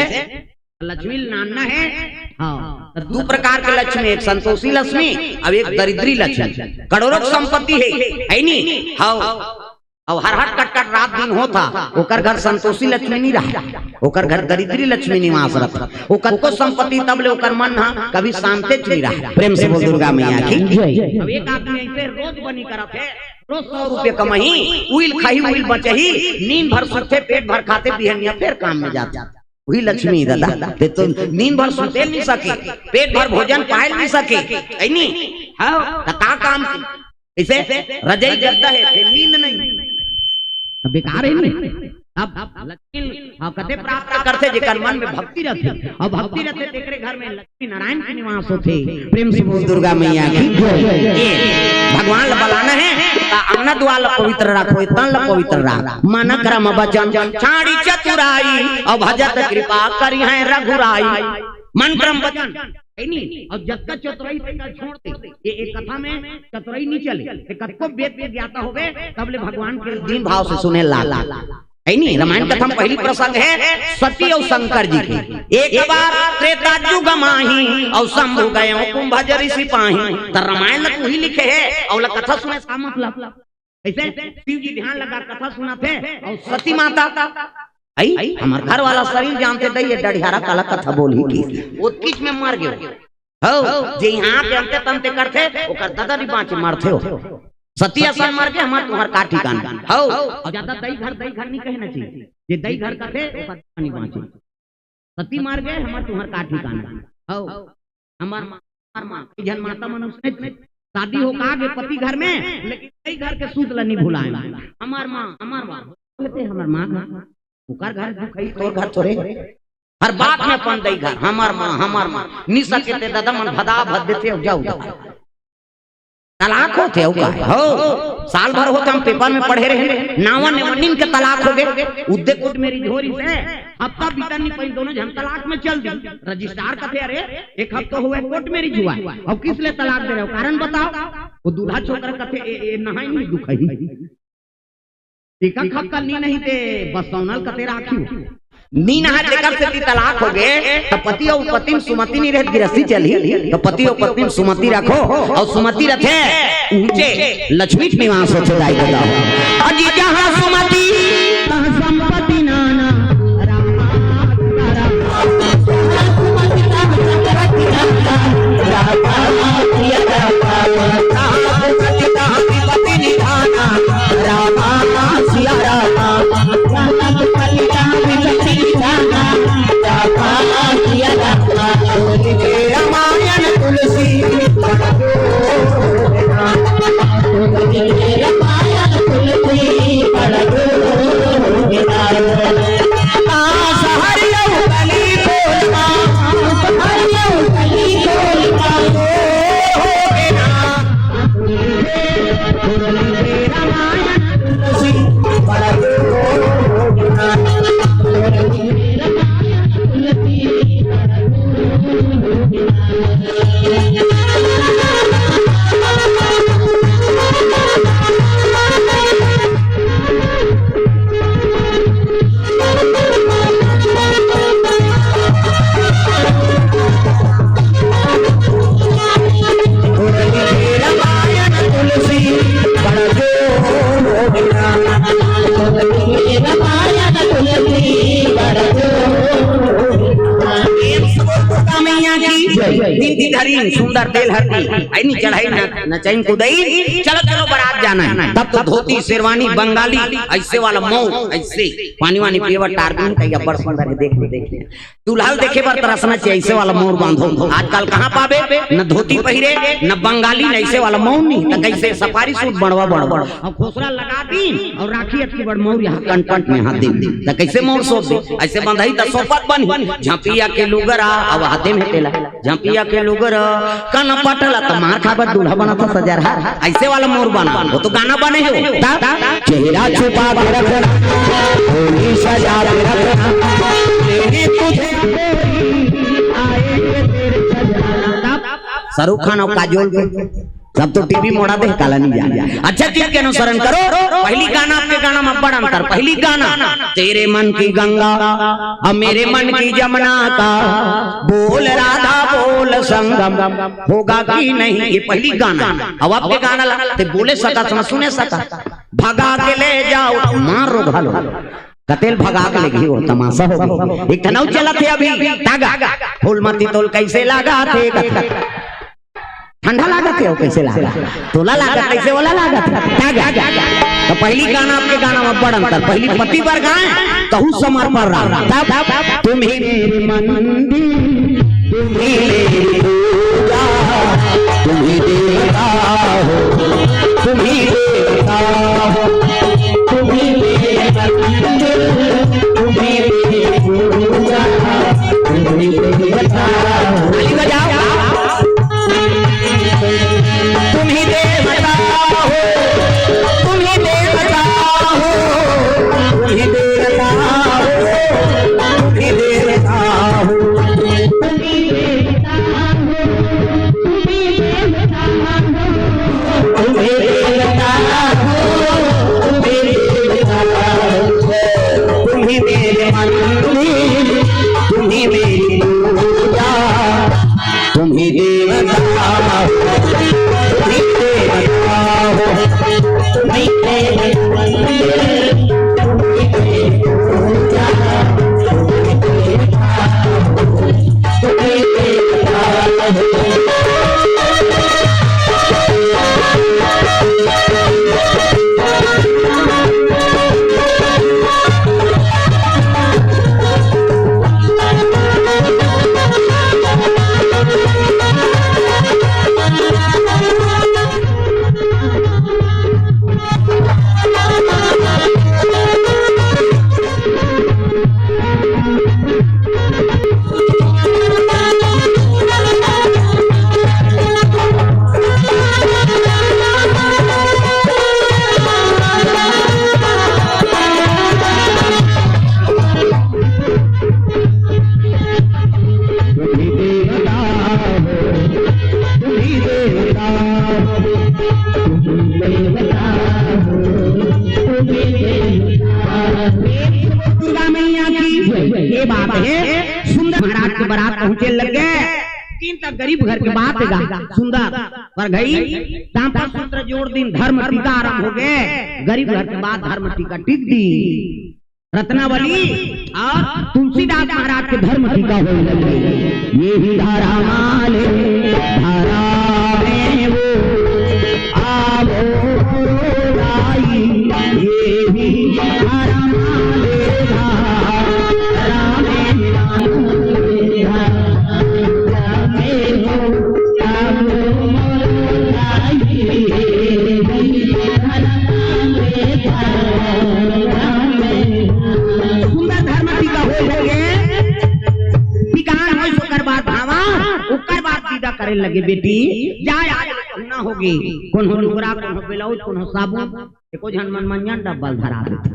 लक्ष्मी लानना है। हाँ, तो दू प्रकार के लक्ष्मी, एक संतोषी लक्ष्मी और एक दरिद्री लक्ष्मी। करोड़ों की संपत्ति है, है नी? हाँ, अब हर हर कट कट रात दिन होता, ओकर घर संतोषी लक्ष्मी नहीं रहा, ओकर घर दरिद्री लक्ष्मी निवास रहता। ओकर को संपत्ति तब ले ओकर मन हा कभी शांते च नहीं रहा। प्रेम से बोल दुर्गा मैया की जय। अब एक आदमी ऐसे रोज बनी करत है, रोज सौ रुपये कमाही, उइल खाही, उइल बचही, नींद भर सोते, पेट भर खाते, बिहनिया फिर काम में जाते। वही लक्ष्मी दादा, ते तो नींद भर सुते नहीं सके, पेट भर भोजन पाए नहीं सके, है नी? हाँ, त का काम की? इसे रजई गद्दा है, फिर नींद नहीं। अब बेकार है नी? तब लक्ष्मी, हाँ, कते प्राप्त करथे, जेकर मन में भक्ति रथे, अउ भक्ति रथे, तेकरे घर में लक्ष्मी नारायण के निवास होथे। प्रेम से बोल दुर्गा मैया की जय। ये भगवान ला बलाना हे, त अंगना दुआर ला पवित्र राखो, तन ला पवित्र राख, मन क्रम वचन छाड़ी चतुराई, अउ भजत कृपा करिहैं रघुराई। मन क्रम वचन, हे नी? अउ जतका चतुराई तेला छोड़ दे। ये एक कथा में चतुराई नहीं चले। ते कतको वेद के ज्ञाता होबे, तब ले भगवान के दीन भाव से सुने ला। हे नी? रामायण कथा में पहली प्रसंग हे सती अउ शंकर जी के। एक बार त्रेता जुग माही, अउ शंभु गयो कुंभज ऋषि पाही। त रामायण ला तू ही लिखे हे, अउ ला कथा सुने का मतलब? अइसे शिव जी ध्यान लगा कथा सुनाथे, अउ सती माता, आई, हमर घर वाला शरीर जानथे, दई ये डढ़ियारा काला कथा बोलही कि। ओतकीच में मर गयो। हौ, जे इहाँ के अंते तंते करथे, ओकर ददा नी बाँचे, मरथे हो। सती असन मर के हमर तुँहर का ठिकाना। हौ, अउ ज्यादा दई घर, दई घर नहीं कहना चाहिए। जे दई घर कथे, ओकर नी बाँचे। सती मर गे, हमर तुँहर का ठिकाना। हौ, हमर माँ, हमर माँ, कई झन माता मन उसने शादी हो का गे पति घर में, लेकिन कई घर के सूत ल नी भुलाए। हमर माँ, हमर माँ, बोलथे हमर माँ घर, ओकर घर दुखई, तोर घर थोरे। हर बात में अपन दई घर, हमर माँ, हमर माँ, नी सके ते ददा मन भदा भद देथे, अउ जाओ, जाओ। तलाक होथे अउ का? हौ, साल भर होथे, हम पेपर में पढ़े रहेन, नावा नेवन्निन के तलाक होगे। उद्दे कोर्ट में रिझोरी से हफ्ता बीतन नी पाइन, दोनों झन तलाक में चल दी। रजिस्ट्रार कथे, "अरे, एक हफ्ता होवे कोर्ट में रिझुआ, अउ किस ले तलाक दे रहे हो, कारण बताओ।" वो दूल्हा छोकरा कथे, "ए, ए, नहाई नहीं दुखई।" एक हफ्ता नी नहाय ते बसौनल कते राखियो। नी नहाय तेकर सेती तलाक होगे, त पति अउ पत्नी म सुमति नी रहे, गिरस्ती चलही, त पति अउ पत्नी म सुमति रखो, अउ सुमति रथे, उहचे लक्ष्मी के निवास होथे दाई ददा। अजी जहाँ सुमति, तहाँ संपत्ति नाना, राम दुर्गा मैया की जय। दिन की धरी सुंदर तेल हरदी, ऐनी चढ़ाई न, नचैन कुदई, चलो, चलो, बारात जाना है। तब तो धोती, शेरवानी, बंगाली, ऐसे वाला मौर, ऐसे पानी वानी पिए बर टार भी नहीं, अब्बड़ सुंदर है, देख ले, देख ले। दुल्हा ल देखे बर तरसना चाहिए, ऐसे वाला मौर बांधो। आजकल कहाँ पाबे, न धोती पहिरे, न बंगाली, न ऐसे वाला मौर नहीं, त कैसे सफारी सूट बनवा, बनवा। अउ खोसरा लगा दिन अउ राखी अतकी बड़ मौर यहाँ कनपट में हाथ दिन। त कैसे मौर सौंप दे? ऐसे बंधई त सौंपत बनी। झपिया के लुगरा अउ हाथे में तेला। झपिया के लुगरा कनपट ला त मार खाबे दूल्हा बना त सजरहा। ऐसे वाला मौर बना। वो तो गाना बने हे वो। त चेहरा छुपा के रखना, होली सजा के रखना, लेने तुझे शाहरुख खान अउ काजोल के सब तो टीवी मोड़ा दे, काला नहीं जाने। अच्छा चीज के अनुसरण करो। पहली गाना, अब के गाना में बड़ अंतर। पहली गाना, तेरे मन की गंगा और मेरे मन की जमुना का, बोल राधा बोल संगम होगा कि नहीं, ये पहली गाना। अब अब के गाना ला, ते बोले सकस, सुने सकस, भगा के ले जाओ, मारो घलो। कते ल भगा के लेगही, वो तमाशा होगे। एक ठन अउ चलत हे अभी, तागा। फूल मती तोल कैसे लागा थे, ठंडा लागत हे, वो कैसे लागा? तोला लागत, कैसे ओला लागत हे? तागा। त पहली गाना अब के गाना में बड़ अंतर। पहली पति बर गाय, तहू समर्पण रहा। तब, तब, तुम ही मेरे मंदिर, तुम ही मेरी पूजा, तुम ही देवता हो, तुम ही देवता हो, तुम ही मेरे मंदिर। तुम ही देवता हो, तुम ही देवता हो, तुम ही देवता हो, तुम ही देवता हो। दुर्गा मैया की ये बात है। सुंदर महाराज के बारात पहुंचे लग गए, तीन तक गरीब घर के बात है गा। सुंदर पर गई, तांपा सूत्र जोड़ दिन, धर्म टीका आरंभ हो गए। गरीब घर के बात धर्म टीका टिक दी। रत्नावली और तुलसीदास महाराज के धर्म टीका होने लगे। ये ही धारा माले धारा में वो आवो रो राई, ये ही धारा माले धारा में आवो रो राई। सुंदर धर्म टीका होय लगे। टिकान होय, ओकर बाद भावा, ओकर बाद विदा करे लगे, बेटी, जा, जा, जा, ना होगे। कोनो लुगरा, कोनो ब्लाउज, कोनो साबुन, एको झन मन मंजन डब्बा ल धरा देथे।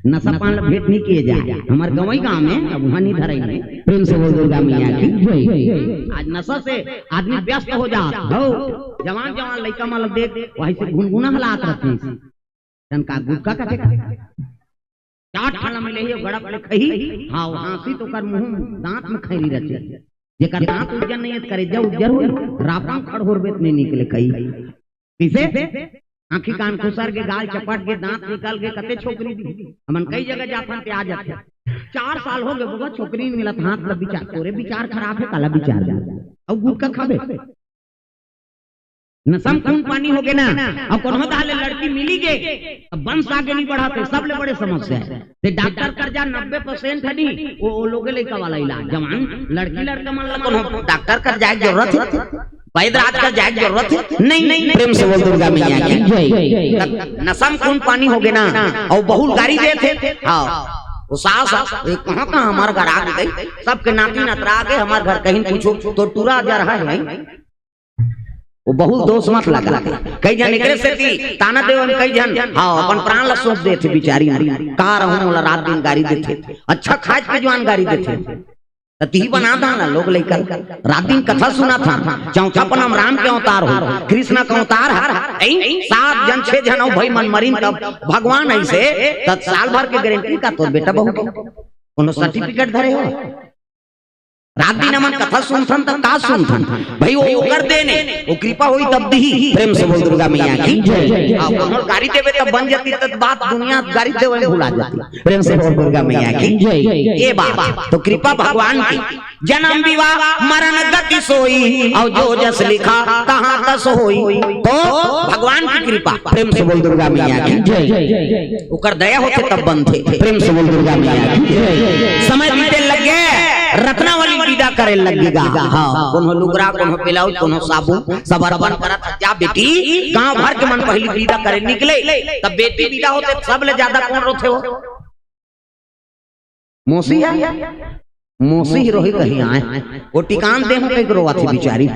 नशा पान ल भेंट नहीं किए जाए। हमर गंवई गांव में, अब उहाँ नहीं धरई में। प्रेम से बोल दुर्गा मैया की जय। आज नशा से आदमी व्यस्त हो जात हो। जवान जवान लइका मन ल देख, वही से गुनगुना हलात रथे। जन का गुटखा कथे का? चार ठन ल मिले ही, गड़प ले खही। हाँ, हाँसी तो कर मुंह, दांत में खैरी रचे। जेकर दांत उज्जर नहीं है, करेजा उज्जर हो, रापा खड़होर बेत नहीं निकले खही। किसे? आँखी कान खुसर के, गाल चपट के, दांत निकल के, कते छोकरी दी। हमन कई जगह जाथन ते आ जाथे। चार साल हो गए बबा, छोकरी नहीं मिलत, हाथ ल विचार, तोरे विचार खराब है, काला विचार दे। अउ गुटखा खाबे। नसम खून पानी हो गे ना, अउ कोनो दाले लड़की मिली गे, अब वंश आगे नहीं बढ़ाते, सबले बड़े समस्या है। ते डॉक्टर कर जा, नब्बे परसेंट है नहीं, वो, वो लोगे लइका वाला इलाज। जवान लड़की लड़का मन ला कोनो डॉक्टर कर जाए के जरूरत है, वैद्यनाथ कर जाए के जरूरत है? नहीं, नहीं, प्रेम से बोल दुर्गा मैया की जय। तब नसम खून पानी हो गे ना, अउ बहू ल गारी देथे। हाँ, वो सास, ये कहाँ, कहाँ हमार घर आ गई, सबके नाती नतरा आ गए, हमार घर कहीं पूछो तो टूरा जा रहा है। वो बहू ल दोष मत लगा। कई झन एकरे सेती ताना देवन, कई झन, हाँ, अपन प्राण ला सौंप देथे बिचारी मन। का रहूं, मोला रात दिन गारी देथे। अच्छा खाए के जवान गारी देथे। त तिही बना दाना लोग लइका। रात दिन कथा सुनाथन, चौथा पनम राम के अवतार हो, कृष्ण के अवतार हर, ऐ, सात झन, छह झन अउ भाई मन मरिन तब भगवान ऐसे, त साल भर के गारंटी का तोर बेटा बहू के? कोनो सर्टिफिकेट धरे हो? रात दिन हमन कथा सुनथन त का सुनथन? भाई वो ओकर देन हे, वो कृपा होई तब दिही। प्रेम से बोल दुर्गा मैया की जय। हाँ, कोनो गारी देबे तब बन जाती, तब बात दुनिया गारी देवे भुला जाती। प्रेम से बोल दुर्गा मैया की जय। ये बात तो कृपा भगवान की। जन्म विवाह मरण गति सोई, अउ जो जस लिखा तहाँ तस होई। तो भगवान की कृपा। प्रेम से बोल दुर्गा मैया की जय। ओकर दया होथे तब बनथे। प्रेम से बोल दुर्गा मैया की जय। समय बीते लग गे, रत्नावली विदा करे लग गे गा। हाँ, कोनो लुगरा, कोनो ब्लाउज, कोनो साबुन, सब अर्पण करत जा बेटी। गांव भर के मन पहिली विदा करे निकले, तब बेटी विदा होथे, सबले ज्यादा कोन रोथे हो? मौसी हे, मौसी ही रोही कहीं आए, वो टिकान दे हूं कहीं रोवा थी बिचारी।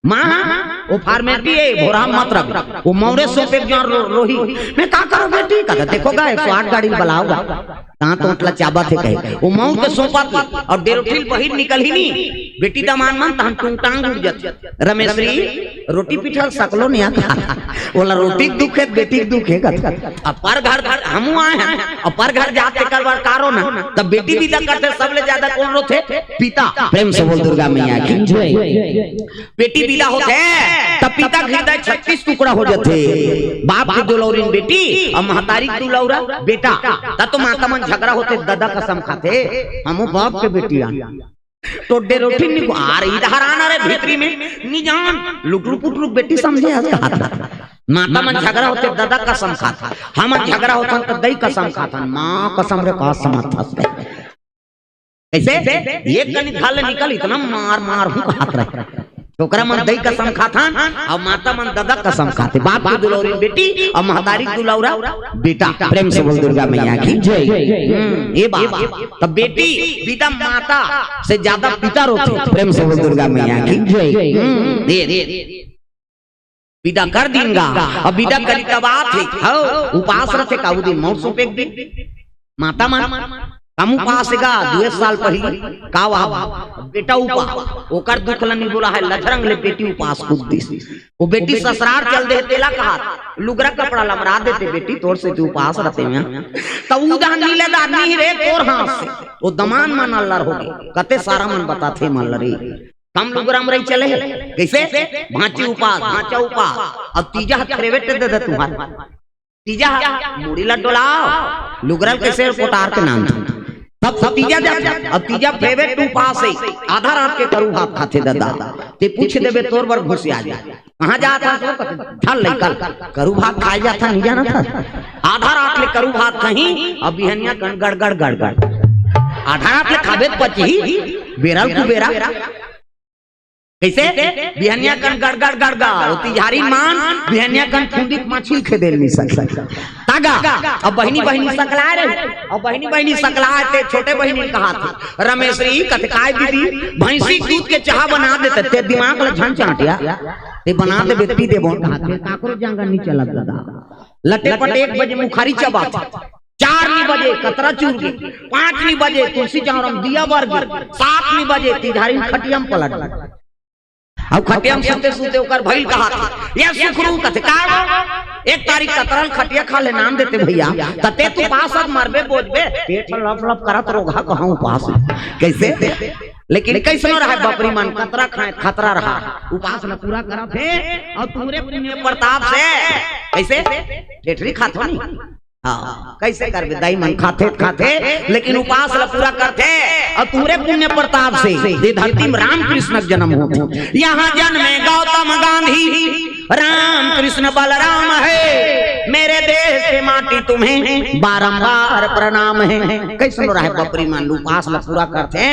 माँ, वो फॉर्मेलिटी हे, भोरा मत रख, वो मौरे सौंपे के जौन रो-, रोही। मैं का करो बेटी? कहता, देखो गा, एक सौ आठ गाड़ी बुलाओगा, दांत ओंट ला चाबा थे कहे, वो मौर के सौंपा थी, और डेरोठिल बहिर निकल ही नहीं, बेटी दमान मन तहन टूंग टांग उड़ जाती। रमेश जी, रोटी पीठल सकलो नहीं आता। बोला, रोटी के दुख हे, बेटी के दुख हे, कहत। अब पर घर, घर हमू आए हैं, अब पर घर जाते कर बार कारो ना, तब बेटी विदा करथे, सबले ज्यादा कोन रोथे? पिता। प्रेम से बोल दुर्गा मैया की जय। बेटी विदा होथे, तब पिता के हृदय छत्तीस टुकड़ा हो जाथे। बाप के दुलौरिन बेटी अउ महतारी के दुलौरा बेटा। तब तो माता मन झगड़ा होथे, ददा कसम खाथे, हमो बाप के बेटी आन। टोड्डे रोटी निको आर इधर आना रे भीतरी में, नी जान, लुटरू पुटरू बेटी समझे हस कहात। माता मन झगड़ा होथे, ददा कसम खाथे, हमन झगड़ा होथन त दई कसम खाथन, माँ कसम रे का समझ हस। कैसे? एक कनी घर ले निकल, इतना मार मार हूँ कहात रहे। छोकरा मन दई कसम खाथन अउ माता मन ददा कसम खाथे। बाप के दुलौरी बेटी अउ महतारी के दुलौरा बेटा। प्रेम से बोल दुर्गा मैया की जय। हम्म, ये बात। तब बेटी बिदा माता से ज्यादा पिता रोथे। प्रेम से बोल दुर्गा मैया की जय। हम्म, दे, दे, दे। बिदा कर दिन गा, अब बिदा करी तब आथे। हौ, उपास रथे का, उ दिन मौत सौंपे के दिन। माता मन, कम उपास गा, दुए साल पहिली, का वहा बेटा उपास, ओकर दुख ल नी बोला है, लथरंग ले बेटी उपास कूद दिस। वो बेटी ससुरार चल दे, तेला कहा, लुगरा कपड़ा लमरा देते, बेटी तोर से तू उपास रथे में। त उ दहन नी ले दानी रे तोर हाथ से, वो दमान मन अल्लर हो गए, कते सारा मन बताथे मन लरे। कम लुगरा म रही चले हे। कैसे? भांची उपास, भांचा उपास। अब तीजा ह फेरवेट दे दे तुंहर। तीजा ह मुड़ी ला डोलाव। लुगरा ल कैसे कोटार के नाम था। तब, तब तीजा जा, अब तीजा फेरवेट उपास हे। आधा रात के करू भात खाथे ददा। ते पूछ देबे तोर बर घुसिया जा। कहाँ जात हस? ढल लइका ल। करू भात खाए जात हन, नहीं जानत हस? आधा रात ले करू भात खाही, अब बिहनिया कन गड़गड़ गड़गड़। आधा रात ले खाबे त पचही, बेरा ल कुबेरा। कैसे? बिहनिया कन गड़गड़ गड़गड़, ओ तिजहारी मान, बिहनिया कन फुंदी के माछी खेदेल नहीं सक। तागा, अब बहिनी बहिनी सकलाए रहे, अब बहिनी बहिनी सकलाए ते छोटे बहिनी कहाथे, रमेश्री कथे काय दीदी, भैंसी दूध के चाह बना देते, ते दिमाग ल झन चाटिया, ते बना देबे पी देबो, कहाथे, काकरो जांगर नहीं चलत ददा। लटे पटे एक बजे मुखारी चबाथे, चार नी बजे कतरा चूर गे, पाँच नी बजे तुलसी चौरम दिया बर गे, सात नी बजे तिजहारी खटिया म पलट गे। अब खटिया म सुते सुते ओकर भइल कहाथे, ये सुखरू कथे, का हो? एक तारीख कतरा ल खटिया खा ले नाम देते भैया, त ते तू पासत मरबे बोझबे, पेट लप लप करत रोगहा कहाँ उपास। कैसे? लेकिन कैसनो रहे बपरी मन, कतरा खाए खतरा रहा, उपास ल पूरा करत हे, अउ तुंहरे पुण्य प्रताप से, कैसे? ठेठरी खाथो नी? हाँ, कैसे करबे? दाई मन खाथे त खाथे, लेकिन उपास ल पूरा करथे, अउ तुंहरे पुण्य प्रताप से ये धरती म रामकृष्ण के जनम होथे। यहाँ जन्मे गौतम गांधी, रामकृष्ण बलराम हे, मेरे देश के माटी तुम्हें बारंबार प्रणाम हे। कैसनो रहे बपरी मन उपास ल पूरा करथे,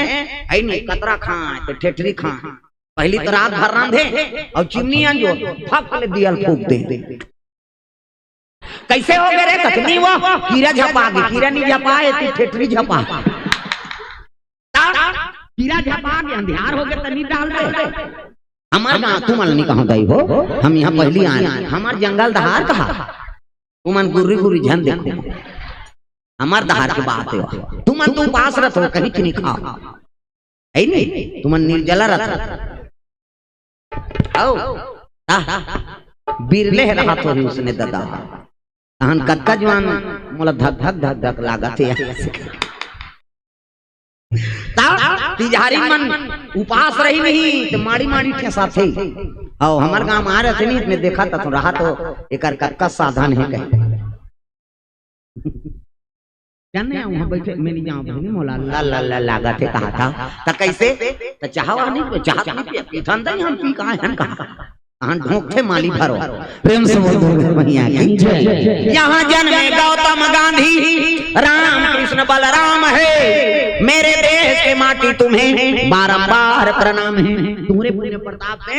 अइ नहीं कतरा खाए त ठेठरी खाए। पहिली त रात भर रांधे अउ चिमनी अंजोर फक ले दिया ल फूंक दे। कैसे हो गे रे? कथनी वो कीरा झपा गे, कीरा नी झपा, एती ठेठरी झपा। ता कीरा झपा गे, अंधियार हो गे त नी डाल दे। हमर गाँव, तुमन नी कहूँ दाई हो, हम यहाँ पहिली आए, हमर जंगल दहार कहा, तुमन गुर्री गुर्री झन देखो, हमर दहार के बात हे, तुमन तो उपास रथो, कहीं नी खाओ। हे नी? तुमन निर्जला रथो। हौ। आह, बिरले हे रहा तो ही उसने ददा। तहन कतका जुआन मोला धक धक धक धक लागत हे। ता तिजहारी मन उपास रही नहीं, त माड़ी माड़ी ठेसाथे। हौ, हमर गाँव म आ रहे थे नहीं, मैं देखा था तो रहा तो एकर कतका साधन हे कहे। जाने वहाँ बैठे, मैं नहीं जाऊँ, नहीं मोला ला, ला, ला, लागत हे कहा था। त कैसे? त चाहवा नहीं, चाहत नहीं पिए, पीथन दई हम पी कहाँ हन कहा। कहाँ ढोंकथे माली भरो। प्रेम से बोल दुर्गा मैया की जय। यहाँ जन्मे गौतम गांधी, राम कृष्ण बलराम हे, मेरे देश के माटी तुम्हें बारंबार प्रणाम हे। तुंहरे पुण्य प्रताप से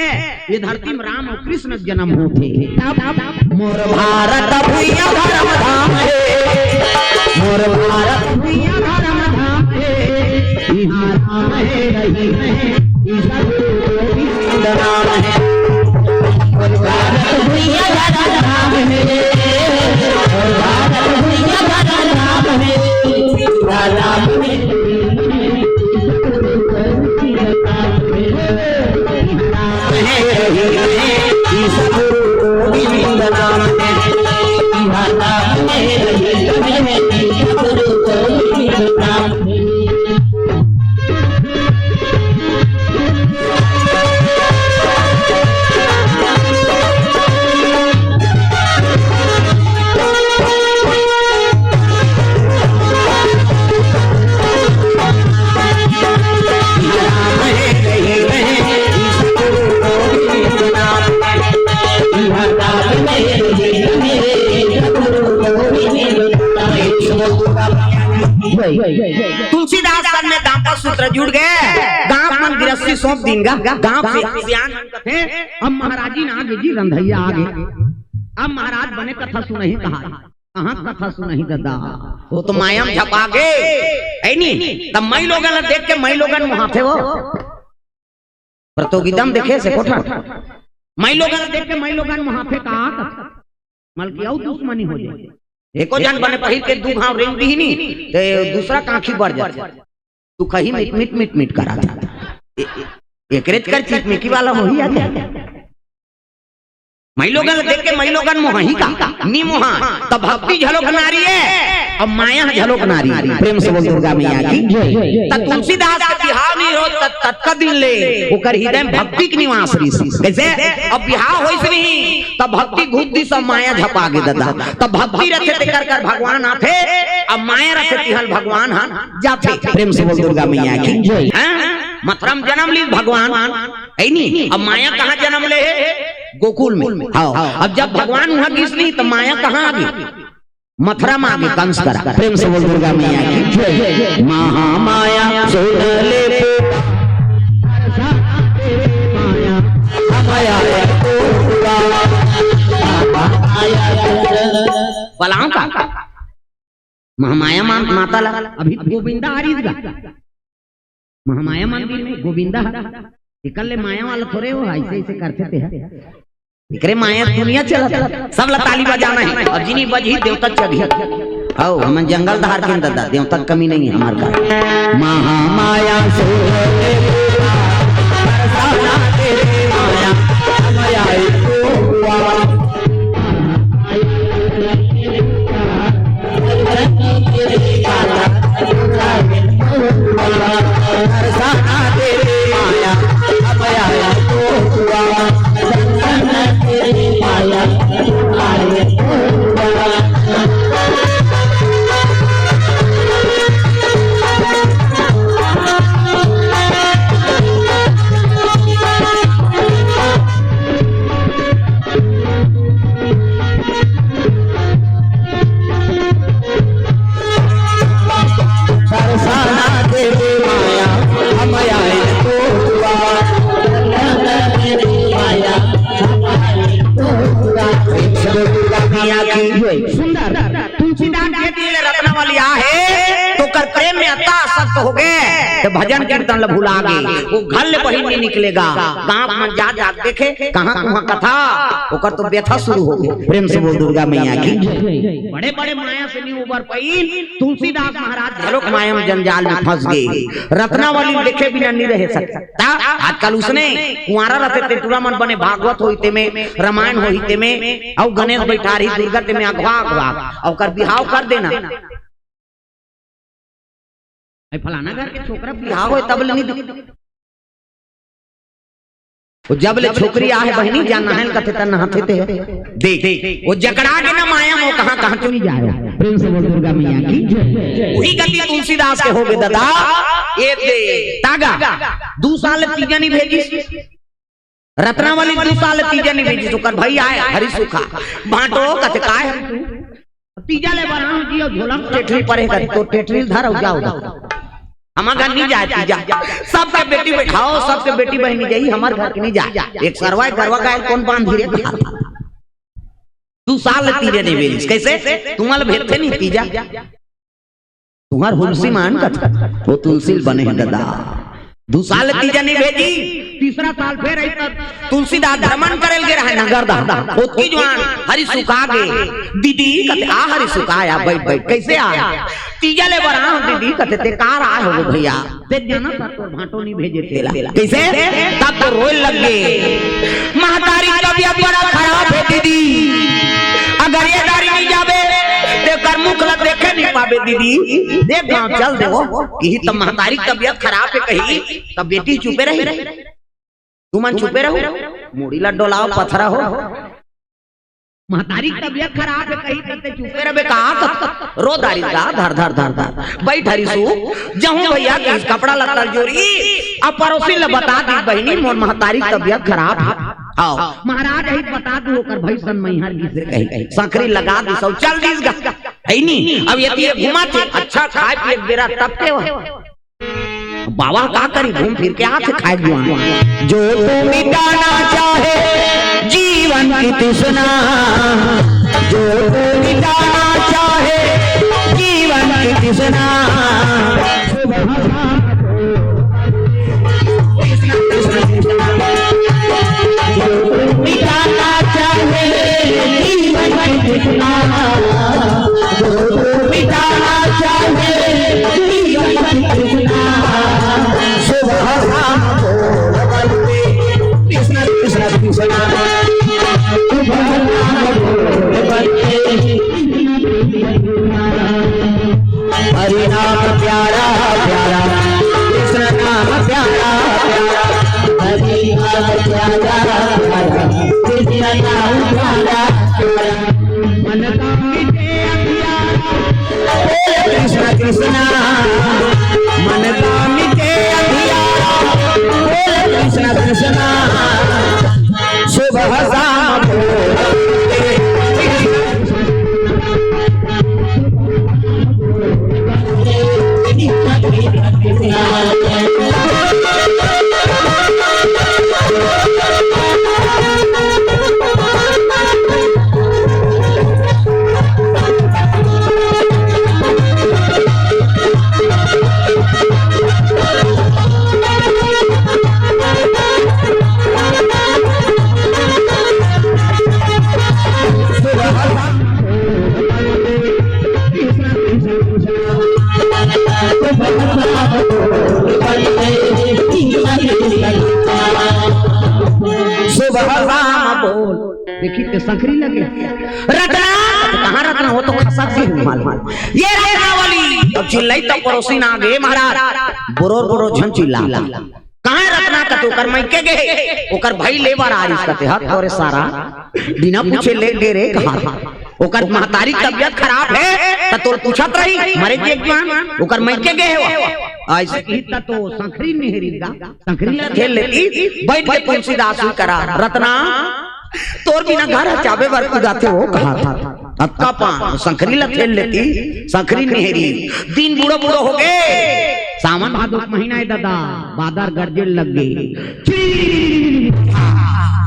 ये धरती म राम अउ कृष्ण के जनम होथे। मोर भारत भुइयां धर्म धाम हे, मोर भारत भुइयां धर्म धाम हे, इहाँ राम हे रहीम हे, ईश्वर गोविंद नाम हे। मोर भारत भुइयां धर्म धाम हे, मोर भारत भुइयां धर्म धाम हे, इहाँ राम हे रहीम हे। तुलसीदास सन में दांपत्य सूत्र जुड़ गे, गांव मन गिरस्ती सौंप दीन गा, गांव से सियान कथे, अब महाराजिन आगे जी, रंधइया आगे। अब महाराज बने कथा सुनही कहा, कहाँ कथा सुनही ददा, वो तो माया म झपा गे, है नी? तब माईलोगन ला देख के माईलोगन मोहाथे वो। प्रतियोगिता म देखे से कोठा। माईलोगन ला देख के माईलोगन मोहाथे का, मलकियाऊ दुश्मनी हो जाए। एको जन बने पहिर के दू घांव रेंग दिही नी, ते दूसरा कांखी बढ़ जाथे। तू कहीं मिट, मिट, मिट, मिट करा था। ए-, ए-, एकरेच कर चिकमिकी वाला होही आ जाए। माईलोगन ला देख के माईलोगन मोहाही का? नी मोहा। त भक्ति झलोक नारी है, अब माया झलोक नारी। प्रेम से बोल दुर्गा मैया की। त तुलसीदास के बिहाव नी हो, त-, ततका दिन ले ओकर हृदय में भक्ति के निवास रहिस। कैसे? अब बिहाव होइस नहीं, त भक्ति घुस दिस, अब माया झपा गे ददा। त भक्ति रथे तेकर कर भगवान आथे, अब माया रथे तिहल भगवान ह जाथे। प्रेम से बोल दुर्गा मैया की। हाँ? मथुरा में जन्म लीस भगवान, है नी? अब माया कहाँ जन्म ले हे? गोकुल में। हाँ, अब जब भगवान उहाँ गिस नहीं, तो माया कहाँ आ गे? मथुरा में आ गे कंस करा। प्रेम से बोल दुर्गा मैया की। महामाया सुन ले पुकार, बलाओ का महामाया मा-, माता ला अभी गोविंदा आ रही गा। महामाया मंदिर में गोविंदा ह। एकर ले माया वाला थोरे हो, ऐसे ऐसे करथे ते ह। एकरे माया दुनिया चलत, सब ला ताली बजाना है। अब जिनी बजही देवता चघही। हौ, हमन जंगल धार के ददा, देवता के कमी नहीं है हमार घर। महामाया सो सुंदर। तुलसीदास के दिल रत्नावली आहे, तो कर प्रेम में अत्ता आसक्त हो गे, तो भजन कीर्तन ल भुला गे। वो घर ले बहिर नहीं निकले गा, गांव मन जा जा देखे, कहाँ कहाँ कथा, ओकर तो व्यथा शुरू हो गे। प्रेम से बोल दुर्गा मैया की। बड़े बड़े माया से नहीं उबर पाइन, तुलसीदास महाराज घलोक माया में जंजाल में फंस गे। रत्नावली देखे बिना नहीं रह सकता। आजकल उसने कुंवारा रहते ते टूरा मन बने भागवत होई ते में, रामायण होई ते में, अउ गणेश बैठारी दुर्गा ते में अगवा अगवा, अउ ओकर बिहाव कर देना। ए फलाना घर के छोकरा बिहाव होय तब ले नहीं दे-, वो जब ले छोकरी आहे बहिनी जा नहाय ल कथे त नहाथे ते। देख, वो जकड़ा के ना माया में वो कहाँ कहाँ चली जाए। प्रेम से बोल दुर्गा मैया की जय। वही गति तुलसीदास के हो गे ददा। ए दे तागा दू साल तीजा नहीं भेजिस। रत्नावली दू साल तीजा नहीं भेजिस, ओकर भाई आय हरि सुखा। भांटो कथे काय तीजा ले बना जी, अउ झोला में टेटरी परे कर, तो टेटरी धर अउ जाओ दा। हमार घर नहीं जाए तीजा। सबके बेटी बैठाओ, सबके बेटी बहिनी जाई, हमार घर के नहीं जाए। एक सरवा, एक गरवा गाय कौन बांधी रे? दू साल तीजा नहीं भेजिस। कैसे? तुम्हार भेजथे नहीं तीजा। तुम्हार हुलसी मान कथा, वो तुलसी ल बने हे ददा। दू साल तीजा नहीं भेजी, तीसरा साल फेर आई तब तुलसीदास भ्रमण करे ल गे रहे नगर दा। ओतकी जुवान हरि सुखा गे। दीदी कथे, आ हरि सुखा आया, बैठ, बैठ, कैसे आया? तीजा ले बर आए हों दीदी कथे, ते कार आए हो भैया? ते जाना था तोर भांटो नहीं भेजे तेला। कैसे? तब तो रोए लग गे। महतारी तबियत बड़ा खराब है दीदी, अगर ये दारी नहीं जाबे, ते कर मुख ला देखे नहीं पाबे दीदी। देख गांव चल देवो, कही तब महतारी तबियत खराब है कही, तब बेटी चुपे रही। तुमन चुपे रहो, मुड़ी ला डोलाओ, पथरा हो। महतारी के तबियत खराब है, कही करते चुपे रहे का? रो दारी गा, धर, धर, धर, धर। बैठ हरी सु, जहूं भैया के कपड़ा लत्ता जोरी, अब पड़ोसी ले बता दी, बहिनी, मोर महतारी के तबियत खराब है। आओ। महाराज, यही बता दू, ओकर भाई सन मैहर गिसे कही, कही। सांकरी लगा दी, सब चल दिस गा। हे नी? अब ये तो ये घुमाथे, अच्छा खाय पिए के बेरा तब के हो। बाबा का करी, घूम फिर के आथे खाय जुआन। जो तू मिटाना चाहे जीवन की तृष्णा, जो तू मिटाना चाहे जीवन की तृष्णा, सुबह शाम को कृष्ण कृष्ण कृष्ण, जो तू मिटाना चाहे जीवन की तृष्णा, जो तू मिटाना चाहे जीवन की तृष्णा, सुबह शाम बोल बंदे कृष्ण कृष्ण कृष्ण, सुबह शाम बोल बंदे हरि नाम प्यारा प्यारा, कृष्ण नाम प्यारा प्यारा, हरि नाम प्यारा प्यारा, कृष्ण नाम प्यारा प्यारा। मन का मिटे अंधियारा, बोल कृष्ण कृष्ण। मन का मिटे अंधियारा, बोल कृष्ण कृष्ण। सुबह शाम बोल। सुबह शाम बोल। देखी के संकरी लगे। रतना, कहाँ रतना हो तो खसक दी माल माल। ये रतना वाली। अब चिल्लाई तो पड़ोसी ना गे महाराज। बोरो बोरो झन चिल्ला। कहाँ रतना कथे ओकर मइके गे? ओकर भाई ले बर आ रिस कथे, हत तोरे सारा। बिना पूछे ले गे रे कहाँ? ओकर महतारी तबियत खराब हे, त तोर पूछत रही, मरे के एक बार, ओकर मइके गे हे वो। अइसे कही त तो संकरी निहरी गा, संकरी ला खेल लेती, बइठ के तुलसीदास जी करा, रतना, तोर बिना घर ह चाबे बर कुदाथे वो कहा था। अतका पान, संकरी ला खेल लेती, संकरी निहरी, दिन बूढ़ो बूढ़ो हो गे। सावन भादो के महीना हे दादा, बादर गरजे लग गे।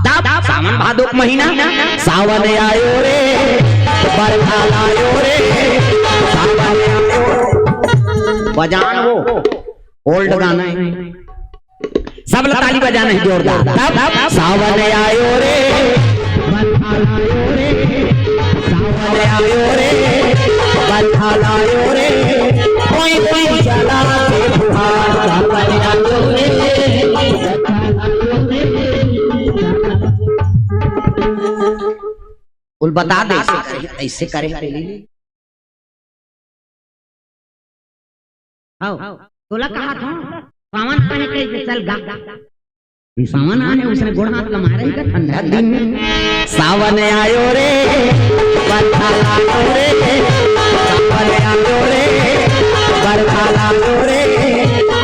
तब सावन भादो के महीना, सावन आयो रे, बरखा लायो रे, सावन आयो। बजान वो ओल्ड गाना हे, सब ला ताली बजाना हे जोरदार। तब सावन आयो रे, बरखा लायो रे, सावन आयो रे, बरखा लायो रे, कोई कोई चला के फुहार, सावन आयो रे, बरखा लायो रे। बोल बता दे, ऐसे करे, ऐसे करे पहले। हव, तोला कहा था, सावन आने कही के चल गा। सावन आने उसने गोड़ हाथ ला मारे ही का ठंडा दिन। सावन आयो रे, बरखा लायो रे, सावन आयो रे, बरखा लायो रे,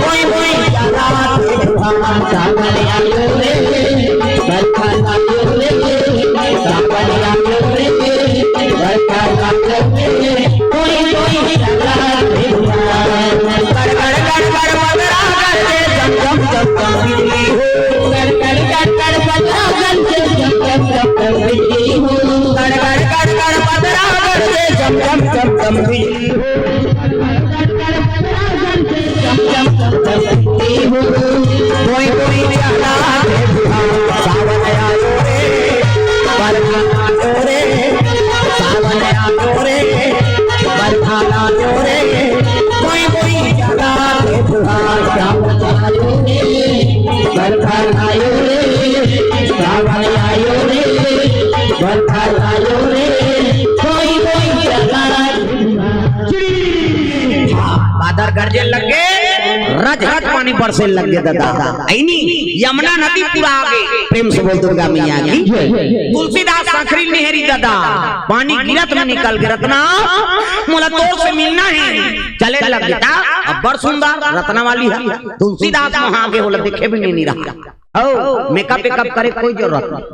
कोई कोई चला के फुहार, सावन आयो रे, बरखा लायो रे, सावन आयो रे, बरखा लायो रे, कोई कोई चला के फुहार। गड़ गड़ गड़ गड़ बदरा गरजे, जम जम जम जम बिजली हो। गड़ गड़ गड़ गड़ बदरा गरजे, जम जम जम जम बिजली हो। गड़ गड़ गड़ गड़ बदरा गरजे, जम जम जम जम बिजली हो। कोई कोई चला के फुहार, सावन आयो रे, बरखा आयो रे, सावन आयो रे, बरखा आयो रे, कोई कोई चला के फुहार, सावन आयो रे, बरखा आयो रे, सावन आयो रे, बरखा आयो रे, कोई कोई चला के फुहार। बादर गरजे लग गे, रज रज पानी बरसे लग गे दादा। अइनी यमुना नदी पूरा आ गे। प्रेम से बोल दुर्गा मैया की। तुलसीदास संकरी निहरी दादा, पानी गिरत में निकल गे। रतना, मोला तोर से मिलना हे। चले लग गे ता, अब बड़ सुंदर रतना वाली हे। तुलसीदास वहां आगे होला देखे भी नहीं, नहीं रहा। ओ, मेकअप वेकअप करे कोई जरूरत नहीं।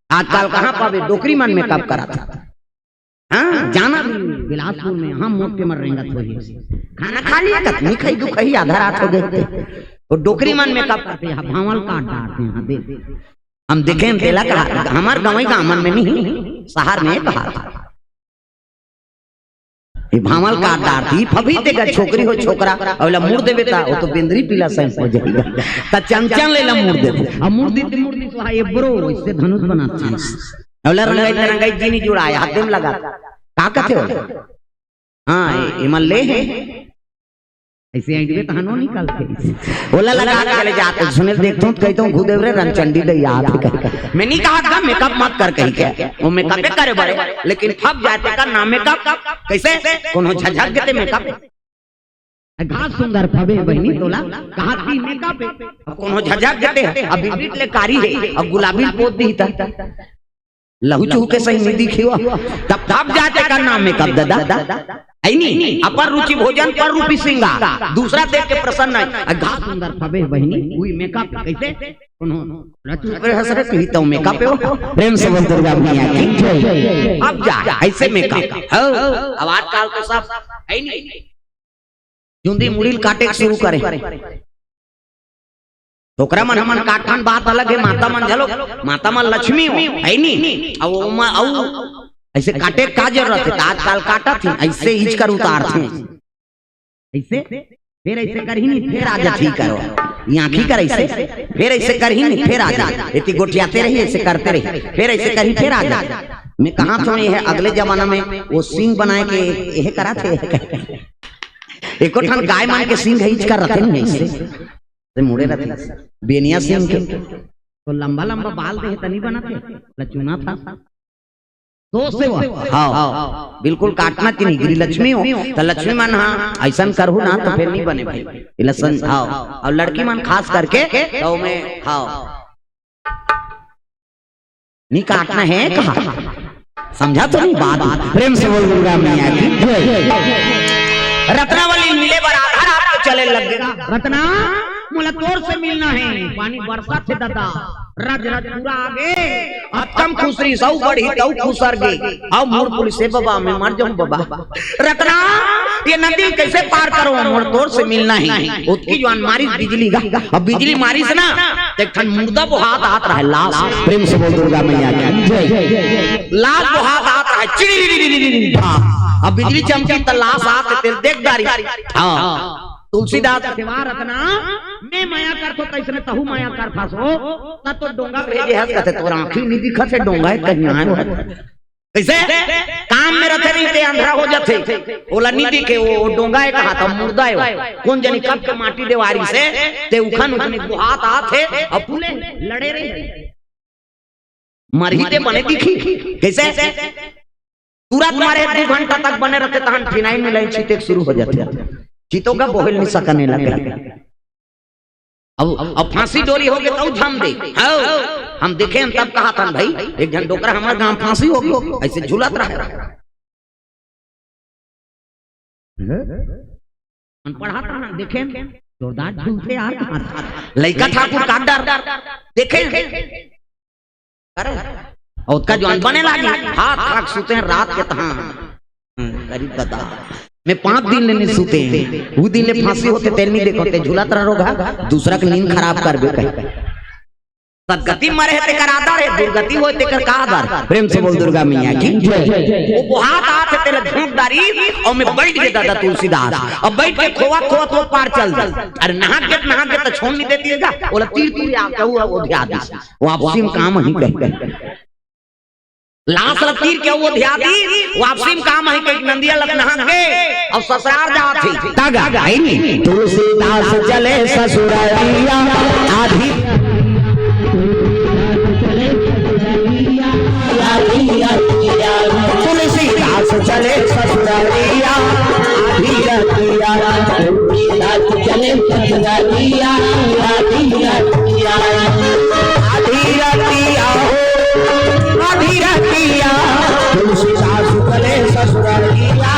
आजकल कहाँ पाबे, डोकरी मन मेकअप करत हे। हाँ, जाना भी बिलासपुर में, हम मोट के मर रेंगत होही। खाना खा लिया, कतनी खाई, दू खाई, आधा रात हो गए थे। वो डोकरी मन मेकअप करथे, हाँ, भांवल काट डारथे, हाँ, दे। हम देखे, हम तेला कहा, हमर गंवई गांव मन में नहीं, शहर में कहा था। ये भांवल काट डारथे, फभी तेकर छोकरी हो छोकरा, अउ ला मुड़ देबे ता, वो तो बेंदरी पीला सही हो जाही। त चंचन ले ला मुड़ देबे। अब मुड़ दी, मुड़ दी तो हाँ, ये ब्रो, इससे धनुष बनाथे। अउ ला रंगाई, रंगाई जी नहीं जुड़ाए, हाथे में लगा। का कथे हो? हाँ, ए-, एमन ले हे। ऐसे आइडबे तहां नो निकलथे। ओला लगा के चले जात, सुने देखथों त कहिथों, "घुदेव रे रनचंडी दई आत हे," कहिके। मैं नहीं कहा था मेकअप मत कर कहिके। वो मेकअपे करे बरे, लेकिन फब जाए तेकर नाम मेकअप। कैसे? कोनो झझक देते मेकअप। घास सुंदर फबे बहिनी तोला, कहा थी मेकअप। अब कोनो झझक देते, अब बिबिट ले कारी हे, अब गुलाबी पोत दी था। लहू चूहू के सही नहीं दिखी हो। तब, तब जाए तेकर नाम मेकअप दादा। है नी? अपर रुचि भोजन पर रूपी श्रृंगार। दूसरा देख के प्रसन्न है। आ घास सुंदर फबे बहिनी, उही मेकअप कैसे? कोनो लचू ऊपर हंस रहे, तुही तो मेकअप हो। प्रेम से बोल दुर्गा मैया की जय। अब जा, ऐसे मेकअप। हो, अब आजकल तो सब है नी। चुंदी मुड़ी ल काटे के शुरू करे। छोकरा मन हमन काटन बात अलग हे, माता मन घलो, माता मन लक्ष्मी हो, है नी? अउ ओमा, अउ ऐसे काटे का जरूरत हे, त आजकल काटत हे, ऐसे इचकर उतारथे। ऐसे, फिर ऐसे करही नी, फिर आ जाथे करो। ये आँखी कर ऐसे, फिर ऐसे करही नी, फिर आ जाथे। एती गोठियाते रही, ऐसे करते रही, फिर ऐसे करही, फिर आ जाथे। मैं कहा थों, ये हे अगले जमाना में वो सींग बनाए के, ये करा थे। एको ठन गाय मन के सींग हे, इचकर रथे नहीं से, से मुड़े रथे। बेनिया सींग के। तो लंबा लंबा बाल दे त नहीं बनत हे, लचुना था। तो से वो, हाँ, बिल्कुल काटना कि नहीं, गृह लक्ष्मी हो, त लक्ष्मी मन, हाँ, ऐसन करहू ना, त फिर नहीं बने भाई। ये लसन, हाँ, अउ लड़की मन खास करके, तो मैं, हाँ। नी काटना हे कहा। समझा तो नहीं बात? प्रेम से बोल दुर्गा मैया की जय। रत्नावली मिले बर आधा रात के चले लग गे। रत्ना, मोला तोर से मिलना हे। पानी बरसत हे दादा। रज रज पूरा आगे। अतकम खुसरी सौ बढ़ी तौ खुसर गे। अउ मुड़ पुलिस हे बबा, मैं मर जाऊं बबा। रत्ना, ये नदी कैसे पार करो? मोर तोर से मिलना हे। ओतकी जुवार मारिस बिजली गा। अब बिजली मारिस ना, त एक ठन मुर्दा बोहात आत रहे, लाश। प्रेम से बोल दुर्गा मैया की जय। लाश बोहात आत रहे, चिड़ी। हाँ, अब बिजली चमकी त लाश आत हे, तेला देख डारिस। हाँ, तुलसीदास के सेवा रत्ना, मैं मया करथों, तइसने तहू मया करथस हो, त तो डोंगा भेजे हस, कथे तोर आँखी नहीं दिखत हे, डोंगा हे कहीं आए हो। कइसे? काम में रथे नहीं ते अंधरा हो जाथे। ओला नहीं दिखे, वो, वो डोंगा हे कहा त मुर्दा हे वो। कोन जनी कब के माटी देवारिस हे, ते उखन उखन बोहात आत हे, अउ पुले लड़े रहे। मरही ते बने दिखी। कइसे? तुरंत मरे, दू घंटा तक बने रथे, तहन फिनाइल मिलाय छिते के शुरू हो जाथे। छितो का बोहेल नहीं सकने लगे। अब, अब फांसी डोरी हो गे तउ झम दे। हव, हम देखे हन तब कहा थन भाई, एक झन डोकरा हमर गांव फांसी हो गे, ऐसे झुलत रहे। हम पढ़ात हन, देखे हन, जोरदार झुलथे यार। लइका ठाकुर का डर, देखे हन। अरे, अउ ओतका जुवार बने लागी, हाथ खाक सुते हन रात के तहां। हम्म, गरीब दादा, मैं पांच दिन ले नहीं सुते हंव। वो दिन ले फांसी होथे, तेला नहीं देखों, ते झुलत रह रोगहा, दूसरा के नींद खराब करबे कहे। सदगति मरे हे तेकर आदर हे, दुर्गति होय तेकर का आदर? प्रेम से बोल दुर्गा मैया की जय। वो बोहात आत हे, तेला झोंक डारिस, अउ मैं बइठ गे दादा तुलसीदास। अब बइठ के खोवत खोवत वो पार चल दे। अरे नहा के, नहा के त छोड़ नहीं देती हे गा, ओला तीर तीर आ, कहू, वो धिया दिस। वापसी में काम आही कहिके। लाश ल तीर के वो धिया दिस, वापसी में काम आही कहिके नंदिया ल नहा के अउ ससुरार जात हे। तगा, है नी? तुलसीदास चले ससुरारिया, आधी तुलसीदास चले ससुरारिया, आधी रतिया। तुलसीदास चले ससुरारिया, आधी रतिया। आधी रतिया हो, आधी रतिया। तुलसीदास चले ससुरारिया,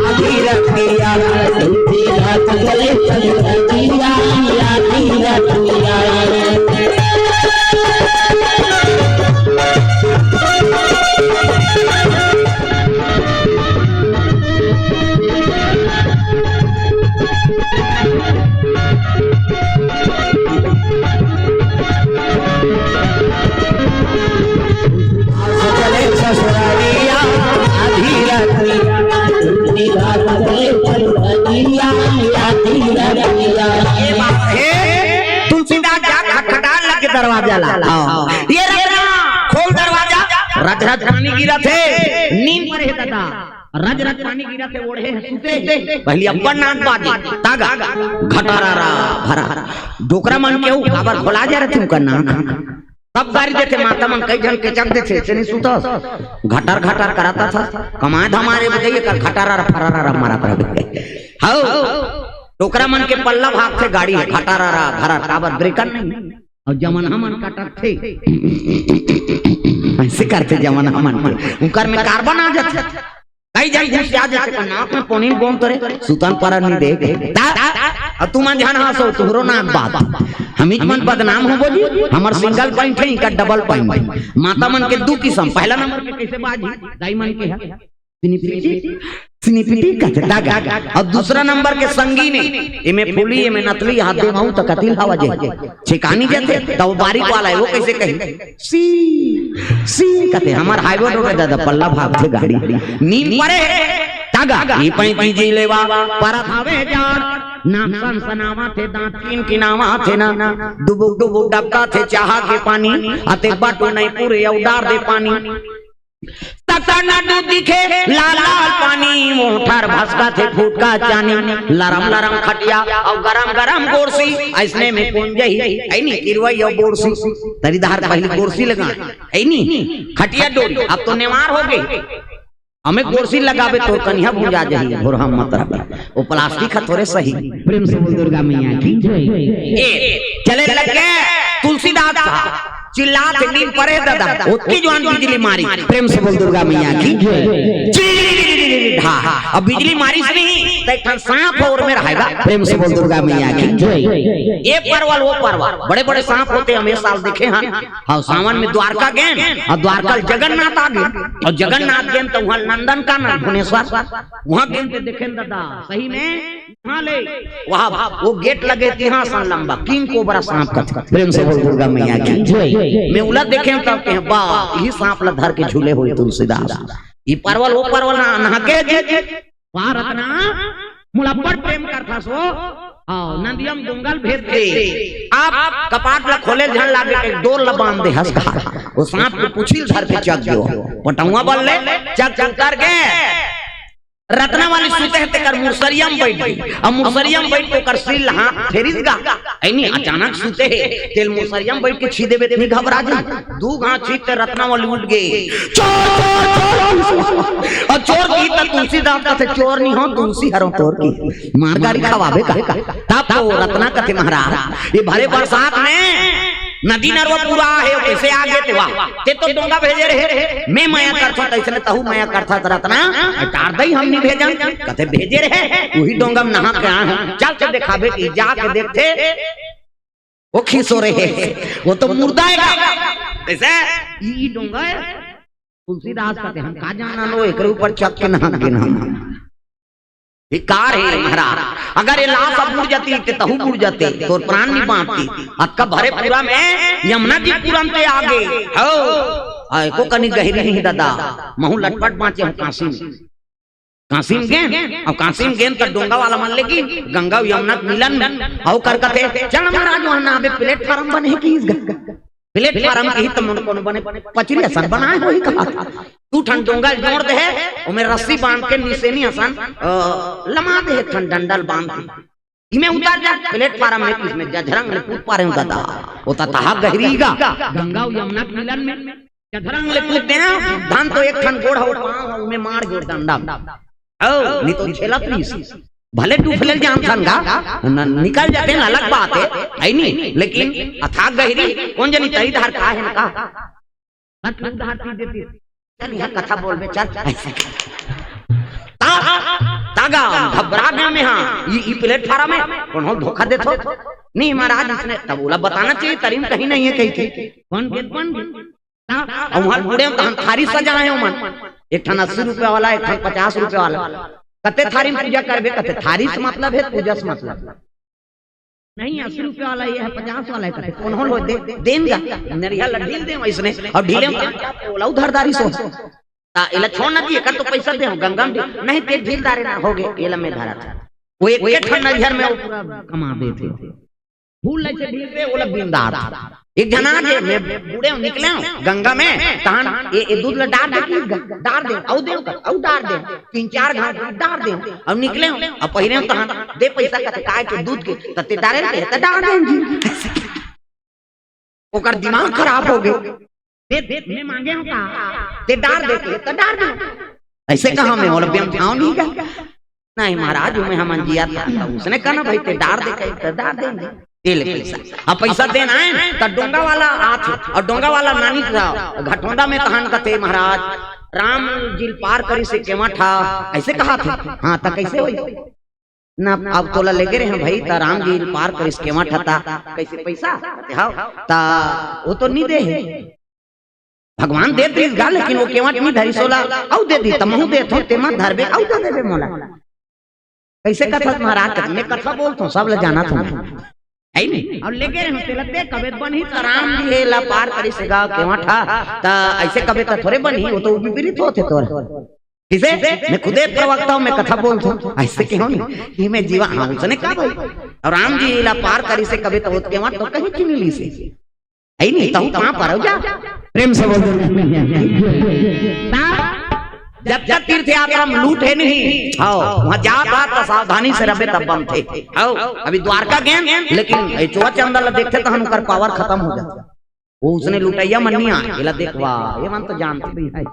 आधी रतिया। तुलसीदास चले ससुरारिया, आधी रतिया। दरवाजा ला। हाँ। ये रचना, खोल दरवाजा। रच रच पानी गिरत हे, नींद परे हे दादा। रच रच पानी गिरत हे, ओढ़े हे सुते हे। पहली अब्बड़ नाक बाजी, तागा, घटारा रा भरा। डोकरा मन के ऊ काबर खोला जा रथे उनका नाक। तब गारी देथे, माता मन कई झन के चक देथे, से नहीं सुतस। घटर घटर करत हस, कमाए धमाए बर गई, एकर घटारा रा फरारा रा मारत रहे। हौ, डोकरा मन के पल्ला भागथे, गाड़ी हे घटारा रा भरा, काबर ब्रेकर नहीं। अउ जमनहा मन कटथे। अइसे करथे जमनहा मन के। उंकर में कार्बन आ जाथे। कई झन घुसिया जाथे, का नाक में पोनीन बोन तरे, सुतन परन नहीं दे। ता, अउ तुमन झन हंसो, तुहरो नाक बात। हमीच मन बदनाम होबो जी, हमर सिंगल पॉइंट हे, इनका डबल पॉइंट हे। माता मन के दू किसम, पहला नंबर के कइसे बाजी, दाई मन के हे। सिनिपिटी, सिनिपिटी कथे दागा। अउ दूसरा नंबर के संगीन हे, एमे फूली, एमे नतली, हाथ दे महू त कतिल हवा जे। छेकानी जथे, त वो बारीक वाला हे, वो कइसे कही? सी, सी कथे, हमर हाईवे रोड हे दादा, पल्ला भागथे गाड़ी। नींद परे हे, तागा, ई पैंती जी लेवा, परत हवे जाड़। नाक सनसनावथे, दांत किनकिनावथे ना, डुबुक डुबुक डबकाथे चाहा के पानी, अते बाटो नहीं पूरे अउ डार दे पानी। तक नदू दिखे लाल लाल पानी, मोठर भसकथे फुटका चानी, लरम लरम खटिया अउ गरम गरम गोरसी, अइसने में कोन जही, अइनी किरवई अउ बोरसी। तरी धार पहली गोरसी लगा, अइनी खटिया डोरी, अब तो नेवार हो गे। हमें गोरसी लगाबे तोर कनिहा भुंजा जही, भोरहा मत रहे। वो प्लास्टिक ह थोरे सही। प्रेम से बोल दुर्गा मैया की जय। ए, चले लग गे तुलसीदास साहब, चिल्लात हे नींद परे दादा, ओतकी जुवान बिजली मारी। प्रेम से बोल दुर्गा मैया की जय। चिल्ली ढा, अब बिजली मारिस नहीं, त एक ठन सांप और में रहेगा। प्रेम से बोल दुर्गा मैया की जय। ये परवल, वो परवल, बड़े बड़े सांप होथे, हम ए साल देखे हन। हाँ, सावन में द्वारका गेन, अउ द्वारका ले जगन्नाथ आ गे, अउ जगन्नाथ गेन त उहाँ नंदन कानन भुवनेश्वर, उहाँ गेन त देखेन दादा, सही में उहाँ ले, वहाँ वो गेट लगे, तिहाँ सन लंबा किंग कोबरा सांप कथे। प्रेम से बोल दुर्गा मैया की जय। मैं उला देखेंव तब कहेंव, बा, इही सांप ला धर के झूले होही तुलसीदास। ई परवल, वो परवल ना, नहा के जी। वाह रतना, मोला बड़ प्रेम करथस वो। आओ, नंदिया म डोंगा ल भेज दे। आप कपाट ला खोले झन लागे, एक डोर ला बांध दे हस कहा। वो सांप के पूछी ल धर के चघ गयो। पटौवा बल ले, चघ के उतर गे। रतना वाली सुते हे तेकर मुसरिया म बइठ गे। अब मुसरिया म बइठ के ओकर सिर ला हाथ फेरिस गा। अइनी अचानक सुते हे, तेल मुसरिया म बइठ के छी देबे त नी घबरा जाही। दू घांव छींच ते रतना वाली उठ गे। चोर, चोर, चोर, चोर। अउ चोर कही त तुलसीदास कथे, चोर नी हों, तुलसी हरों तोर कही। मार गारी खवाबे का। तब तो रतना कथे, महाराज, ये भरे बरसात में नदी नरवा पूरा हे, कइसे आ गे ते? वाह, ते तो डोंगा भेजे रहे, मैं मया करथों, तइसने तहू मया करथस रतना, टार दई हम नी भेजन, कथे भेजे रहे, उही डोंगा म नहा के आए हन, चल के देखाबे कि जाके देखथे, वो खिसो रहे, वो तो मुर्दा हे गा। कइसे? ई, ई डोंगा हे? तुलसीदास कथे, हम का जानन वो, एकरे ऊपर चघ के नहा गे ना। धिक्कार हे महाराज, अगर ये लाश अब बुड़ जाती, ते तहू बुड़ जाते, तोर प्राण नी बांचती। अतका भरे पूरा में यमुना जी पूरा में ते आ गे। हौ, आ, एको कनी गहरी नहीं दादा, महू लटपट बांचे हूँ काशी में। काशी में गेन, अब काशी में गेन त डोंगा वाला मन लेकिन गंगा अउ यमुना के मिलन में, अउ कर कथे, चल महाराज, वहाँ नहाबे, प्लेटफार्म बने हे कि इस गंगा? प्लेटफार्म कही त मन कोनो बने पचरी असन बनाए होही कहा। दू ठन डोंगा ल जोड़ दे हे, ओमे रस्सी बांध के निसेनी असन, अ, लमा दे हे, एक ठन डंडा ल बांध के। इमे उतर जा, प्लेटफार्म में किसने जझरंग ले कूद पारे हूँ दादा। वो त तहा गहरी गा। गंगा अउ यमुना के मिलन में जझरंग ले कूद देना, धन तो एक ठन गोड़ हो, पाँव हो, ओमे मार गे डंडा। ओ, नी तो छेलत रहिस। भले डूफले ल जानथन गा, न-, निकल जाते न, अलग बात हे, अइनी, लेकिन अथाह गहरी, कोन जनी तरी धार का हे न का? सच में उधार पी देती। चल, यहाँ कथा बोलबे, चल। ता, तागा, घबरा गया मैं, हाँ, ई, ई प्लेटफार्म हे, कोनो ल धोखा देथो? नहीं महाराज, इसने तब ओला बताना चाहिए, तरी म कहीं नहीं हे कही थी। कौन के, कौन के? अउ वहाँ बूढ़े तहन थारी सजाए हे ओमन, एक ठन अस्सी रुपया वाला, एक ठन पचास रुपया वाला। कते थारी म पूजा करबे? कते थारी से मतलब हे, पूजा से मतलब नहीं। अस्सी रुपया वाला ये हे, पचास वाला हे, कते कोनो ल दे, देन गा, नरिया ल ढील दे वइसने, अउ ढीले म ओला उधारदारी सो। ता एला छोड़ ना दिए, कर तो पैसा दे हो, गंगा म ढील, नहीं ते ढील डारे ना, हो गे, एला मैं धरा था। वो एक, एक ठन नरियर में वो पूरा कमा देथे। फूल ले से ढील दे, ओला बिंदात। एक झन आ गे, मैं बूड़े हंव, निकले हंव गंगा में, तहन ये, ये दूध ला डार दे, कि ग-, डार दे, अउ दे, अउ डार दे, तीन चार घांट डार दे, अउ निकले हंव, अउ पहिरे हंव तहन, "दे पइसा," कथे, "काय के दूध के?" "त तें डारे रहे, त डार दे जी।" ओकर दिमाग खराब हो गे। "दे, दे, मैं मांगे हंव का? तें डार दे के, त डार दे।" अइसे कहा मैं, ओला बेमठाव नहीं का? "नहीं महाराज, ओमे हमन जियत हन।" त उसने कहा ना, "भाई, तें डार दे," कही, "त डार देंगे, दे ले पइसा।" अब पइसा देना हे, त डोंगा वाला आथे, अउ डोंगा वाला नानी का घटोंदा में तहन कथे, "महाराज, राम जी ल पार करिस हे केवट हा," अइसे कहाथे। "हाँ, त कइसे होही?" "ना, अब तोला लेगे रहे हंव भाई, त राम जी ल पार करिस केवट हा, त कइसे पइसा?" कथे, "हव, त वो तो नहीं दे हे।" भगवान देत रहिस गा, लेकिन वो केवट नहीं धरिस, ओला अउ दे दी, त महूं देथंव, तें मत धरबे, अउ दे देबे मोला। कइसे कथस महाराज, मैं कथा बोलथंव, सब ला जानथंव, हे नहीं? अउ लेगे रहे हंव, तेला दे कबे त बनही, त राम जी एला पार करिस गा केवट हा, त अइसे कबे त थोरे बनही, वो तो विपरीत होथे तोर। कइसे? मैं खुदे प्रवक्ता हंव, मैं कथा बोलथंव, अइसे कहो नहीं, ये मैं जीवा, हाँ, उसने कहा भाई, अउ राम जी एला पार करिस हे कबे त वो केवट तो कहीं चुन लिस हे। हे नहीं, तहूं पांव परव जा। प्रेम से बोल दो। जब तक तीर्थ यात्रा में लूट हे नहीं, हव, वहां जात हा त सावधानी से रहिबे तब बनथे। हव, अभी द्वारका गेन, लेकिन ये चोरा चंदा ला देखथे तहन ओकर power खतम हो जाथे। वो उसने लुटइया मन नहीं आय, एला देखवा, ये मन तो जानथे भी हे।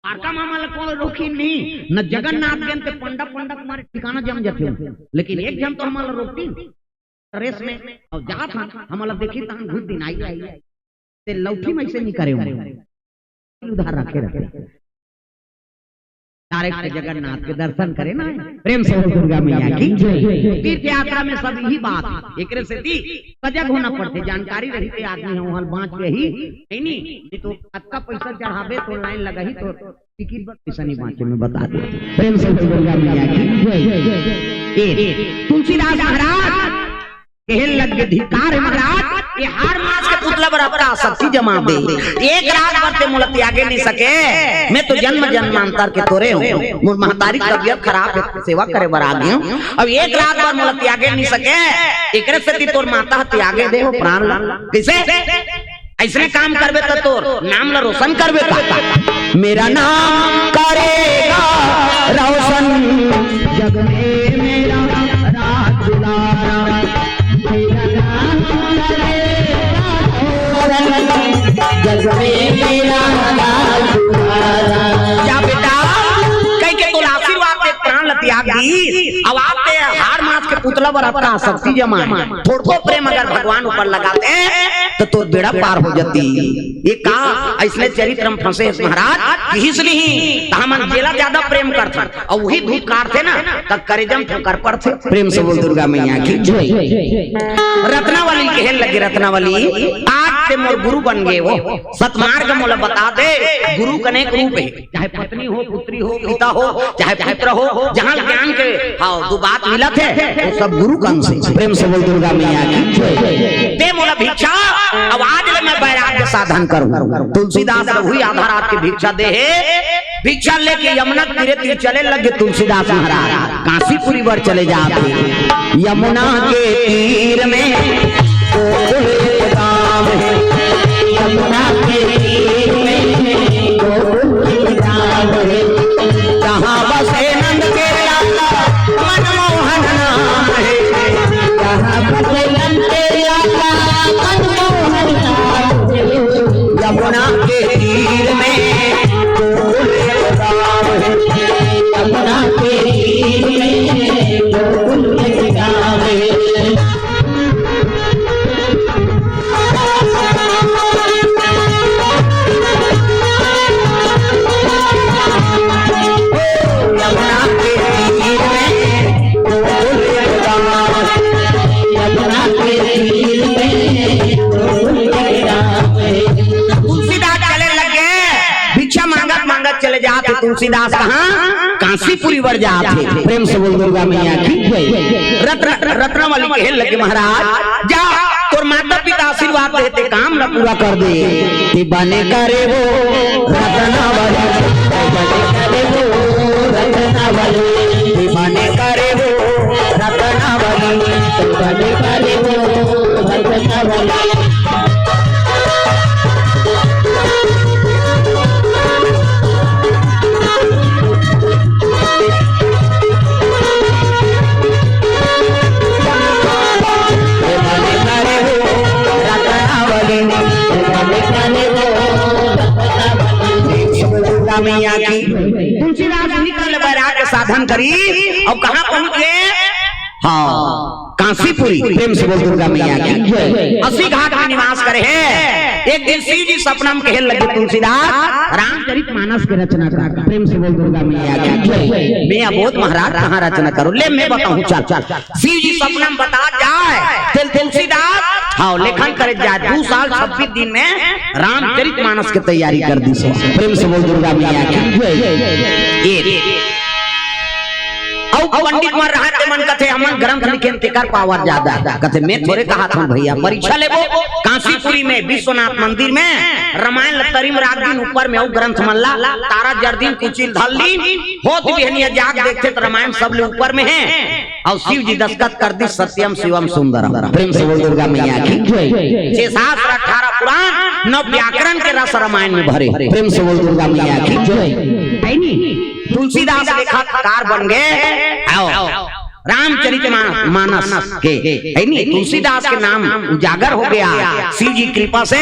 द्वारका में हमन ला कोनो रोकिस नहीं, न जगन्नाथ गेन ते पंडा, पंडा के मारे ठिकाना जम जाथे। लेकिन एक झन तो हमन ला रोकिस, race में, अउ जात हन, हमन ला देखिस तहन घुस दिन आई, आई, आई। ते लौठी में अइसे नहीं करे हंव। उधार रखे रखे। Direct जगन्नाथ के दर्शन करे ना। प्रेम से बोल दुर्गा मैया की जय। तीर्थ यात्रा में सब यही बात हे। एकरे सेती सजग होना पड़थे, जानकारी रही ते आदमी ह, ओहल बांच जाही, नहीं, नहीं, नहीं तो अतका पइसा चढ़ाबे त line लगही त टिकट बर पइसा नहीं बांचे, मैं बता देथंव। प्रेम से बोल दुर्गा मैया की जय। ए, तुलसीदास महाराज कहे लगे, "धिक्कार हे महाराज, ये हाड़ मांस के पुतला बर अतना आसक्ति जमा दे। एक रात बर ते मोला त्यागे नहीं सके, मैं तो जन्म जन्मांतर के तोरे हंव, मोर महतारी के तबियत खराब हे, सेवा करे बर आ गे हंव, अब एक रात बर मोला त्यागे नहीं सके, एकरे सेती तोर माता ह त्यागे दे हे प्राण ला।" कइसे? अइसने काम करबे त तोर नाम ला रोशन करबे का? मेरा नाम करेगा रोशन जग में मेरा राज दुलारा। मेरा नाम करेगा रोशन जग में मेरा राज दुलारा। जा बेटा, कहिके तोला आशीर्वाद दे, प्राण ला त्याग दिस, अब आज ते हाड़ मांस के पुतला बर अतना आसक्ति जमाय। थोड़को प्रेम अगर भगवान ऊपर लगाते त तोर बेड़ा पार हो जातिस। ये का अइसने चरित्र में फंसे हस महाराज, किहिस नहीं, त हमन जेला ज्यादा प्रेम करथन अउ वही धूप काटथे ना, त करेजा म ठोकर पड़थे। प्रेम से बोल दुर्गा मैया की जय। रत्नावली ल कहे लगे, रत्नावली, आज ते मोर गुरु बन गे हो, सतमार्ग मोला बता दे, गुरु के अनेक रूप हे। चाहे पत्नी हो, पुत्री हो, पिता हो, चाहे पुत्र हो, जहाँ ज्ञान के, हाँ, दू बात मिलत हे, वो सब गुरु के अंश हे। प्रेम से बोल दुर्गा मैया की जय। दे मोला भिक्षा, अब आज ले मैं वैराग्य साधन करूँ। तुलसीदास ल वही आधा रात के भिक्षा दे हे। भिक्षा लेके यमुना के तीरे तीर चले लगे तुलसीदास महाराज। काशीपुरी बर चले जात हे। यमुना के तीर में गोकुल एक गाँव हे। यमुना के तीर में गोकुल एक गाँव हे। जहाँ बसे नंद के लाला मनमोहन नाम हे। जहाँ बसे नंद के लाला मनमोहन नाम हे। यमुना के तीर में गोकुल एक गाँव हे। यमुना के तीर में गोकुल एक गाँव हे। तुलसीदास चले लगे, भिक्षा मांगत मांगत चले जात हे तुलसीदास कहाँ? काशीपुरी बर जात हे। प्रेम से बोल दुर्गा मैया की जय। रत्न, रत्नावली कहे लगे, महाराज जा, तोर माता पिता आशीर्वाद दे हे, ते काम ला पूरा कर दे। ते बने करे वो रत्नावली, ते बने करे वो रत्नावली, ते बने करे वो रत्नावली, ते बने करे वो रत्नावली। धन करी। अउ कहाँ पहुंच गए? हाँ, कांसीपुरी। प्रेम से बोल दुर्गा मैया की जय। अस्सी घाट में निवास करे हे। एक दिन शिव जी सपना में कहे लगे, तुलसीदास, रामचरित मानस के रचना कर। प्रेम से बोल दुर्गा मैया की जय। मैं अबोध महाराज कहाँ रचना करूं? ले मैं बताऊं, चल चल। शिव जी सपना में बता जाए, तेल तुलसीदास, हाँ, लेखन करे जाए। दो साल छब्बीस दिन में रामचरित मानस के तैयारी कर दी से। प्रेम से बोल दुर्गा मैया की जय। ये अउ पंडित मन रहत ते मन कथे, हमन ग्रंथ लिखेन, तेकर पावर ज्यादा हे। कथे, मैं थोरे कहात हंव भैया, परीक्षा लेबो। कांसीपुरी में विश्वनाथ मंदिर में रामायण ल तरी म राख दिन, ऊपर में अउ ग्रंथ मन ला तारा जर दिन, कुचिल धर लीन, होत बिहनिया जाग देखथे त रामायण सबले ऊपर में हे। अउ शिव जी दस्तखत कर दी, सत्यम शिवम सुंदरम। प्रेम से बोल दुर्गा मैया की जय। छह शास्त्र, अठारह पुराण, नौ व्याकरण के रस रामायण में भरे। प्रेम से बोल दुर्गा मैया की जय। है नी? तुलसीदास लेखककार बन गए। आओ, रामचरित मा-, मानस के, है नी? तुलसीदास के नाम उजागर हो गया। शिव जी कृपा से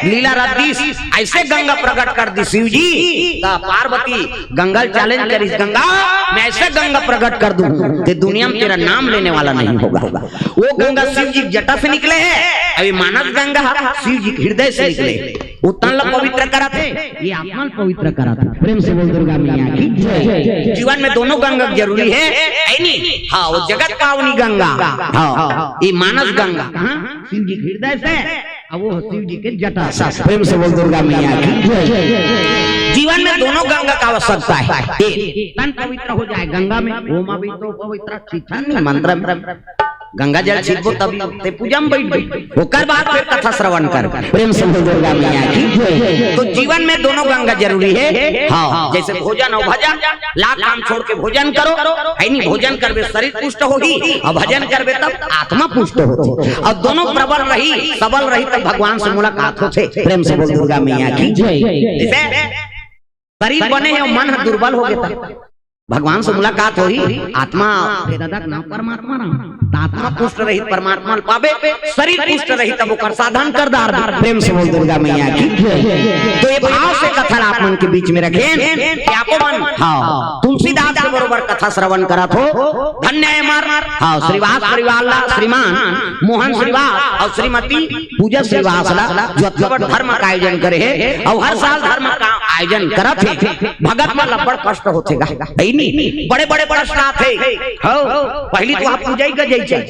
लीला रद्दीस ऐसे गंगा प्रकट कर दी शिव जी। त पार्वती गंगा ल challenge करिस, गंगा, मैं ऐसे गंगा प्रकट कर दूं, ते दुनिया में तेरा नाम लेने वाला नहीं होगा। वो गंगा शिव जी के जटा से निकले हे, अभी मानस गंगा शिव जी के हृदय से निकले। वो तन ला पवित्र करत हे, ये आत्मा ला पवित्र करत हे। प्रेम से बोल दुर्गा मैया की जय। जीवन में दोनों गंगा जरूरी हे, है नी? हाँ, वो जगत पावनी गंगा, हाँ, ये मानस गंगा, हाँ, शिव जी के हृदय से, अब वो शिव जी के जटा से। प्रेम से बोल दुर्गा मैया की जय। जीवन में दोनों गंगा का आवश्यकता हे। ये तन पवित्र हो जाए गंगा में, ओमा भी तो पवित्र चिथन मंत्र में गंगा जल छिड़कबो तब ते पूजा में बैठबे, ओकर बाद फिर कथा श्रवण कर। प्रेम से बोल दुर्गा मैया की जय। तो जीवन में दोनों गंगा जरूरी हे। हाँ, जैसे भोजन अउ भजन, लाख काम छोड़ के भोजन करो, है नी? भोजन करबे शरीर पुष्ट होही, अउ भजन करबे तब आत्मा पुष्ट होथे। अउ दोनों प्रबल रही, सबल रही, तब भगवान से मुलाकात होथे। प्रेम से बोल दुर्गा मैया की जय। जैसे शरीर बने हे अउ मन ह दुर्बल हो गे त भगवान से मुलाकात होही, आत्मा, हे दादा, ना परमात्मा ना, त आत्मा पुष्ट रही, परमात्मा ल पाबे, शरीर पुष्ट रही, तब ओकर साधन कर डारबे। प्रेम से बोल दुर्गा मैया की जय। तो ये भाव से कथा ला आप मन के बीच में रखेन कि आपो मन, हाँ, तुलसीदास के बरोबर कथा श्रवण करत हो, धन्य हे हमर, हाँ, श्रीवास परिवार ला, श्रीमान मोहन श्रीवास अउ श्रीमती पूजा श्रीवास ला, जो अतका बड़ धर्म का आयोजन करे हे, अउ हर साल धर्म का आयोजन करत हे। भगत मन ला बड़ कष्ट होथे गा, है नी? बड़े-बड़े कष्ट आथे। हव, पहिली तो आप पूजा ही गजई चल।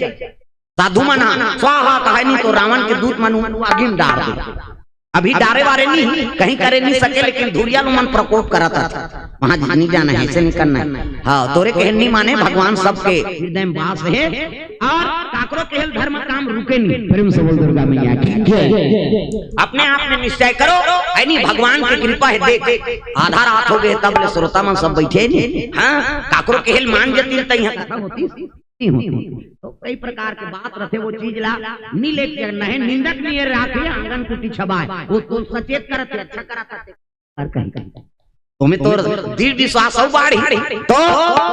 साधु मन ह स्वाहा कहे नी तो रावण के दूत मन आगी म डार दे। अभी डारे वारे नी, कहीं करे नी सके, लेकिन धुरिया ल मन प्रकोप करत रथे। वहां नी जाना हे, ऐसे नी करना हे। हाँ, तोरे कहे नी माने, भगवान सबके हृदय में वास हे। अउ काकरो कहे ले धर्म काम रुके नी। प्रेम से बोल दुर्गा मैया की जय। अपने आप में निश्चय करो, है नी, भगवान के कृपा हे। देख, आधा रात हो गे तब ले श्रोता मन सब बैठे नी। हाँ, काकरो कहे ले मान जतिन तइहां कथा होतिस, नी होतिस। तो कई प्रकार के बात रथे, वो चीज ला नी लेके जाना हे। निंदक नियर राखे आंगन कुटी छबाय, वो तो सचेत करत हे, अच्छा करत हे। अउ कहीं, कहीं। ओमे तोर दृढ़ विश्वास अउ बाढ़ही। तो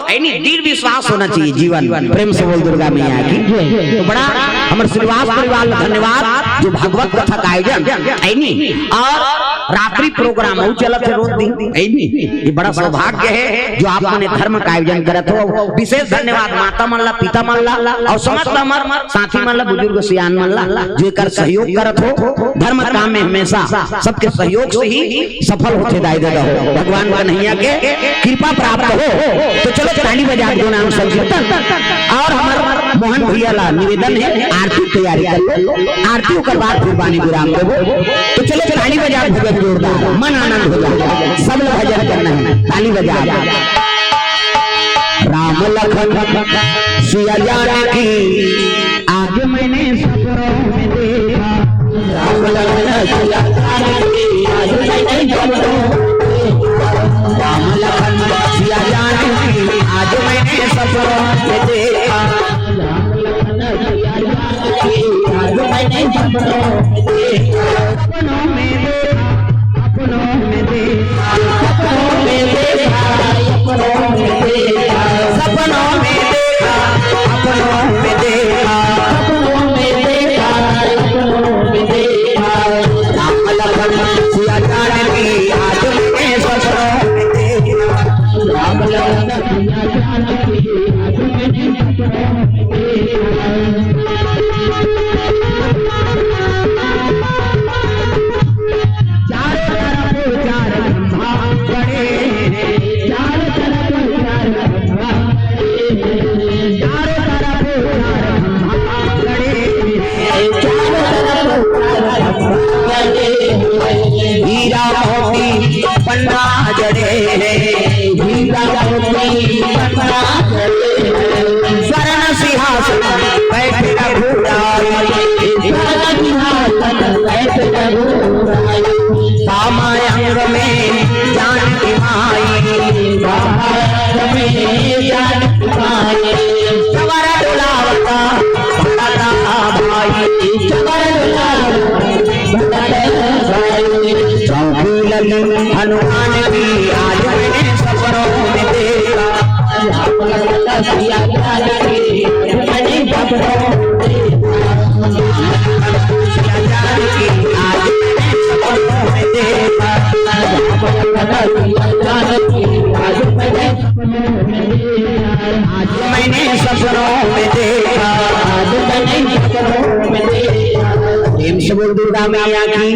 है नी, दृढ़ विश्वास होना चाहिए जीवन में। प्रेम से बोल दुर्गा मैया की। तो बड़ा हमर श्रीवास परिवार ला धन्यवाद, जो भागवत कथा का आयोजन है नी, अउ रात्रि प्रोग्राम अउ चलत हे रोज दिन, है नी। ये बड़ा सौभाग्य हे जो आप मन धर्म का आयोजन करत हो। विशेष धन्यवाद माता मन ला, पिता मन ला, अउ समस्त हमर साथी मन ला, बुजुर्ग सियान मन ला, जो एकर सहयोग करत हो। धर्म काम में हमेशा सबके सहयोग से ही सफल होथे दाई ददा हो। भगवान कन्हैया के कृपा प्राप्त हो। तो चलो ताली बजा दो नाम संकीर्तन। अउ हमर मोहन भैया ला निवेदन हे, आरती तैयारी कर लो, आरती ओकर बाद फिर बानी विराम देबो। तो चलो ताली बजा दो जोरदार, मन आनंद हो जाए, सब लोग भजन करना हे, ताली बजा दो। राम लखन सिया जानकी, आज मैंने सपनों में देखा। राम लखन सिया जानकी, आज मैंने सपनों में देखा। राम लखन सिया जानकी, आज मैंने सपनों में देखा। राम लखन सिया जानकी, आज मैंने सपनों में देखा। सपनों में देखा, सपनों में देखा। सपनों में देखा, सपनों में देखा। सपनों में देखा, सपनों में देखा, सपनों में देखा। राम लखन सिया जानकी, आज मैंने सपनों में देखा। राम लखन सिया चवर डोलावता भगत भाई, चवर डोलावता भगत भाई। चौकी लगी हनुमान की, आज मैंने सपनों में देखा। आज मैंने सपनों में देखा। प्रेम से बोल दुर्गा मैया की।